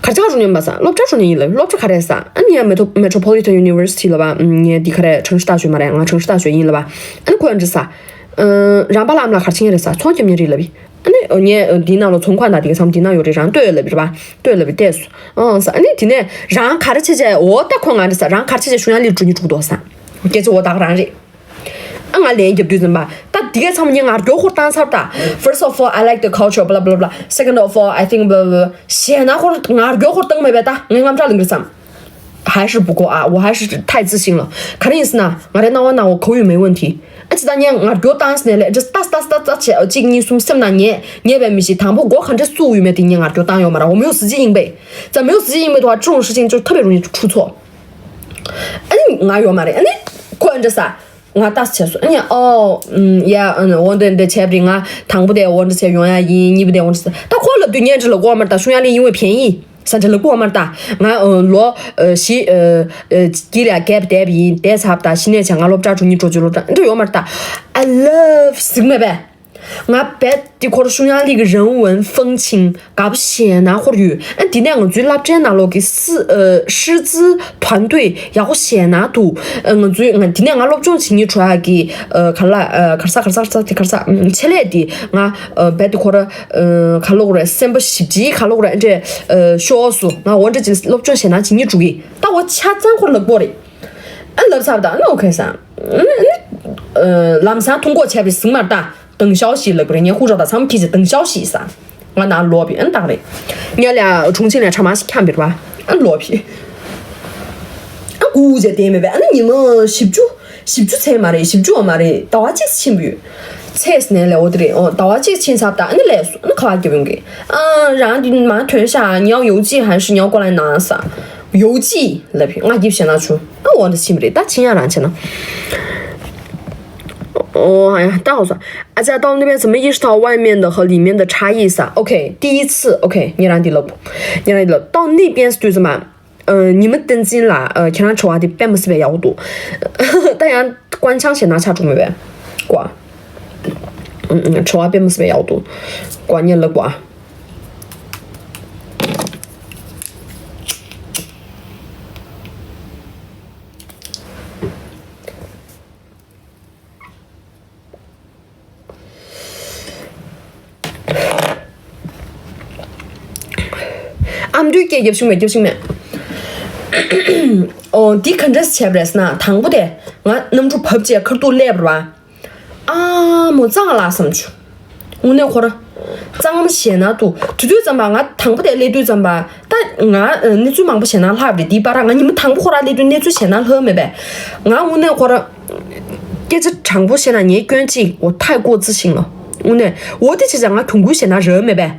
卡卡中间巴萨，老这中间一了，老这卡嘞啥？俺也 metro metropolitan university 了吧？嗯，也的卡嘞城市大学嘛嘞，俺城市大学音了吧？俺快这啥？嗯，让巴拉姆拉卡青也啥？从前面这了比。ཨ་ནི་ངས་འདི་ནང་ལ་ཚོང་ཁང་དང་དེ་ག་ཚང་མ་འདི་ནང་ཡོད་རེད། རང་ལྟོས་ལབ་པ་རེད་པ། ལྟོས་ལབ་པ་བལྟས་སོང་། ཨང་ས། ཨ་ནི་དེ་ནས་རང་ག་རེ་བྱས་བྱས། འོ་ད་ཁོ་ང་འདྲ་ས། རང་ག་རེ་བྱས་བྱས་ཤུང་ཡང་ལི་འགྲོ་སྙིང་བྲོ་གི་འདུག་ས། སྐད་ཆ་འོ་ད་ག་རང་རེད། ཨ་ང་ལན་རྒྱབ་དུས་ཙམ་པ་ད་དེ་ག་ཚང་མ་ངས་ངར་སྐྱོ་ཁོར་བཏང་ཚར་ད། First of all, I like the culture, blah blah blah. Second of all, I think blah blah blah. ཞེད་སྣང་ཁོར་ངར་སྐྱོ་ཁོར་བཏང་མེད་པས། ད་ངས་རྔམ་སྐྲག་ལངས་གི་རེད་བསམ། 还是不够啊，我还是太自信了。 ག་རེ་ཡིན་ཟེར་ན་ང་རའི་སྣང་བ་ནང་འོ་ཁོ་ཡོད་མེད་问题། ཨ་ཅི་ད་ངས་ངར་སྐྱོ་བཏང་ཟེར་ནས་ལས་ཅི་ལྟ་ལྟ་ལྟ་ལྟ་བྱས། གཅིག་གཉིས་གསུམ་སེམས་ནང་ངས་ངས་བས་མི་ཤེས། དང་པོ་མགོ་ག་འདྲས་བཙུགས་ཡོད་མེད་དེ་ངས་ངར་སྐྱོ་བཏང་ཡོད་མ་རེད། 我没有死记硬背。 在没有死记硬背的话，这种事情就特别容易出错。 ཨ་ནི་ང་ཡོད་མ་རེད། ཨ་ནི་ཁོ་ཨ་འདྲ་ས། ང་ལྟ་བྱས་སོང་། ཨ་ནི་ཨོ་ཡ་ཨ་ནི་འོ་འདི་འདི་བྱས་པ་རེད། ང་དང་པོ་དེ་འོ་འདྲ་བྱས་ཡོང་ཡ་ཡིན། གཉིས་པ་དེ་འོ་འདྲ་བྱས། ད་ཁོ་ལབ་དུས་ངས་འདྲ་ལབ་དགོས་མ་རེད། ད་ཤུང་ཡ་ལི་ཡིན་བས་བན་ཡིན་ས་འདྲ་ལབ་དགོས་མ་རེད། ད་ང་ལོ་བཞི་དཀྱིལ་ལ་gap བསྡད་པ་ཡིན། བསྡད་ཚར་ད་གཞི་ནས་བྱས་ང་སློབ་གྲྭ་འགྲོ་སྙིང་བྲོ་བྱོས། སློབ་གྲྭ་འདྲ་ཡོད་མ་རེད། ད་I love ཟིག་མེད་པས། ང་རྦད་དེ་ཁོར་ཤུང་ཡ་ལི་གི་རང་ཝན་ཧྥང་ཆིང་དགའ་པོ་ཞེད་སྣང་ཁོར་ཡོད། ཨ་དེ་ནས་ང་ཚོའི་སློབ་གྲྭའི་ནང་ལོགས་ཀྱི་师师资团队ཡག་པོ་ཞེད་སྣང་འདུག་ང་ཚོའི་ང་དེ་ནས་ང་སློབ་སྦྱོང་བྱེད་སྙིང་བྲོ་ཡ་གི་ག་ལ་ག་རེ་ཟ་ག་རེ་ཟ་ག་རེ་ཟ་དེ་ག་རེ་ཟ་ཆེད་ལས་དེ་ང་རྦད་དེ་ཁོར་ག་ལབ་དགོས་རེད། སེམས་པ་ཞིབ་ཅིག་ག་ལབ་དགོས་རེད། འདྲེ་ཤོག་སུ་ང་འོ་འདྲ་ཅིག་སློབ་སྦྱོང་ཞེད་སྣང་བྱེད་སྙིང་བྲོ་གི། ད་འོ་ཆ་ཚང་ཁོར་ལབ་དགོས་རེད། ཨ་ལབ་ཚར་ད་ཨ་ནི་ཨོ་ཁེ་ས། ཨ་ནི་ལམ་སང་ཐུག་འགོ་བྱས་པའི་ཟིང་མར་ད། 等消息ལབ་རེད། ངས་ཧུ་ཧྲ་དང་ཚང་མ་ཁྱི་ཆེ་等消息ས། ང་ནང་ལོག་པའི་ཨ་ནི་ད་རེད། ཉ་ལ་ཁྲུང་ཆིང་ལ་ཁྲ་མ་ཞིག་འཁྱམ་པའི་ར། ཨ་ནི་ལོག་པའི། ཨ་ཀུ་ཅེ་དེ་མེད་པས། ཨ་ནི་ཉི་མ་བཞི་བཅུ་བཞི་བཅུ་ཚད་མ་རེད། བཞི་བཅུ་འོ་མ་རེད། ཟླ་བ་གཅིག་ཕྱིན་པའི་ཚེས་ནས་ལས་འོ་དེ་རེད། ཨོ་ཟླ་བ་གཅིག་ཕྱིན་ཚར་ད་ཨ་ནི་ལས་སུ་ཨ་ནི་ཁ་བ་རྒྱབ་ཡོང་གི། ཨ་རང་དེ་མ་ཐོན་ཤག 你要邮寄还是你要过来拿ས། 邮寄ལབ་ཡོད། ང་ཡིབ་བྱས་ན་ཆུ་ཨ་འོ་འདི་ཕྱིན་པ་རེད། ད་ཕྱིན་ཡ་རང་བྱས་ན། 哦，哎呀，大好算。啊，再到那边怎么意识到外面的和里面的差异撒？OK，第一次，OK，你让你了，你让你了，到那边是对什么？呃，你们登进了，呃，看上去话的变不是被咬肚，但然官腔写拿下中没呗，瓜，嗯嗯，说话变不是被咬肚，瓜你了瓜。 ཨ་མདོའི་སྐད་རྒྱབ་ཤིང་མེད། རྒྱབ་ཤིང་མེད། ཨོ་འདི་ག་འདྲས་བྱས་པ་རེད་ཟེར་ན། དང་པོ་དེ་ང་གནམ་གྲུ་བབས་བྱས་ཁ་ཐུག་སླེབས་པ་རེད་བ། ཨ་མོ་གཙང་ལ་བསམ་བྱུང་། དངོས་གནས་ཁོ་ར་གཙང་མ་ཞེད་སྣང་འདུག་དུས་དུས་ཙམ་པ་ང་དང་པོ་དེ་སླེབས་དུས་ཙམ་པ་ད་ང་གནས་ཚུལ་མང་པོ་ཞེད་སྣང་ལྷག་པ་རེད། འདིའི་བར་ང་ཉི་མ་དང་པོ་ཁོ་ར་སླེབས་དུས་གནས་ཚུལ་ཞེད་སྣང་ལྷག་མེད་པས། ང་དངོས་གནས་ཁོ་ར་སྐད་ཆ་དྲང་པོ་བཤད་ན་ངའི་སྐྱོན་གཅིག་འོ་太过自信了། དངོས་གནས་འོ་དེ་བྱས་ཙང་ང་གྱོང་གུན་ཞེད་སྣང་རག་མེད་པས།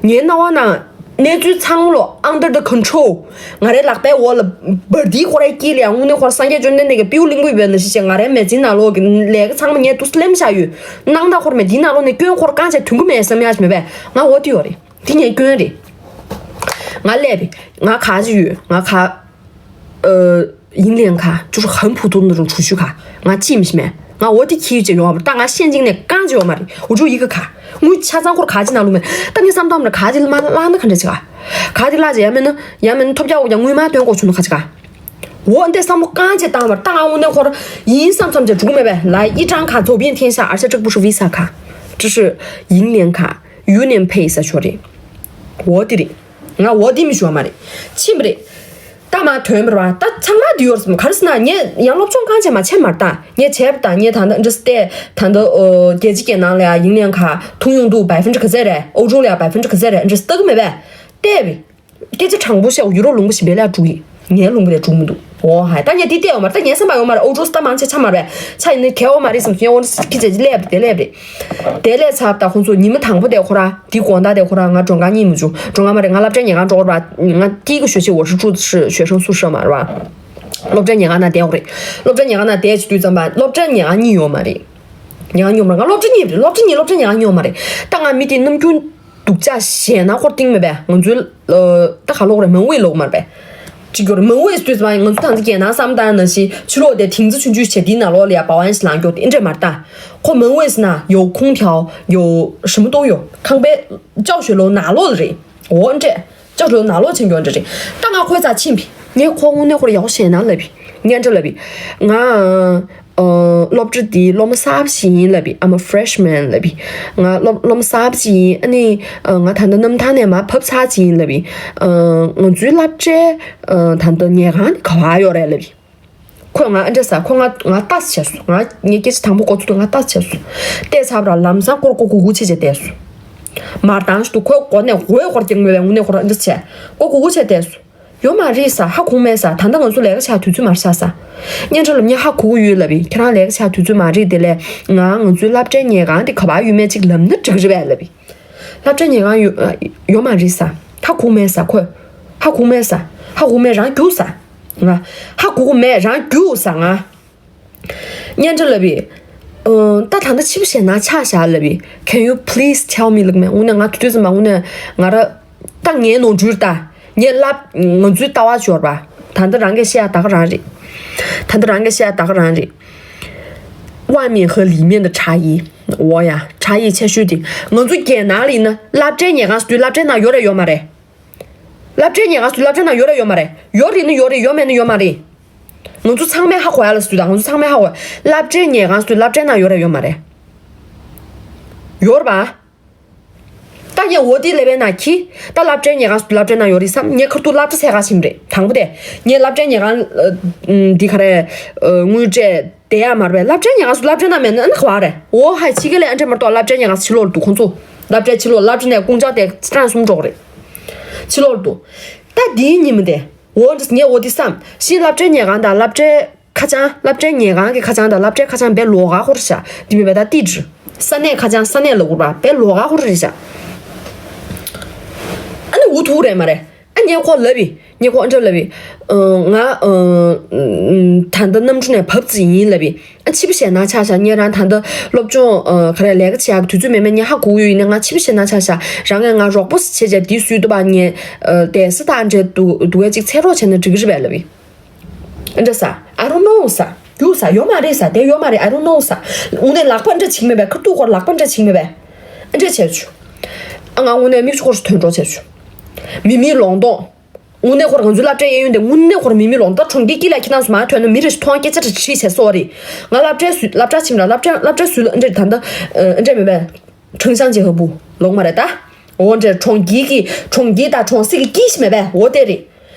ངའི་རྣ་བ་ནང་གནས་ཚུལ་ཚང་མ་ལོ་under the control། ང་རའི་ལག་པའི་འོག་ལ་འབར་འདིའི་ཁོ་རའི་དཀྱིལ་ལ་ཡང་དངོས་གནས་ཁོ་ར་སངས་རྒྱས་བཅོམ་ལྡན་འདས་ཀྱི་པིའུ་གླིང་བུ་ཡོད་ན་ཞིག་བྱས། ང་རའི་མེ་ཆིན་ནང་ལོགས་ཀྱི་ལས་ཀ་ཚང་མ་ངས་འདུག་སེ་ལེམ་བཞག་ཡོད། སྣང་དག་ཁོ་ར་མེད། འདིའི་ནང་ལོགས་ནས་སྐྱོན་ཁོ་ར་གང་བྱས་དོན་གུ་མེད་བསམ་ཡག་ཅིག་མེད་པས། ང་འོ་དེ་ཡོད་རེད། དེ་ངའི་སྐྱོན་རེད། ང་སླེབས་པས། ང་ག་ཅི་ཡོད། ང་ག 呃，银联卡就是很普通的那种储蓄卡，ང་ཅི་མི་ཤེས་མེད། ང་འོ་དེ་ཁྱི་ཅེ་ཡོང་བ་ད་ང་现金ནས་རྐང་ཅི་ཡོད་མ་རེད། 我只有一个卡。 དངུལ་ཆ་ཚང་ཁོར་ག་ཅི་ནང་ལུགས་མེད། ད་ངས་བསམ་བཏང་མ་རེད། ག་ཅི་ལ་མ་བླངས་ན་ག་འདྲ་ཅི་ག་ག་དེ་བླངས་ཅེ་ཡང་མིན་ན་ཡང་མིན་ན་ཐོབ་རྒྱག་འོ་ཀྱང་དངུལ་མ་སྟོན་དགོས་བྱུང་ན་ག་ཅི་ག་འོ་འདི་བསམ་བློ་རྐང་ཅེ་བཏང་མ་རེད། ད་ང་དངོས་གནས་ཁོར་ཡིན་བསམ་བསམ་ཅེ་འགྲུག་མེད་པས། 来，一张卡走遍天下，而且这个不是Visa卡，这是银联卡，Union Pay ས་ཆོ་རེད། འོ་དེ་རེད། ང་འོ་དེ་མི་ཞུ་བ་མ་རེད། ཕྱིན་པ་རེད། ད་མ་ཐོན་པ་རེད་བ། ད་ཚང་མ་དེ་ཡོད་རེད་ཟེར་མ། ག་རེ་ཟེར་ན་ངས་ཡང་སློབ་སྦྱོང་གང་བྱས་མ་བྱས་མ་རེད། ད་ངས་བྱས་པ་ད་ངས་ད་ལྟ་འདྲི་སྟེ་ད་ལྟ་ཨོ་རྒྱལ་སྤྱི་རྒྱལ་ནང་ལ་ཡང་银联卡通用度百分之ག་ཚད་རེད། ཨོ་ཅོག་ལ་ཡང་百分之ག་ཚད་རེད་འདྲི་སྟེ་གི་མེད་པས། བལྟས་པས། སྐད་ཆ་དྲང་པོ་བཤད། ཡུ་རོབ་ལུང་པ་ཞིག་བེ་ལ་འགྲོ་གི། ངའི་ལུང་པ་ལ་འགྲོ་མི་འདུག་འོ་ཧ། ད་ངས་འདི་བལྟས་ཡོད་མ་རེད། ད་ངའི་བསམ་པ་ཡོད་མ་རེད། ཨོ་ཅོག་ད་མང་ཆེ་ཆ་མ་རེད། ཆ་ཡིན་ན་གལ་བ་མ་རེད་བསམ་སོང་། ངས་འོ་ན་ཁི་ཆེ་ལས་པ་དེ་ལས་པ་རེད། དེ་ལས་ཚར་ད་ཁོང་ཚོ་ཉི་མ་དང་པོ་དེ་ཁོ་ར་དེའི་དགོང་དག་དེ་ཁོ་ར་ང་མགྲོན་ཁང་གཉིད་མི་བྱུང་། མགྲོན་ཁང་མ་རེད། ང་སློབ་གྲྭའི་ཉལ་ཁང་འགྲོ་བར་ང་第一个学期我是住的是学生宿舍嘛，是吧？ སློབ་གྲྭའི་ཉལ་ཁང་ནང་བསྡད་ཡོད་རེད། སློབ་གྲྭའི་ཉལ་ཁང་ནང་བསྡད་བྱེད་དུས་ཙམ་པ་སློབ་གྲྭའི་ཉལ་ཁང་གཉིད་ཡོད་མ་རེད། ཉལ་ཁང་གཉིད་ཡོད་མ་རེད། ང་སློབ་གྲྭ་གཉིད་རེད། སློབ་གྲྭ་གཉིད་སློབ་གྲྭའི་ཉལ་ཁང་གཉིད་ཡོད་མ་རེད། ད་ང་མི་དེ་ནམ་རྒྱུན་སྡུག་ཅག་ཞེད་སྣང་ཁོར་སྟེང་མེད་པས། ང་ཚོའི་ད་ག་ལོག་རེད། མང་བོའི་ལོག་མ་རེད་པས། ཅིག་གྱུར་མང་བོས་ལྟོས་ཙམ་ང་ཚོ་ཐང་ཚེ་རྒྱལ་ནང་བསམ་བཏང་ནང་བཞིན་ཕྱི་ལོགས་དེ་དིང་ཙི་ཆུང་ཆུང་བྱས་དེའི་ནང་ལོགས་ལ་ཡ་བ་ཝན་ཞིག་ལངས་མགྱོགས་དེ་འདྲས་མ་རེད། ད་ཁོ་མང་བོས་ན་ཡོ་ཁུང་ཐལ་ཡོ་ཞི་མོ་ཏོ་ཡོ་ཁང་པའི་ཅའོ་ཞོ་ལོ་ནང་ལོགས་ལ་རེད། འོ་འདྲས་ཅའོ་ཞོ་ལོ་ནང་ལོགས་ཆེན་གྱོ་འདྲས་རེད། ད་ང་ཁོའི་རྩ་ཕྱིན་པས། ངས་ཁོ་དངོས་གནས་ཁོར་ཡག་པོ་ཞེད་སྣང་ལབ་པས། སྙན་གྲགས་ལབ་པས། ང་ སློབ་གྲྭ་འདིའི་སློབ་མ་གསར་པ་ཞིག་ཡིན་ལབ་ཡིན། I'm a freshman ལབ་ཡིན། ང་སློབ་སློབ་མ་གསར་པ་ཞིག་ཡིན། ཨ་ནི་ང་ད་ལྟ་གནམ་ཐང་ནས་མར་བབས་ཚར་ཅིག་ཡིན་ལབ་ཡིན། ང་ཚོའི་སློབ་གྲྭའི་ད་ལྟ་ཉལ་ཁང་དེ་ག་བར་ཡོད་རེད་ལབ་ཡིན། ཁོས་ང་ཨ་འདྲ་ཟེར། ཁོ་ང་ང་ལྟ་ཙམ་བྱས་སོང་། ང་ངའི་སྐད་ཆ་དང་པོ་གོ་ཚོད་དུས་ང་ལྟ་ཙམ་བྱས་སོང་། བལྟས་ཚར་བ་ར་ལམ་སང་སྒོར་སྒོར་སྒུར་སྒུར་བྱས་བྱས་བསྡད་སོང་། མར་ལྟ་ཙམ་དུས་ཁོའི་མགོ་ནས་འོད་ཀོར་ཀྱང་མེད་པའི་དངོས་གནས་ཁོ་རང་ཨ་འདྲ་བྱས་སྒོར་སྒུར་སྒུར་བྱས་བསྡད་སོང་། ཡོད་མ་རེད་ཟེར། ཧ་གོ་མེད་ཟེར། ད་ལྟ་ང་ཚོ་ལས་ཀ་བྱ་དུས་ཚོད་མ་རེད་ཤག་ཟེར། གཉེན་ཚན་ལ་ངས་ཧ་གོ་གི་ཡོད་ལབ་ཡིན། ཁྱེད་རང་ལས་ཀ་བྱ་དུས་ཚོད་མ་རེད། དེ་ལས་ང་ང་ཚོའི་སློབ་གྲྭའི་ཉལ་ཁང་དེ་ག་པར་ཡོད་མེད་ཅིག་ལབ་ན་འགྲིག་གི་རེད་པས་ལབ་ཡིན། སློབ་གྲྭའི་ཉལ་ཁང་ཡོད་ཡོད་མ་རེད་ཟེར། ཧ་གོ་མེད་ཟེར། ཁོས་ཧ་གོ་མེད་ཟེར། ཧ་གོ་མེད་རང་རྒྱུགས་ཟེར། ང་ཧ་གོ་གི་མེད། རང་རྒྱུགས་ཟེར། ང་གཉེན་ཚན་ལབ་ཡིན། ཨ། ད་ད་ལྟ་ཕྱི་པོ་ཞེད་སྣང་ཆགས་བཞག་ལབ་ཡིན། Can you please tell me ལབ་མེད། དངོས་གནས་ང་དུས་དུས་ཙམ་པ་དངོས་གནས་ང་ར་ད་ངའི་ནོར་འཁྲུལ་ད། ངས་ལབ་ང་ཚོའི་ལྟ་བ་འབྱོར་པ། ད་ལྟ་རང་གིས་བཤད་ཡ་ད་ག་རང་རེད། ད་ལྟ་རང་གིས་བཤད་ཡ་ད་ག་རང་རེད། 外面和里面的差异། འོ་ཡ། 差异ཆེ་ཤོས་དེ་ང་ཚོ་རྒྱལ་ནང་ལ་ཡིན་ན་སློབ་གྲྭའི་ཉལ་ཁང་ཟེར་དུས་སློབ་གྲྭའི་ནང་ཡོད་རེད་ཡོད་མ་རེད། སློབ་གྲྭའི་ཉལ་ཁང་ཟེར་དུས་སློབ་གྲྭའི་ནང་ཡོད་རེད་ཡོད་མ་རེད། ཡོད་རེད་ན་ཡོད་རེད། ཡོད་མེད་ན་ཡོད་མ་རེད། ང་ཚོ་ཚང་མས་ཧ་གོ་ཡ་ལ་ཟེར་དུས་དང་། ང་ཚོ་ཚང་མས་ཧ་གོ་ཡ། སློབ་གྲྭའི་ཉལ་ཁང་ཟེར་དུས་སློབ་གྲྭའི་ནང་ཡོད་རེད་ཡོད་མ་རེད། ཡོད་རེད་པ། ད་ངས་འོ་དེ་ལབ་པའི་ནང་གི་ད་སློབ་གྲྭའི་ཉལ་ཁང་ཟེར་དུས་སློབ་གྲྭའི་ནང་ཡོད་རེད་བསམ། ངས་ཁ་ཐུག་སློབ་གྲྭ་ཟེར་ག་ཕྱིན་པ་རེད། དང་པོ་དེ་ངས་སློབ་གྲྭའི་ཉལ་ཁང་ཨ། འདི་ག་རེ། ཨ། དངུལ་སྤྲད་བསྡད་ཡ་མ་རེད་པས། སློབ་གྲྭའི་ཉལ་ཁང་ཟེར་དུས་སློབ་གྲྭའི་ནང་མེད་ན་ཨ་ནི་ག་པར་རེད། འོ་ཧ། ཕྱི་རྒྱལ་ལ་ཨ་འདྲས་མ་གཏོགས་སློབ་གྲྭའི་ཉལ་ཁང་ཟེར་ཕྱི་ལོགས་ལ་འདུག་ཁོང་ཚོ། སློབ་གྲྭའི་ཕྱི་ལོགས། སློབ་གྲྭ་ནས་ཀུང་ཇའོ་དེ་ཊེ་རེན་གསུམ་འགྲོ་གི་རེད། ཕྱི་ལོགས་ལ་འདུག་ད་དེའི་ཉིན་མོ་དེ། འོ་འདྲ་ངས་འོ་དེ་བསམ། ཕྱིའི་སློབ་གྲྭའི་ཉལ་ཁང་དང་སློབ་གྲྭའི་ཁ་བྱང་། སློབ་གྲྭའི་ཉལ་ཁང་གི་ཁ་བྱང་དང་སློབ་གྲྭའི་ཁ་བྱང་དཔེ་ལོགས་ཀ་ཁོ་རེད་ཤག་དེ་མིན་པ་ད་ཏི་ཏི། ས་གནས་ཁ་བྱང་ས་གནས་ལ་དགོས་པ་དཔེ་ལོགས་ཀ་ཁོ་རེ་རེད་ཤག་ཨ་ནི་འུ་ཐུག་རེད་མ་རེད། ཨ་ངས་ཁོ་ལབ་ཡིན། ངས་ཁོ་ཨ་འདྲ་ལབ་ཡིན། ཨ། ང་ཨ། ད་ལྟ་གནམ་གྲུ་ནས་བབས་ཙམ་ཡིན་ལབ་ཡིན། ཨ། ཕྱི་པོ་ཞེད་སྣང་ཆགས་ཤག་ངས་རང་ད་ལྟ་སློབ་སྦྱོང་ཨ། ག་རེ་ལས་ཀ་བྱེད་ཡག་དུས་ཚོད་མེད་མེད་ངས་ཧ་གོ་གི་ཡོད། ཡིན་ནའི་ང་ཕྱི་པོ་ཞེད་སྣང་ཆགས་ཤག་རང་ངས་ང་རོགས་པོ་བྱེད་བྱས་འདི་བཟོས་འདུག་པ། ངས་ཨ། བསྡད་ས་དང་འདྲ་འདུག་འདུག་གས་ཅིག་འཚོལ་རོགས་བྱས་ན་འགྲིག་གི་རེད་པས་ལབ་ཡིན། ཨ་འདྲ་ཟེར། I don't know ཟེར། རྒྱུགས་ཟེར། ཡོད་མ་རེད་ཟེར། དེ་ཡོད་མ་རེད། I don't know ཟེར། དངོས་གནས་ལག་པ་འདྲ་བྱེད་མེད་པས། ཁ་ཐུག་སྐོར་ལག་པ་འདྲ་བྱེད་མེད་པས། ཨ་འདྲ་བྱས་བྱུང་། ཨ། ང་དངོས་གནས་མིག་ཆུ་སྐོར་ཞིག་ཐོན་འགྲོ་བྱས་བྱུང་། མི་མེད་ལོང་དོང་། དངོས་གནས་ཁོ་རང་ང་ཚོའི་སློབ་གྲྭའི་གཡས་གཡོན་དེ་དངོས་གནས་ཁོ་རང་མི་མེད་ལོང་དོང་། གྲོང་ཁྱེར་དཀྱིལ་ལ་ཁྱེད་རང་ཚོ་མར་ཐོན་ན་མི་རེ་ཞིག་མཐོང་སྐད་ཆ་རེ་དྲིས་བྱས་སོ་རེད། ང་སློབ་གྲྭའི་ཟུར། སློབ་གྲྭ་ཕྱིན་ར། སློབ་གྲྭ་སློབ་གྲྭའི་ཟུར་ལ་ཨ་འདྲ་ད་ལྟ་ཨ་འདྲ་མེད་པས། 城乡结合部ལོང་མ་རེད་ད། འོ་འདྲ་གྲོང་ཁྱེར་གྱི་གྲོང་ཁྱེར་དང་གྲོང་གསེབ་ཀྱི་དཀྱིལ་ཞིག་མེད་པས། འོ་དེ་རེད།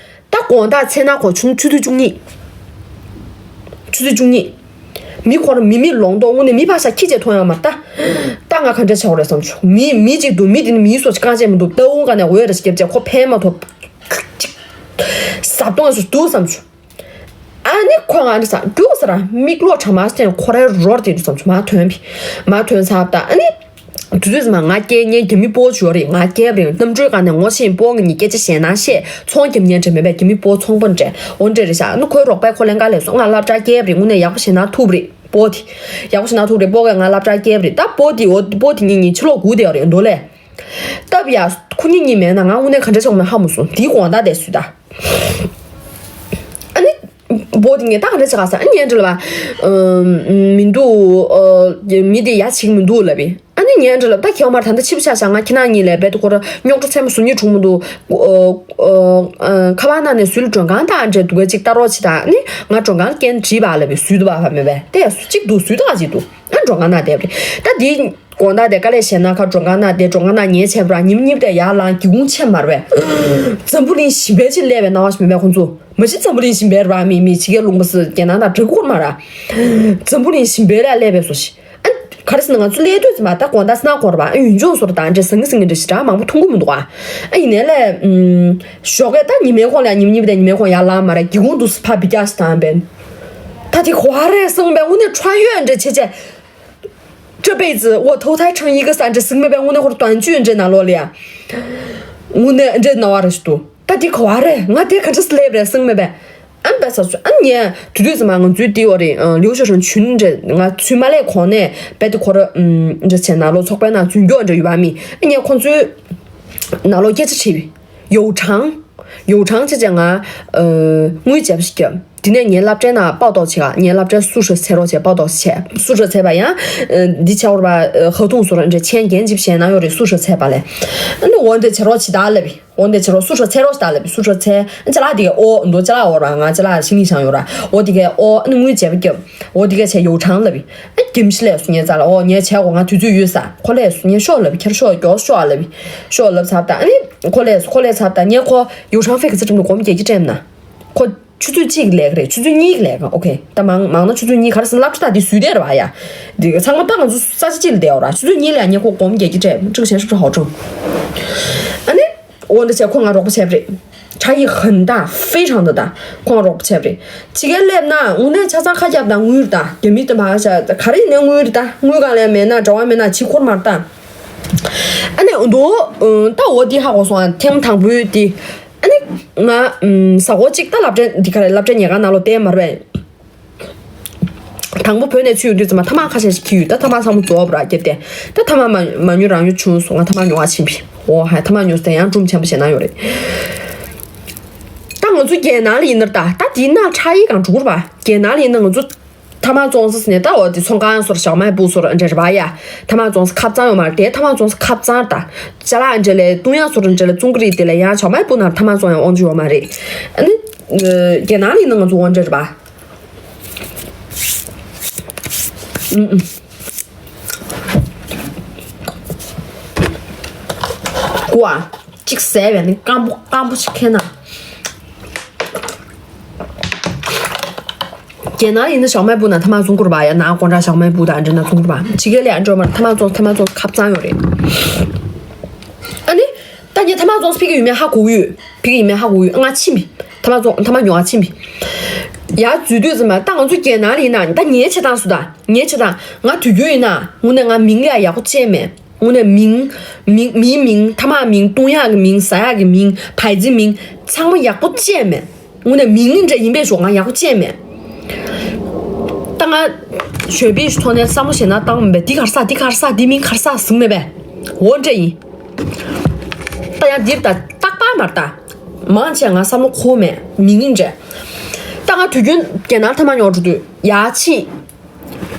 ད་དགོང་དག་མཚན་ན་གོ་ཆུ་ཆུ་ཚོད་བཅུ་གཉིས། ཆུ་ཚོད་བཅུ་གཉིས། མི་ཁོ་རང་མི་མེད་ལོང་དོང་། དངོས་གནས་མི་ཕར་ཞོག་ཁྱི་བྱས་མཐོང་ཡོད་མ་རེད་ད། ད་ང་ག་འདྲ་བྱ་དགོས་རེད་བསམ་བྱུང་། མི་མི་གཅིག་འདུག་མི་དེ་ནི་མིའི་སོ་ཞིག་རྐང་རྗེས་མི་འདུག་ལྟ་བུ་ག་ནས་འོད་རེ་ཞིག་བརྒྱབ་བྱས་ཁོ་ཕན་མ་ཐོགས། ཟབ་གཏོང་སུ་འདུག་བསམ་བྱུང་། ཨ་ནི་ཁོ་ང་འདྲ་ཟེར། རྒྱུགས་ཟེར། མིག་ལོག་གྲ་མ་ཟེར་ཁོ་རའི་རོར་དེ་འདུག་བསམ་བྱུང་། མར་ཐོན་པས། མར་ཐོན་ཚར་བ་དང་ཨ་ནི། དུས་ཚོད་ཙམ་པ་ང་སྐད་ཉན་རྒྱ་མི་སྤོ་བོ་ཅིག་ཡོད་རེད། ང་སྐད་རེད། གནམ་གྲུའི་སྒང་ནས་ངོ་ཤེས་སྤོ་བོ་གི་ཉིན་སྐད་ཆ་བཤད་ན་བཤད། ཚོང་རྒྱབ་ཉན་འདྲ་མེད་པས། རྒྱ་མི་སྤོ་བོ་ཚོང་པ་འདྲ། འོ་འདྲ་རེད་ཤག་ཨ་ནི་ཁོའི་རོགས་པས་ཁོ་ལེན་ག་ལས་སོང་། ང་སློབ་གྲྭ་སྐྱེལ་བ་རེད། དངོས་གནས་ཡག་པོ་བྱས་ན་ཐུབ་རེད། སྤོ་བོ་དེ་ཡག་པོ་བྱས་ན་ཐུབ་རེད། སྤོ་བོ་གིས་ང་སློབ་གྲྭ་སྐྱེལ་བ་རེད། ད་སྤོ་བོ་དེ་འོ་སྤོ་བོ་དེ་ཉིན་ཉིན་ཕྱི་ལོགས་སྒུག་བསྡད་ཡོད་རེད་འདུག་ལས། སྟབས་ཡག་ཁོ་གཉིས་གཉིས་མེད་ན་ང་དངོས་གནས་ག་འདྲ་བྱུང་མིན་ཧ་མ་སོང་། དེའི་དགོང་དག་དེ་སུས་ད། ཨ་ནི། སྤོ་བོ་དེ་ངས་ད་ག་འདྲ་བྱེད་ག་ཟེར། ཨ་ནི་ངས་འདྲི་ལབ་པ། ཨ། མི་འདུག་ཨ། མི་དེ་ཡ་བྱེད་ཀྱི་མི་འདུག་ལབ་པས། ཨ་ནི་ངས་འདྲི་ལབ་པ། ད་ཁྱེད་མར་ད་ལྟ་ཕྱི་པོ་ཤོག་ཤག་ང་ཁྱེད་རང་གཉིས་ལས་རྦད་དེ་ཁོ་ར་རྙོག་དྲ་ཚད་མ་བཟོ་སྙིང་བྲོ་མི་འདུག་ཨ། ཨ། ཁ་པར་ནང་ནས་སུའི་མགྲོན་ཁང་དང་འདྲ་འདུག་གས་ཅིག་ལྟ་རོགས་བྱེད་དང་། ཨ་ནི་ང་མགྲོན་ཁང་ལ་སྐད་དྲིས་པ་ལབ་པས། སུས་འདུག་པ་ཧ་མེད་པས། དེ་ཡ་སུ་གཅིག་འདུག་སུས་ད་ག་ཅིག་འདུག་ཨ། མགྲོན་ཁང་ནང་བསྡད་པ་རེད། ད་དེའི་དགོང་དག་དེ་དཀའ་ལས་བཞེས་ན་ཁ་མགྲོན་ཁང་ནང་བསྡད། མགྲོན་ཁང་ནང་ཉལ་བྱས་པ་ར། ཉི་མ་གཉིས་པ་དེ་ཡར་ལངས། སྒེའུ་ཁུང་ཕྱེ་མར་བས། འཛམ་བུ་གླིང་ཞིང་པའི་ཅིག་སླེབས་པའི་སྣང་བ་ཞིག་མེད་པས་ཁོང་ཚོ། མ་གཞི་འཛམ་བུ་གླིང་ཞིང་པའི་ར་མི་མི་ཕྱི་རྒྱལ་ལུང་པ་སུ་རྒྱལ་ནང་དང་འདྲ་གི་ཁོར་མ་ར། འཛམ་བུ་གླིང་ཞིང་པའི་ར་སླེབས་པའི་བཟོ་ཞིག་ཨ། ག་རེ་ཟེར་ན་ང་ཚོ་སླེབས་དུས་ཙམ་པ་ད་དགོང་དག་སྣ་འཁོར་བ། ཨ། ཡུལ་ལྗོངས་སོར་དང་འདྲ་ཟང་ངི་ཟིང་ངི་འདྲ་ཞེ་དྲག་མང་པོ་མཐོང་གི་མི་འདུག་ཨ། ཨ། ཡིན་ནའི་ལས། ཨུམ། ཞོགས་ཀས་ད་ཉི་མའི་ཁོངས་ལ་ཉི་མ་གཉིས་པ་དེ་ཉི་མའི་ཁོངས་ཡར་ལངས་མ་ར། སྒེའུ་ཁུང་འདུག་སེ་ཕར་འབུད་རྒྱག་ཞིག་བཏང་པས། ད་དེ་ག་བ་རེད་སོང་པས། དངོས་གནས་穿越འདྲ་བྱེད་བྱས། 这辈子我投胎成一个 ཟེར་འདྲ་ཟིག་མེད་པས། དངོས་གནས་ཁོ་ར་短剧འདྲ་ནང་ལོགས་ལ་ཡ། དངོས་གནས་འདྲ་སྣང་བ་རེ་ཞིག་འདུག་ད་འདི་ག་བ་རེད། ང་དེ་ག་འདྲ་སེ་སླེབས་རེད་ཟིག་མེད་པས། ཨ་ནི་ད་ས་སུ་ཨ་ནི་ངས་དུས་དུས་ཙམ་པ་ང་ཚོའི་དེ་བ་རེད། ཨ། 留学生群འདྲ་ང་ཚུར་མ་སླེབས་གོང་ནས་རྦད་དེ་ཁོ་ར་ཨུམ་འདྲ་བྱས་ནང་ལོགས་ཚོགས་པའི་ནང་ཚུད་མགྱོགས་འདྲ་ཡོད་པ་མི། ཨ་ངས་ཁོང་ཚོའི་ནང་ལོགས་སྐད་ཆ་དྲིས་པས། 有偿། 有偿བྱས་བྱས་ང་ཨ་དངུལ་བརྗེ་པོ་ཞིག་བརྒྱབ། དེ་ནས་ངའི་སློབ་གྲྭའི་ནང་པའོ་ཏོག་བྱེད་ག་ངའི་སློབ་གྲྭའི་སུ་ཧྲི་ཚེ་རོགས་བྱས། པའོ་ཏོག་བྱས། སུ་ཧྲི་ཚེ་བ་ཡང་འདི་ཆའོ་ར་བ་ཧ་ཐུང་སུ་ར་འདྲ་ཆེན་རྒན་ཅིག་བྱས་ན་ཡོད་རེད། སུ་ཧྲི་ཚེ་བ་ལས་ཨ་ནི་འོ་འདི་བྱེད་རོགས་བྱེད་ད་ལབ་པས། འོ་འདི་བྱེད་རོགས། སུ་ཧྲི་ཚེ་རོགས་བྱེད་ད་ལབ་པས། སུ་ཧྲི་ཚེ་ཨ་ཅ་ལག་དེ་གའི་ཨོ་འདུག་ཅ་ལག་འོ་ར་ང་ཅ་ལག་ཤིང་ལི་ཤང་ཡོད་ར། འོ་དེ་གའི་ཨོ་ཨ་ནི་དངུལ་བྱས་པ་རྒྱབ། འོ་དེ་གའི་བྱས་ཡོ་ཆང་ལབ་པས། ཨ་གྱིམ་ཤི་ལས་སུ་ངའི་རྩ་ལ་ཨོ་ངའི་བྱས་གོ་ང་དུས་ཚོད་ཡོད་ས། ཁོ་ལས་སུ་ངའི་ཤོག་ལབ་པས། ཁྱེར་ཤོག་མགྱོགས་ཤོག་ལབ་པས། ཤོག་ལབ་ཚར་ད་ཨ་ནི་ཁོ་ལས་སུ་ཁོ་ལས་ཚར་ད་ངའི་ཁོ་ཡོ་ཆང་ཕེ་གི་ཚེ་ཁྲིམ་དུ་སྒོར་མོ་བརྒྱད་ཅུ་སྤྲད་ན། ཁོ་ཆུ་ཚོད་གཅིག་ལས་ཀ་རེད། ཆུ་ཚོད་གཉིས་ལས་ཀ་ཨོ་ཁེ། ད་མང་མང་ན་ཆུ་ཚོད་གཉིས་ག་རེ་ཟེར་ན་སློབ་གྲྭ་ད་དེ་བཟོས་བསྡད་རེད་བ་ཡ། འདི་ག་ཚང་མ་ད་ང་ཚོ་ས་ཆ་གཅིག་ལ་བསྡད་ཡོད་ར། ཆུ་ཚོད་གཉིས་ལས་ངས་ཁོ་སྒོར་མོ་བརྒྱད་ཅུ་སྤྲད། ཅིག་བྱས་ཤོག་ཧའོ་ཀྲང་། ཨ་ནི་འོ་འདི་བྱས་ཁོ་ང་རོགས་པ་བྱས་པ་རེད། 差异很大，非常的大。ཁོ་ང་རོགས་པ་བྱས་པ་རེད། ཕྱི་རྒྱལ་སླེབས་ན་དངོས་གནས་ཆ་ཚང་ཁ་རྒྱབ་དང་དངུལ་རེད་ད། རྒྱ་མི་དེ་མ་ཤ་ག་རེ་ཡིན་ནའི་དངུལ་རེད་ད། དངུལ་གང་ལས་མེད་ན་འབྲེལ་བ་མེད་ན་ཕྱི་འཁོར་མ་རེད་ད། ཨ་ནི་འདུག་ད་འོ་འདི་ཧ་གོ་སོང་ཨ། ཐེངས་དང་པོའི་འདི། ཨ་ནི་ང་ཨམ་གཟའ་འཁོར་གཅིག་ད་སློབ་གྲྭ་འདི་ག་རེ་སློབ་གྲྭ་ཉལ་ཁང་ནང་ལོགས་བསྡད་མ་རེད་པས། དང་པོ་བོད་ནས་ཚུར་ཡོང་དུས་ཙམ་པ་ཐ་མག་ཁ་ཤས་ཤིག་འཁྱེར་ཡོད། ད་ཐ་མག་ཚང་མ་རྫོགས་པ་ར་བརྒྱབ་སྟེ། ད་ཐ་མག་མ་མ་ཉོ་རང་ཉོ་བྱུང་སོང་། ང་ཐ་མག་ཉོ་བ་ཕྱིན་པས། འོ་ཧ་ཐ་མག་ཉོས་ཏེ་ཡང་སྒྲུང་ཆེན་པོ་བྱས་ན་ཡོད་རེད། ད་ང་ཚོ་རྒྱལ་ནང་ལ་ཡིན་ན་ད་ད་དེའི་ནང་ཁྲ་ཡི་གང་འགྲོ་གི་རེད་པ། རྒྱལ་ནང་ལ་ཡིན་ན་ང་ཚོ་ཐ་མག་བཙོང་ས་ཟེར་ནས་ད་འོ་དེ་ཚོང་ཁང་སོར་ཞའོ་མའི་པུ་སོར་འདྲ་རེད་པ་ཡ། ཐ་མག་བཙོང་ས་ཁབ་ཚང་ཡོད་མ་རེད། དེ་ཐ་མག་བཙོང་ས་ཁབ་ཚང་ད། ཅ་ལག་འདྲ་ལས་བཏུང་ཡག་སོར་འདྲ་ལས་བཙོང་གི་རེད། དེ་ལ་ཡང་ཞའོ་མའི་པུ་ནང་ཐ་མག་བཙོང་ཡག་དབང་ཆ་ཡོད་མ་རེད། ཨ་ནི་རྒྱལ་ནང་ལ་ཡིན་ན་ང་ཚོ་འོ་འདྲ་རེད་པ། ཀུ་ཨ། གཅིག་ཟས་པས་ནི་སྐམ་པོ་སྐམ་པོ་ཞིག་ཁེལ་ན། རྒྱལ་ནང་ཡིན་ན་ཞའོ་མའི་པུ་ན་ཐ་མག་བཙོང་གི་རེད་པ་ཡ། ནང་ཀོང་ཀྲ་ཞའོ་མའི་པུ་དང་འདྲ་ན་བཙོང་གི་རེད་པ། ཕྱི་རྒྱལ་ལ་ཡང་འགྲོ་མ་རེད། ཐ་མག་བཙོང་ཐ་མག་བཙོང་ཁབ་ཚང་ཡོད་རེད། ཨ་ནི། ད་ངས་ཐ་མག་བཙོང་ཕ་གི་ཡུལ་མིན་ཧ་གོ་གི་ཡོད། ཕ་གི་ཡུལ་མིན་ཧ་གོ་གི་ཡོད། ང་ཕྱིན་པས། ཐ་མག་བཙོང་ཐ་མག་ཉོ་བ་ཕྱིན་པས། ཡར་འཛུལ་དུས་ཙམ་པ་ད་ང་ཚོ་རྒྱལ་ནང་ལ་ཡིན་ན་ད་ངའི་བྱེད་སྟངས་སུ་ད་ངའི་བྱེད་སྟངས་ང་དུས་རྒྱུན་ཡིན་ན་དངོས་གནས་ང་མིང་ལ་ཡག་པོ་བཅད་མེད། དངོས་གནས་མིང་། མིང་མིའི་མིང་། ཐ་མག་མིང་། བཏུང་ཡག་གི་མིང་། ཟ་ཡག་གི་མིང་། བའི་ཙི་མིང་ཚང་མ་ཡག་པོ་བཅད་མེད། དངོས་གནས་མིང་འདྲ་ཡིན་པས་ཞོག་ང་ཡག་པོ་བཅད་མེད། ད་ང་ཞོལ་པའི་ཐོག་ནས་བསམ་བློ་ཞེ་ན་བཏང་མེད་པས། འདི་ག་རེ་ཟ། འདི་ག་རེ་ཟ། འདི་མིང་ག་རེ་ཟ་ཟིན་མེད་པས། འོ་འདྲ་ཡིན། ད་ཡང་འདིར་ད་རྟག་པར་མར་ད། མང་ཆེ་ང་བསམ་བློ་འཁོར་མེད་མིང་ཡིན་འདྲ། ད་ང་དུས་རྒྱུན་རྒྱལ་ནང་ཐ་མག་ཉོ་འགྲོ་དུས་ཡར་ཕྱིན།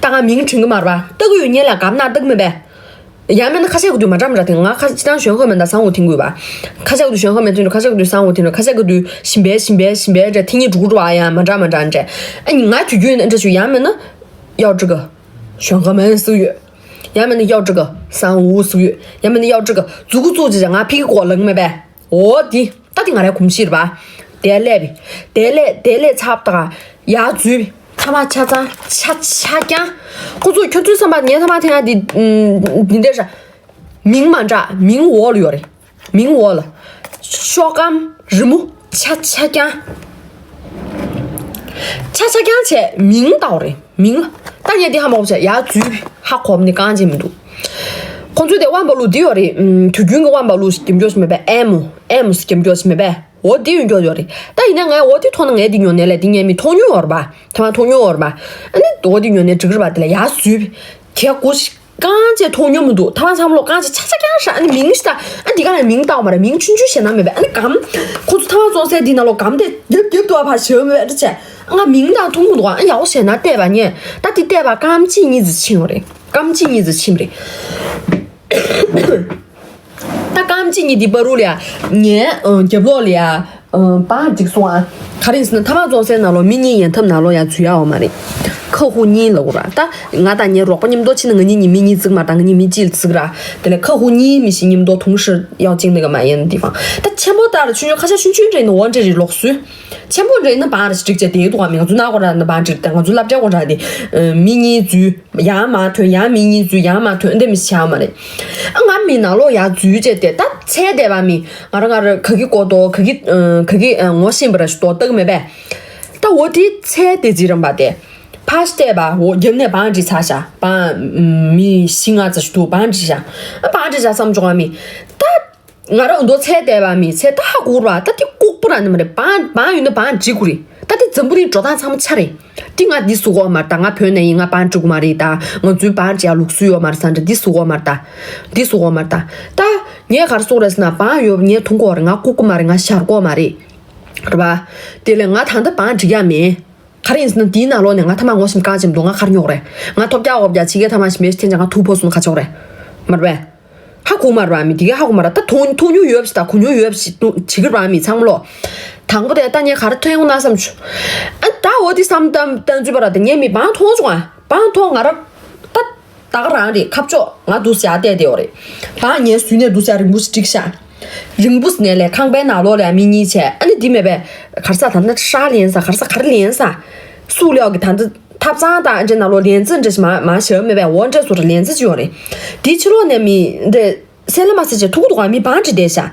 ད་ང་མིང་དྲན་གི་མ་རེད་པ། ལྟ་གི་ཡོད་ཉེ་ལ་གབ་ན་ལྟ་གི་མེད་པས། ཡང་མིན་ན་ཁ་ཤས་ཀྱི་དུས་མ་འདྲ་མ་འདྲ་དེ་ང་ཁ་ཅི་དང་གཞོན་ཁ་མིན་ད་བཟང་བོ་དེང་དགོས་པ། ཁ་ཤས་ཀྱི་དུས་གཞོན་ཁ་མིན་དེ་འདྲ། ཁ་ཤས་ཀྱི་དུས་བཟང་བོ་དེ་འདྲ། ཁ་ཤས་ཀྱི་དུས་ཞིམ་པའི་ཞིམ་པའི་ཞིམ་པའི་འདྲ་ཐེངས་གཉིས་དྲུག་འགྲོ་བ་ཡང་མ་འདྲ་མ་འདྲ་འདྲ། ཨ་ནི་ང་དུས་རྒྱུན་འདྲ་ཞུ་ཡང་མིན་ན། 要这个 གཞོན་ཁ་མིན་སུ་ཡོད། ཡང་མིན་ན་要这个 བཟང་བོ་སུ་ཡོད། ཡང་མིན་ན་要这个 མཛུ་གུ་བཙུགས་ཅིག་ང་ཕི་གི་གོ་ལང་མེད་པས། འོ་དེ་ད་དེ་ང་རའི་གོམས་གཤིས་རེད་པ། དེ་ལས་པས། དེ་ལས་དེ་ལས་ཚབ་ད་ཡར་འཛུལ་པས། ཐ་མག་ཆ་ཚང་ཆ་ཆ་རྐྱང་། ཁོ་ཚོ་ཁྱོད་ཚོའི་བསམ་པ་ངའི་ཐ་མག་འཐེན་ཡག་འདི་འདི་འདྲ་ར། མིང་མ་འདྲ་མིང་འོག་ལ་ཡོད་རེད། མིང་འོག་ལ། ཤོག་སྐམ་རི་མོ་ཆ་ཆ་རྐྱང་། ཆ་ཆ་རྐྱང་བྱས་མིང་བཏགས་པ་རེད། མིང་ལ། ད་ངས་འདི་ཧ་མ་གོ་བྱས་ཡར་འཛུལ་པས་ཧ་གོ་མ་ནི་རྐང་རྗེས་མི་འདུག་ཁོ་ཚོའི་དེ་དབང་པ་ལུག་འདི་ཡོད་རེད། ཨུམ་དུས་རྒྱུན་གྱི་དབང་པ་ལུག་ཞིག་རྒྱབ་སྐྱོར་བྱེད་མེད་པས། ཨེམ་ཨེམ་ཞིག་རྒྱབ་སྐྱོར་བྱེད་མེད་པས། འོ་དེ་ཡོད་འགྱོ་ཡོད་རེད། ད་ཡིན་ན་ངས་འོ་དེ་མཐོང་ན་ངས་དེ་ཉོ་ནས་ལས་དེ་ངས་མི་མཐོང་མྱོང་ཡོད་རེད་པ། ཐ་མག་མཐོང་མྱོང་ཡོད་རེད་པ། ཨ་ནི་འོ་དེ་ཉོ་ནས་འགྲིག་གི་རེད་པ། དེ་ལ་ཡར་འཛུལ་པས། གད་མོ་ཞིག་རྐང་རྗེས་མཐོང་མྱོང་མི་འདུག་ཐ་མག་ཚང་མ་ལོག་རྐང་རྗེས་ཆ་ཆ་རྐྱང་ཧྲ། ཨ་ནི་མིང་ཞིག་ད་ཨ་འདི་ག་ལ་མིང་བཏགས་པ་རེད། མིང་ཆུང་ཆུང་ཞེ་ན་མེད་པས། ཨ་ནི་སྒམ། ཁོ་ཚོ་ཐ་མག་བཙོང་སའི་འདི་ནང་ལོགས་སྒམ་དེ་རྒྱབ་རྒྱབ་ཏུ་བ་ཕར་ཞེ་པོ་མེད་པས་འདྲ་བྱས། ང་མིང་དང་མཐོང་མི་འདུག་ཨ་ཡག་པོ་ཞེ་ན་བལྟས་པ་ངས་ད་འདི་བལྟས་པ་སྐར་མ་གཅིག་གཉིས་ཙམ་ཕྱིན་པ་རེད། སྐར་མ་གཅིག་གཉིས་ཙམ་ཕྱིན་པ་རེད། ད་སྐར་མ་གཅིག་གཉིས་འདི་བར་དུ་ལ་ཡ། ངའི་ཨ་རྒྱབ་ལོགས་ལ་ཡ། ཨ་བང་འགྲིག་སོང་ཨ། ག་རེ་ཡིན་ཟེར་ན་ཐ་མག་བཙོང་སའི་ནང་ལོགས་མི་གཉིས་ཡན་འཐབ་ནང་ལོགས་ཡ་འཛུལ་ཡག་ཡོད་མ་རེད། ཁ་ཧུ་གཉིས་ལབ་དགོས་ར། ད་ང་དང་ངའི་རོགས་པ་མཉམ་དུ་ཕྱིན་ན་ང་གཉིས་གཉིས་མི་གཉིས་བརྩིགས་མ་རེད། ད་ང་གཉིས་མི་གཅིག་ལ་བརྩིགས་ར། དེ་ལས་ཁ་ཧུ་གཉིས་མི་ཞིག་མཉམ་དུ་同时要进那个买烟的地方། ད་ཆེན་པོ་ལྟར་ཆུང་ཆུང་ཁ་ཤས་ཆུང་ཆུང་འདྲ་ཡིན་ན་འོ་འདྲ་རེད་ལོག་སུས། ཆེན་པོ་འདྲ་ཡིན་ན་བང་རེ་ཞིག་འགྲིག་བྱས་བསྡད་འདུག་ག་མི་ང་ཚོ་ནང་སྒོ་ར་ན་བང་འགྲིག་ད་ང་ཚོ་སློབ་གྲྭའི་སྒོ་ར་དེ་མི་གཉིས་འཛུལ། ཡར་མར་ཐོན། ཡར་མི་གཉིས་འཛུལ། ཡར་མར་ཐོན། འདི་མི་ཤར་མ་རེད། ཨ་ང་མི་ནང་ལོགས་ཡར་འཛུལ་བྱས་ཏེ་ད་ཚལ་བསྡད་པ་མི་ང་རང་ང་རང་ག་གི་ཀོ་ཏོ་ག་གི་ཨ་ག་གི་ཨ་ངོ་ཤེས་པ་ར་ཞིག་ཏོ་ལྟ་གི་མེད་པས། ད་འོ་དེ་ཚལ་དེ་རྩི་རམ་པ་དེ་ཕར་བལྟས་པ་འོ་རྒྱབ་ནས་བང་བསྒྲིགས་ཚར་ཤག་བང་མི་བཞི་ལྔ་ཙམ་ཞིག་འདུག་བང་བསྒྲིགས་ཤག་ཨ་བང་བསྒྲིགས་ཤག་བསམ་བྱུང་བ་མི་ད། ང་རང་འདོ་ཚལ་བསྡད་པ་མི་ཚལ་ད་ཧ་གོ་ར། ད་དེ་ལྐུགས་པ་ར་ནི་མ་རེད། བང་བང་ཡོད་ན་བང་བསྒྲིགས་དགོས་རེད། ད་དེ་འཛམ་བུ་གླིང་འགྲོ་སྟངས་ཚང་མ་ཆ་རེད། དེ་ང་འདི་བཟོ་གོ་མ་རེད། ད་ང་བོད་ནས་ཡིན། ང་བང་བསྒྲིགས་དགོས་མ་རེད། ད་ང་ཚོའི་བང་བསྒྲིགས་ཡ་ལུགས་སྲོལ་ཡོད་མ་རེད་ཟེར་འདྲ། འདི་བཟོ་གོ་མ་རེད། ད་འདི་བཟོ་གོ་མ་རེད། ད་ད་ངས་ག་རེ་བཟོ་རེད་ཟེར་ན་བང་ཡོད་ངས་འཐུང་གོ་རེད། ང་ལྐུགས་གོ་མ་རེད། ང་ཤར་གོ་མ་རེད། རེད་པ། དེ་ལས་ང་ད་ལྟ་བང་བསྒྲིགས་ཡ་མེད། ག་རེ་ཡིན་ཟེར་ན་དེའི་ནང་ལོགས་ནས་ང་ཐ་མ་ངོ་ཤེས་རྐང་ཅིག་མི་འདུག་ང་ག་རེ་ཉོ་གི་རེད། ང་ཐོབ་རྒྱག་འོབ་རྒྱག་ཕྱི་རྒྱལ་ཐ་མ་ཞིག་མེད་ཞིག་འཐེན་ཅིག་ང་ཐུག་ཕོ་སོང་ན་ག་རེ་ཆོག་རེད། མ་རེད་པས། ཧ་གོ་མ་རེད་པ། མི་དེ་གས་ཧ་གོ་མ་རེད། ད་མཐོང་མཐོང་མྱོང་ཡོད་པ་ཞིག་དང་གོ་མྱོང་ཡོད་པ་ཞིག་བྱེད་ཀྱི་རེད་པ། མི་ཚང་མ་ལོ། དང་པོ་དེ་ད་ངས་ག་རེ་ཐོན་ཡོང་ན་བསམ་བྱུང་། ཨ་ད་འོ་དེ་བསམ་བཏང་བཏང་བཅུག་པ་ར། ད་ངས་མི་བང་མཐོང་བྱུང་ཨ། བང་མཐོང་ང་ར་ད། ད་ག་རང་རེད། ཁ་ཕྱོགས་ང་འདུག་སེ་བལྟས་བསྡད་ཡོད་རེད། བང་ངའི་ཟུར་ནས་འདུག་སེ་རིང་པོ་ཞིག་བསྒྲིགས་ཤག་རིང་པོ་ཞིག་ནས་ལས་ཁང་པའི་ནང་ལོགས་ལ་མི་གཉིས་བྱས། ཨ་ནི་འདི་མེད་པས། ག་རེ་ཟ། ད་ནི་ཧྲག་ལེན་ས། ག་རེ་ཟ། ག་རེ་ལེན་ས། སུ་ལེའོ་གི་ད་འདི་ཐབ་ཚང་དང་འདྲ་ནང་ལོགས་ལེན་ཚ་འདྲ་ཞིག་མ་མ་བཞག་མེད་པས། འོ་འདྲ་བཟོ་འདྲ་ལེན་ཚ་ཅིག་ཡོད་རེད། དེའི་ཕྱི་ལོགས་ནས་མི་འདི་སེ་ལ་མ་སེ་བྱས་ཐུག་གི་འདུག་ག་མི་བང་བསྒྲིགས་བསྡད་ཤག་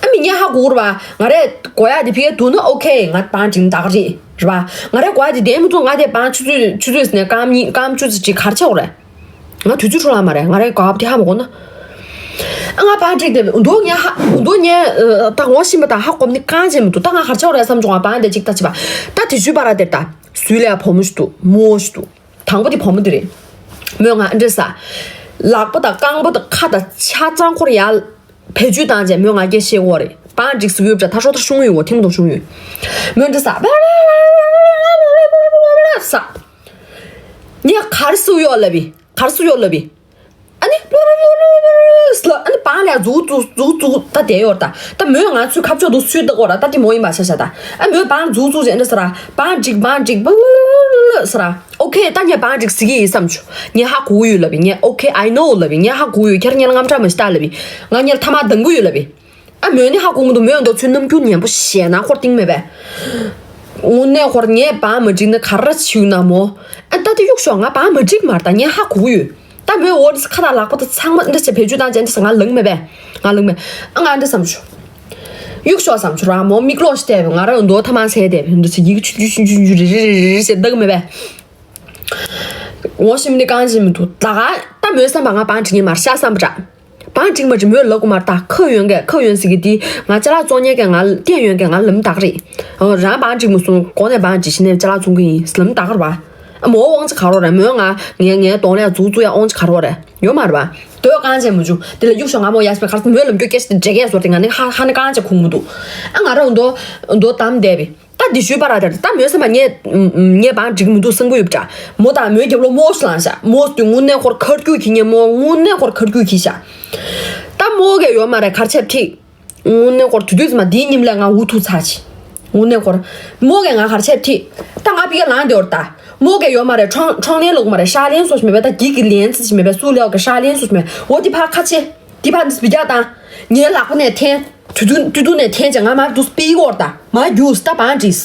ཨ་མི་ངས་ཧ་གོ་གི་རེད་པ། ང་རས་གོ་ཡག་དེ་ཕ་གིར་འདུག་ན་ཨོ་ཁེ། ང་བང་བསྒྲིགས་ན་ད་ག་རེད། རེད་པ། ང་རས་གོ་ཡག་དེ་བསྡད་མི་ཐུབ། ང་དེ་བང་ཆུ་ཚོད་ཆུ་ཚོད་ཟིན་ནས་སྐར་མ་གཉིས་སྐར་མ་བཅུ་ཙམ་ཅིག་ག་རེ་བྱེད་དགོས་རེད། ང་དུས་ཚོད་འཕྲོ་བརླག་མ་རེད། ང་རས་གོ་བ་དེ་ཧ་མ་གོ་ན། ཨ་ང་བང་བསྒྲིགས་བསྡད་པས། འདུག་ངས་ཧ་འདུག་ངས་ཨ་ད་ངོ་ཤེས་པ་དང་ཧ་གོ་མཁན་གང་ཡང་མི་འདུག་ད་ང་ག་རེ་བྱེད་དགོས་རེད་བསམ་བྱུང་ང་། བང་དེ་ཅིག་ལྟ་བྱེད་པ། ད་དེ་ཚོའི་བར་དེར་ད་ཟུར་ལ་བུ་མོ་ཞིག་འདུག་མོ་ཞིག་འདུག་དང་པོ་དེ་བུ་མོ་དེ་རེད། མོས་ང་འདྲ་ཟ། ལག་པ་དང་རྐང་པ་དང་ཁ་དང་ཆ་ཚང་ཁོ་ར་ཡར་བེད་སྤྱོད་བཏང་བྱས་མོས་ང་སྐད་བཤད་ཀྱི་ཡོད་རེད། བང་བསྒྲིགས་ཟེར་གྱི་ཡོད་པ་འདྲ། ད་ཤོག་ད་ཤོང་གི་ཡོད། ཐེངས་མ་དང་ཤོང་གི་ཡོད། མོས་འདྲ་ཟ། ས། ངས་ག་རེ་ཟེར་གྱི་ཡོད་ལབ་པས། ག་རེ་ཟེར་གྱི་ཡོད་ལབ་པས། ཨ་ནི་ལོ་ལོ་ལོ་ལོ་ལོ་ལོ་ལོ་ལོ། ཨ་ནི་བང་ལ་འཛུགས་འཛུགས་འཛུགས་འཛུགས་ད་བསྡད་ཡོད་རེད་ད། ད་མོས་ང་ཚོའི་ཁ་ཕྱོགས་འདུག་སེ་ལྟ་གི་ཡོད་རེད། ད་དེ་མོ་ཡིན་པ་ཤ་ཤ་ད། ཨ་མོས་བང་འཛུགས་འཛུགས་བྱས་འདྲ་ཟེར་ར། བང་བསྒྲིགས་བང་བསྒྲིགས་ལོ་ལོ་ལོ་ལོ་ཟེར་ར། ཨོ་ཁེ། ད་ངས་བང་བསྒྲིགས་ཟེར་གྱི་ཡིན་བསམ་བྱུང་། ངས་ཧ་གོ་གི་ཡོད་ལབ་པས། ངས་ཨོ་ཁེ། I know ལབ་པས། ངས་ཧ་གོ་གི་ཡོད། ཁྱེད་རང་ངའི་ལ་དངངས་སྐྲག་མ་བྱེད་ད་ལབ་པས། ང་ངའི་ལ་ཐ་མག་འདང་གི་ཡོད་ལབ་པས། ཨ་མོས་ནི་ཧ་གོ་མི་འདུག་མོས་འདུག་སེ་རྣམ་འགྱུར་ངན་པོ་ཞེ་ན་ཁོར་སྟེང་མེད་པས། དངོས་གནས་ཁོར་ངས་བང་མ་བསྒྲིགས་ན་ག་རེ་བྱེད་ན་མོ། ཨ་ད་དེ་གཡུག་ཤོག་ང་བང་མ་བསྒྲིགས་མ་རེད་ད། ངས་ཧ་གོ་གི་ཡོད། ད་མོས་འོ་ཁ་དང་ལག་པ་དང་ཚང་མ་འདྲ་བྱས་བེད་སྤྱོད་བཏང་བྱས་འདྲ་བྱས། ང་ལངས་མེད་པས། ང་ལངས་མེད། ཨ་ང་འདྲ་བསམ་བྱུང་། གཡུག་ཤོག་བསམ་བྱུང་ར། མོ་མིག་ལོག་ཞིག་བལྟས་པས། ང་རང་འདུག་ཐ་མག་ཟས་བསྡད་པས། འདུག་སེ་ཡི་གེ་ཆུང་ཆུང་ཆུང་ཆུང་རེ་རེ་རེ་རེ་བྱས་ལྟ་གི་མེད་པས། ངོ་ཤེས་མི་འདི་རྐང་བྱེད་མི་འདུག་ད་ག་ད་མོས་བསམ་པ་ང་བང་བསྒྲིགས་ངེས་མ་རེད་ཤག་བསམ་པ་འདྲ། བང་བསྒྲིགས་མ་བསྒྲིགས་མོས་ལབ་དགོས་མ་རེད་ད། ཁ་ཡོན་གས་ཁ་ཡོན་ཟེར་གི་དེ་ང་ཅ་ལག་བཙོང་མཁན་གས་ང་སྟེར་ཡོན་གས་ང་ལབ་ན་ད་ག་རེད། ཨོ་རང་བང་བསྒྲིགས་མ་སོང་གོང་ནས་བང་བསྒྲིགས་ཤི་ནས་ཅ་ལག་བཙོང་གི་ཡིན་ལབ་ན་ད་ག་རེད་པ། ཨ་མོ་དབང་ཆ་ག་རེ་རེད། མོས་ང་ངའི་ངའི་གདོང་ལ་འཛུགས་འཛུགས་ཡ་དབང་ཆ་ག་རེ་རེད། ཡོད་མ་རེད་པ། དོ་རྐང་བྱེད་མ་བྱུང་། དེ་ལ་གཡུག་ཤོག་ང་མོ་ཡ་ཞིག་པའི་གར་མོས་ལབ་རྒྱུ་སྐད་ཆ་དེ་འདྲ་སྐད་བཟོ་དེ་ང་ནི་ཧ་ཧ་ནི་རྐང་བྱེད་ཁུངས་མི་འདུག་ཨ་ང་རང་འདོ་འདོ་གཏམ་བསྡད་པས། ད་འདི་ཞུས་པ་ར་དེར་ད་མོས་བསམ་པ་ངས་ངས་བང་བསྒྲིགས་མི་འདུག་བསམ་གི་ཡོད་པ་འདྲ། མོ་དང་མོའི་རྒྱབ་ལོགས་མོ་ཞིག་ལངས་ཤག་མོ་དེ་དངོས་གནས་ཁོར་ཁ་རྒྱུག་གི་ཉེ་མོ་དངོས་གནས་ཁོར་ཁ་རྒྱུག་གི་ཤག་ད་མོ་གས་ཡོད་མ་རེད་གར་ཆེབ་ཐིག་དངོས་གནས་ཁོར་དུས་དུས་ཙམ་པ་འདིའི་ཉིན་ལས་ང་འུ་ཐུག་ཚར་ཅི། དངོས་གནས་ཁོར་མོ་གས་ང་གར་ཆེབ་ཐིག་ད་ང་ཕི་ག་ལངས་དེ་བར་ད་མོ་གས་ཡོད་མ་རེད། ཁྲོང་ཁྲོང་ལེན་ལོག་མ་རེད། ཤག་ལེན་སོགས་ཤིག་མེད་པས། ད་འགྱིག་གི་ལེན་ཚི་ཞིག་མེད་པས། སུ་ལེའོ་གི་ཤག་ལེན་སོགས་ཤིག་མེད། འོ་དེ་ཕར་ཁ་ཕྱེ། དེ་ཕར་འདི་སྦི་རྒྱག་བཏང་། ངའི་ལག་པ་ནས་འཐེན། དུས་དུས་དུས་དུས་ནས་འཐེན་བྱས་ང་མར་འདུག་སྤིའི་སྐོར་ད་མ་རྒྱུགས་ད་བང་བསྒྲིགས།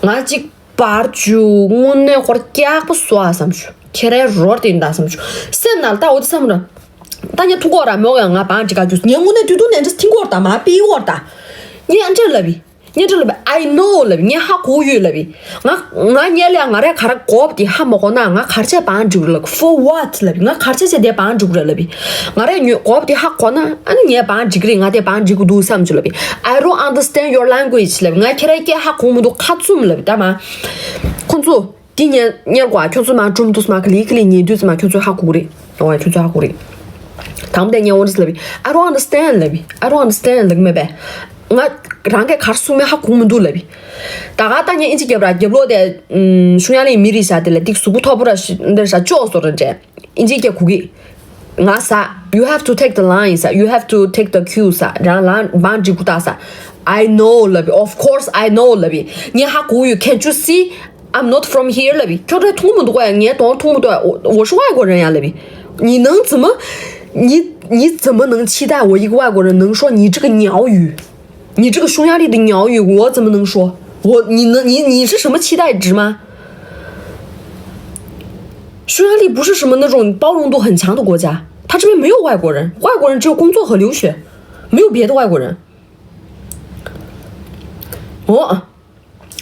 ང་གཅིག་བར་བཅུག་དངོས་གནས་ཁོར་སྐྱག་པ་བཟོ་ཨ་བསམ་བྱུང་། ཁྱེད་རའི་རོར་དེ་འདྲ་བསམ་བྱུང་། སེམས་ནང་ལ་ད་འོ་དེ་བསམ་ར། ད་ངས་ཐུག་གོ་ར་མོ་གས་ང་བང་བསྒྲིགས་ག་རྒྱུགས། ངས་དངོས་གནས་དུས་དུས་ནས་འདྲ་ཐིང་སྐོར་ད་མ་སྤིའི་སྐོར་ད། ངས་ཨ་འདྲ་ལབ་པས། ངས་འདྲ་ལབ་པས། I know ལབ་པས། ངས་ཧ་གོ་ཡོད་ལབ་པས། ང་ང་ངས་ལས་ང་རས་ག་རེ་དགོས་པ་དེ་ཧ་མ་གོ་ན་ང་གར་ཆས་བང་བསྒྲིགས་ལབ། For what ལབ་པས། ང་གར་ཆས་བྱས་དེ་བང་བསྒྲིགས་རེད་ལབ་པས། ང་རས་ཉོ་དགོས་པ་དེ་ཧ་གོ་ན་ཨ་ནི་ངས་བང་བསྒྲིགས་རེད། ང་དེ་བང་བསྒྲིགས་དགོས་འདུག་བསམ་བྱུང་ལབ་པས། I don't understand your language ལབ་པས། ང་ཁྱེད་རའི་སྐད་ཧ་གོ་མི་འདུག་ཁ་བཙུམ་ལབ་པས། ད་མ་ཁོ་ཚོ། དེ་ཉན་ཉན་དགོས། ཁྱོད་ཚོ་མ་སྒྲུང་འདུག་སེ་མ་ག་ལེ་ག་ལེ་ཉན་དུས་ཙམ་པ་ཁྱོད་ཚོ་ཧ་གོ་གི་རེད། ཨོ་ཁྱོད་ཚོ་ཧ་གོ་གི་རེད། དང་པོ་དེ་ངས་འོ་འདྲ་ལབ་པས། I don't understand ལབ་པས། I don't understand ལབ་གི་མེད་པས། ང་རང་གིས་ག་རེ་གསུངས་མིན་ཧ་གོ་མི་འདུག་ལབ་པས། ད་ག་ད་ངས་ཨིན་ཇི་རྒྱབ་ར་རྒྱབ་ལོགས་དེ་ཨུམ་ཤུང་ཡ་ལི་མི་རིགས་ཤ་དེ་ལ་ཏིག་གཟུགས་པོ་མཐོ་པོ་ར་ཤི་འདི་ར་ཤ་ཅོག་བཟོ་ར་འདྲ། ཨིན་ཇི་སྐད་གོ་གི། ང་ས། You have to take the line ས། You have to take the cue ས། རང་ལ་བང་བསྒྲིགས་དགོས་ད་ས། I know ལབ་པས། Of course I know ལབ་པས། ངས་ཧ་གོ་ཡོད། Can't you see? I'm not from here ལབ་པས། ཁྱོད་རང་མཐོང་མི་འདུག་ག་ངའི་གདོང་མཐོང་མི་འདུག་ག 我是外国人呀ལབ་པས། 你能怎么 你你怎么能期待我一个外国人能说你这个鸟语？你这个匈牙利的鸟语我怎么能说？我你能你你是什么期待值吗？匈牙利不是什么那种包容度很强的国家，他这边没有外国人，外国人只有工作和留学，没有别的外国人。哦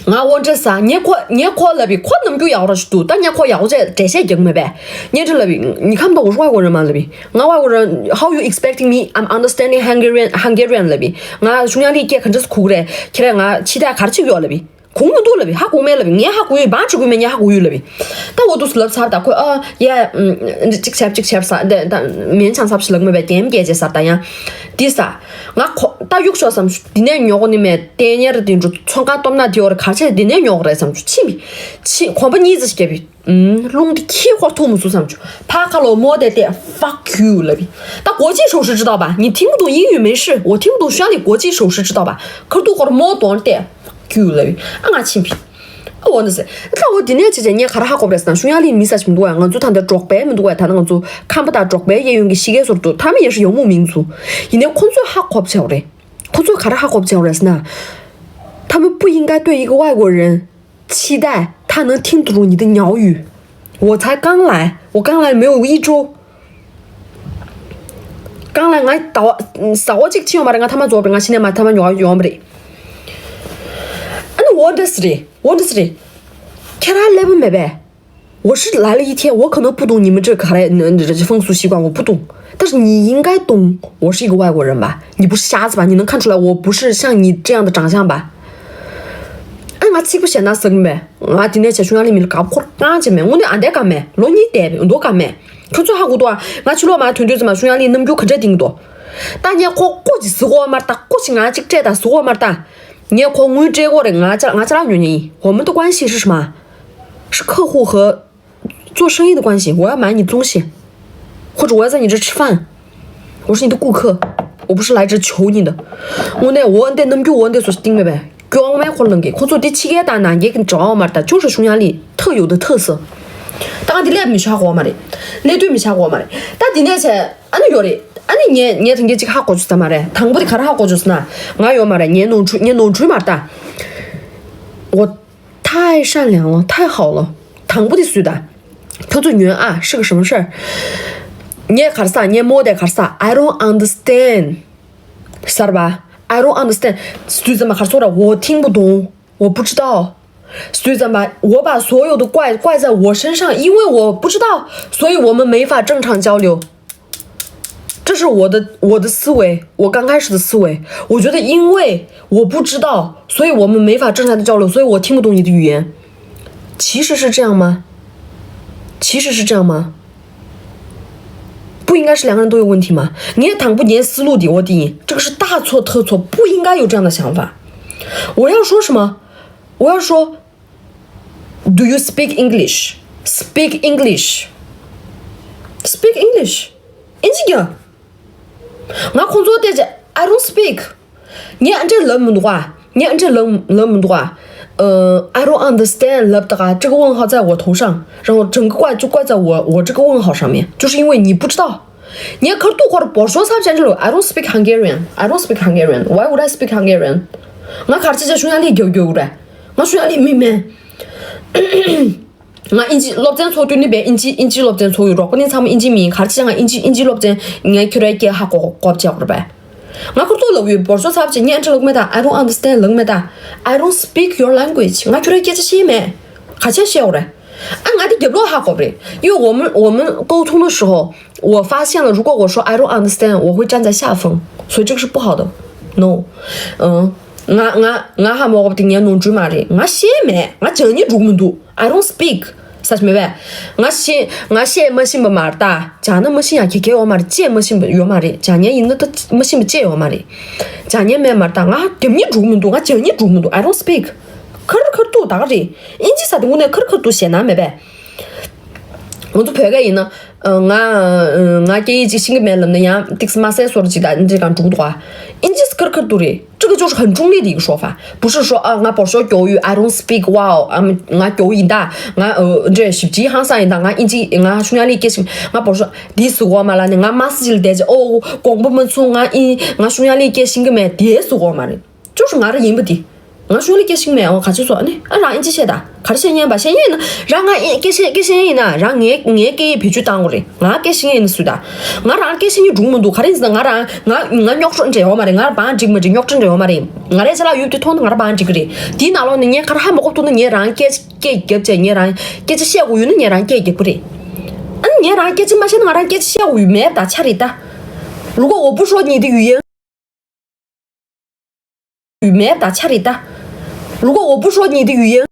，ང་འོ་འདྲ་ས། ངས་ཁོ་ངས་ཁོ་ལབ་པས། ཁོ་ནམ་རྒྱུན་ཡག་རོ་ཞིག་འདུག་ད་ངས་ཁོ་ཡག་པོ་བྱས་འགྲེལ་བཤད་རྒྱག་མེད་པས། ངས་འདྲ་ལབ་པས། 你看不到我是外国人吗ལབ་པས། ང་外国人 how you expecting me? I'm understanding Hungarian Hungarian ལབ་པས། ང་ཤུང་ཡ་ལི་སྐད་ག་འདྲ་སེ་གོ་གི་རེད། ཁྱེད་རང་ང་ཕྱི་ཐག་ག་རེ་བྱེད་ཀྱི་ཡོད་ལབ་པས། གོང་མི་འདུག་ལབ་པས། ཧ་གོ་མེད་ལབ་པས། ངས་ཧ་གོ་ཡོད། བང་ཅི་གོ་མེད། ངས་ཧ་གོ་ཡོད་ལབ་པས། ད་འོ་འདུག་ལབ་ཚར། ད་ཁོས་ཨ་ཡ་ཨམ་གཅིག་བྱས་གཅིག་བྱས་ས་ད་ད་མིན་ཆང་ཚབ་ཞིག་ལབ་མེད་པས། ཀེམ་སྐད་ཆ་ཟེར། ད་ཡང་འདི་ས་ང་ཁོ་ད་གཡུག་ཤོག་བསམ་བྱུང་། འདི་ནས་ཉོ་གོ་ནི་མེད། ལྟས་ཉེར་དེ་འགྲོ་ཚོང་ཁང་སྟོབས་ན་དེ་འོར་གར་ཆེ་འདི་ནས་ཉོ་གོ་རེད་བསམ་བྱུང་། ཕྱིན་པས། ཕྱིན་གོམ་པ་གཉིས་ཙམ་ཞིག་བརྒྱབ་པས། ཨུམ། རླུང་དེ་ཁྱི་ཧོར་ཐུག་མི་ཚུགས་བསམ་བྱུང་། ཕ་ཁ་ལོ་མོ་དེ་བལྟས། Fuck you ལབ་པས། ད་国际手势知道吧？你听不懂英语没事，我听不懂匈牙利国际手势知道吧？ཁར་ཐུག་ཧོར་མོ་དོན་བལྟས། Fuck you ལབ་པས། ཨ་ང་ཕྱིན་པས། ཨ་འོ་ན་ཟེར། ད་འོ་འདི་ནས་བྱས་བྱས་ངས་ག་རེ་ཧ་གོ་བ་རེད་ཟེར་ན། 匈牙利 མི་ས་ཆ་མི་འདུག་བ། ང་ཚོ་ད་ལྟ་འབྲོག་པའི་མི་འདུག་བ། ད་ནི་ང་ཚོ་ཁམས་པ་དང་འབྲོག་པའི་གཡས་གཡོན་གྱི་གཞིས་ཀའི་སོར་དུ་他们也是游牧民族། ཡིན་ནའི་ཁོ་ཚོས་ཧ་གོ་བ་བྱས་པ་རེད། ཁོ་ཚོས་ག་རེ་ཧ་གོ་བ་བྱས་པ་རེད་ཟེར་ན། 他们不应该对一个外国人期待他能听得懂你的鸟语。我才刚来，我刚来没有一周。刚来 ང་ཟླ་བ་ཟླ་བ་གཅིག་ཕྱིན་ཡོད་མ་རེད། ང་ཐ་མག་རྫོགས་པ་རེད། ང་ཕྱི་ནས་མ་ཐ་མག་ཉོ་ཡོང་བ་རེད། ཨ་ནི་འོ་འདྲ་ཟེར་རེད། འོ་འདྲ་ཟེར་རེད། ཁྱེད་རང་ཀླད་པ་མེད་པས། 我是来了一天，我可能不懂你们这个 ག་རེ་那这风俗习惯，我不懂。但是你应该懂，我是一个外国人吧？你不是瞎子吧？你能看出来我不是像你这样的长相吧？ ཨ་ང་ཚིག་པ་བཤད་ན་ཟེར་གི་མེད། ང་དེ་ནས་བྱས་ཤུང་ཡང་ལི་མི་ལ་དགའ་པོ་ཁོ་རང་ཅི་མེད། དངོས་གནས་ཨ་འདས་དགའ་མེད། ལོ་གཉིས་འདས་པའི་མདོ་དགའ་མེད། ཁྱོད་ཚོ་ཧ་གོ་འདུག་ཨ། ང་ཕྱི་ལོགས་མར་ཐོན་དུས་ཙམ་པ་ཤུང་ཡང་ལི་རྣམ་འགྱུར་ག་འདྲ་བསྟན་གི་འདུག་ད་ངས་ཁོ་ཀོ་ཅིག་ཟི་གོ་མར་ལྟ། ཀོ་ཅིག་ང་ཅིག་སྤྲད་ད་ཟི་གོ་མར་ལྟ། ངས་ཁོ་དངུལ་སྤྲད་གོ་རེད། ང་ཅ་ང་ཅ་ལག་ཉོ་ཉེ་ཡིན། 我们的关系是什么？是客户和 做生意的关系，我要买你的东西，或者我要在你这吃饭，我是你的顾客，我不是来这求你的。དངོས་གནས་འོ་འདི་རྣམ་འགྱུར་འོ་འདི་ཚོ་སྟེང་མེད་པས། གྱོང་མེད་ཁོ་ལང་གི། ཁོ་ཚོ་འདི་ཕྱི་རྒྱལ་དང་ནང་རྒྱལ་གྱི་འབྲེལ་བ་མ་རེད། ད་就是匈牙利特有的特色。ད་ང་འདི་ལས་མི་ཆགས་གོ་མ་རེད། ལས་དུས་མི་ཆགས་གོ་མ་རེད། ད་འདི་ནས་བྱས་ཨ་ནི་ཡོད་རེད། ཨ་ནི་ངས་ངས་དེང་གི་ཅིག་ཧ་གོ་རྒྱུ་ས་མ་རེད། དང་པོ་དེ་ག་རེ་ཧ་གོ་རྒྱུ་ས་ན། ང་ཡོད་མ་རེད། ངའི་ནོར་འཁྲུལ་ངའི་ནོར་འཁྲུལ་མ་རེད་ད། འོ། 太善良了，太好了。དང་པོ་དེ་སུས་ད། ཁྱོད་ཚོ་ཉོན་ཨ། 是个什么事儿། ངས་ག་རེ་ཟེར། ངས་མོ་དེ་ག་རེ་ཟེར། I don't understand ཟེར་བ། I don't understand ཟེར་དུས་ཙམ་པ་ག་རེ་ཟེར་ར། 我听不懂，我不知道ཟེར་དུས་ཙམ་པ། 我把所有的怪怪在我身上，因为我不知道，所以我们没法正常交流。 这是我的我的思维，我刚开始的思维，我觉得因为我不知道，所以我们没法正常的交流，所以我听不懂你的语言。其实是这样吗？其实是这样吗？不应该是两个人都有问题吗？你也谈不年思路的，我第一，这个是大错特错，不应该有这样的想法。我要说什么？我要说 Do you speak English? Speak English. Speak English. 印尼语。 ང་ཁོང་ཚོ་བལྟས་ཚེ། I don't speak. ངས་ཨ་འདྲས་ལབ་མི་འདུག་ཨ། ངས་ཨ་འདྲས་ལབ་ལབ་མི་འདུག་ཨ།呃，I don't understand ལབ་ད་ག 这个问号在我头上，然后整个怪就怪在我我这个问号上面，就是因为你不知道。 ངས་ཁར་ཐུག་ཁོར་བོར་ཤོག་ཚབ་བྱས་འདྲ་ལོ། I don't speak Hungarian. I don't speak Hungarian. Why would I speak Hungarian? ང་ག་རེ་བྱས་བྱས་ཤུང་ཡང་ལི་རྒྱག་རྒྱག་རེད། ང་ཤུང་ཡང་ལི་མི་མིན། ང་དབྱིན་ཇི་སློབ་ཚན་ཚོགས་དུས་ནི་བས་དབྱིན་ཇི་དབྱིན་ཇི་སློབ་ཚན་ཚོགས་ཡོད། རོགས་པ་ནི་ཚང་མ་དབྱིན་ཇི་མི་ཡིན། ག་རེ་བྱས་ང་དབྱིན་ཇི་དབྱིན་ཇི་སློབ་ཚན་ངས་ཁྱོད་རའི་སྐད་ཧ་གོ་གོ་བྱས་རེད་པས། ང་ཁར་ཐུག་ལབ་ཡོད། བོར་ཤོག་ཚབ་བྱས། ངས་ཨ་འདྲ་ལབ་མེད་ད། I don't understand ལབ་མེད་ད། I don't speak your language. ང་ཁྱོད་རའི་སྐད་ཆ་ཤེས་མེད། ག་ཆ་ཤེས་འོ་རེད། ཨ་ང་དེ་རྒྱབ་ལོགས་ཧ་གོ་རེད། 因为我们我们沟通的时候，我发现了，如果我说 I don't understand，我会站在下风，所以这个是不好的。No，嗯，ང་ང་ང་ཧ་མ་གོ་བ་དེ་ངའི་ནོར་འཁྲུལ་མ་རེད། ང་ཤེས་མེད། ང་སྦྱང་སྙིང་འདོད་མི་འདུག I don't speak ཟེར་མེད་པས། ང་ཤེས་ང་ཤེས་མ་ཤེས་པ་མ་རེད་ད། སྦྱང་ན་མ་ཤེས་ཡ་གི་གེ་ཡོད་མ་རེད། ཅེས་མ་ཤེས་པ་ཡོད་མ་རེད། སྦྱང་མཁན་ཡིན་ན་ད་མ་ཤེས་པ་ཅེས་ཡོད་མ་རེད། སྦྱང་མཁན་མེད་མ་རེད་ད། ང་རྒྱབ་སྙིང་འདོད་མི་འདུག་ང་སྦྱང་སྙིང་འདོད་མི་འདུག I don't speak. ཁར་ཁར་ཐུག་ད་ག་རེད། ཨིན་ཇི་ས་དེ་དངོས་གནས་ཁར་ཁར་ཐུག་ཞེད་སྣང་མེད་པས། ང་ཚོ་བོད་སྐད་ཡིན་ན། ང་ང་སྐད་ཡིག་ཅིག་ཤེས་ཀྱི་མེད་ལབ་ན་ཡང་ཏིག་ཙམ་མ་གསལ་བཟོ་འདྲ་ཅིག་དང་འདྲ་གང་འགྲོ་གི་འདུག་ཨ། ཨིན་ཇི་ཁར་ཁར་ཐུག་རེད། 这个就是很中立的一个说法，不是说啊，我博学教育，I don't speak well，啊，我国语的，我呃这十级行上的，我印记，我匈牙利给行，我博学，第四个嘛了呢，我马斯基的，哦，广播没错，我印，我匈牙利给行个没，第四个嘛的，就是我的音不的。 ང་ཤུང་ལི་སྐད་ཤེས་མེད། འོ་ག་ཅི་སོ་ཨ་ནི་ཨ་རང་ཨིན་ཅི་བཤད་ད། ག་རེ་བཤད་ཉན་པ་བཤད་ཉན་ཡིན་ན་རང་ང་ཨིན་སྐད་ཤེས་སྐད་ཤེས་ཡིན་ན་རང་ངའི་ངའི་སྐད་ཡིག་བེད་སྤྱོད་བཏང་དགོས་རེད། ང་སྐད་ཤེས་ཡིན་ན་སུ་ད། ང་རང་སྐད་ཤེས་ཉན་འགྲུག་མི་འདུག་ག་རེ་ཡིན་ཟེར་ན་ང་རང་ང་ང་རྙོག་དྲ་འདྲ་ཡོད་མ་རེད། ང་རང་བང་སྒྲིག་མ་འགྲིག་རྙོག་དྲ་འདྲ་ཡོད་མ་རེད། ང་རའི་ཅ་ལག་ཡོད་དེ་མཐོང་ན་ང་རང་བང་སྒྲིག་གི་རེད། དེའི་ནང་ལོགས་ནས་ངས་ག་རེ་ཧ་མ་གོ་ཐུག་ན་ངས་རང་སྐད་སྐད་རྒྱབ་བྱས་ངས་རང་སྐད་ཆ་བཤད་དགོས་ཡོད་ན་ངས་རང་སྐད་རྒྱག་གི་རེད། ཨ་ནི་ངས་རང་སྐད་ཆ་མ་བཤད་ན་ང་རང་སྐད་ཆ་བཤད་དགོས་ཡོད་མེད་ད་ཆ་རེད་ད། 如果我不说你的语言 ཡོད་མེད་ད་ཆ་རེད་ད། 如果我不说你的语言，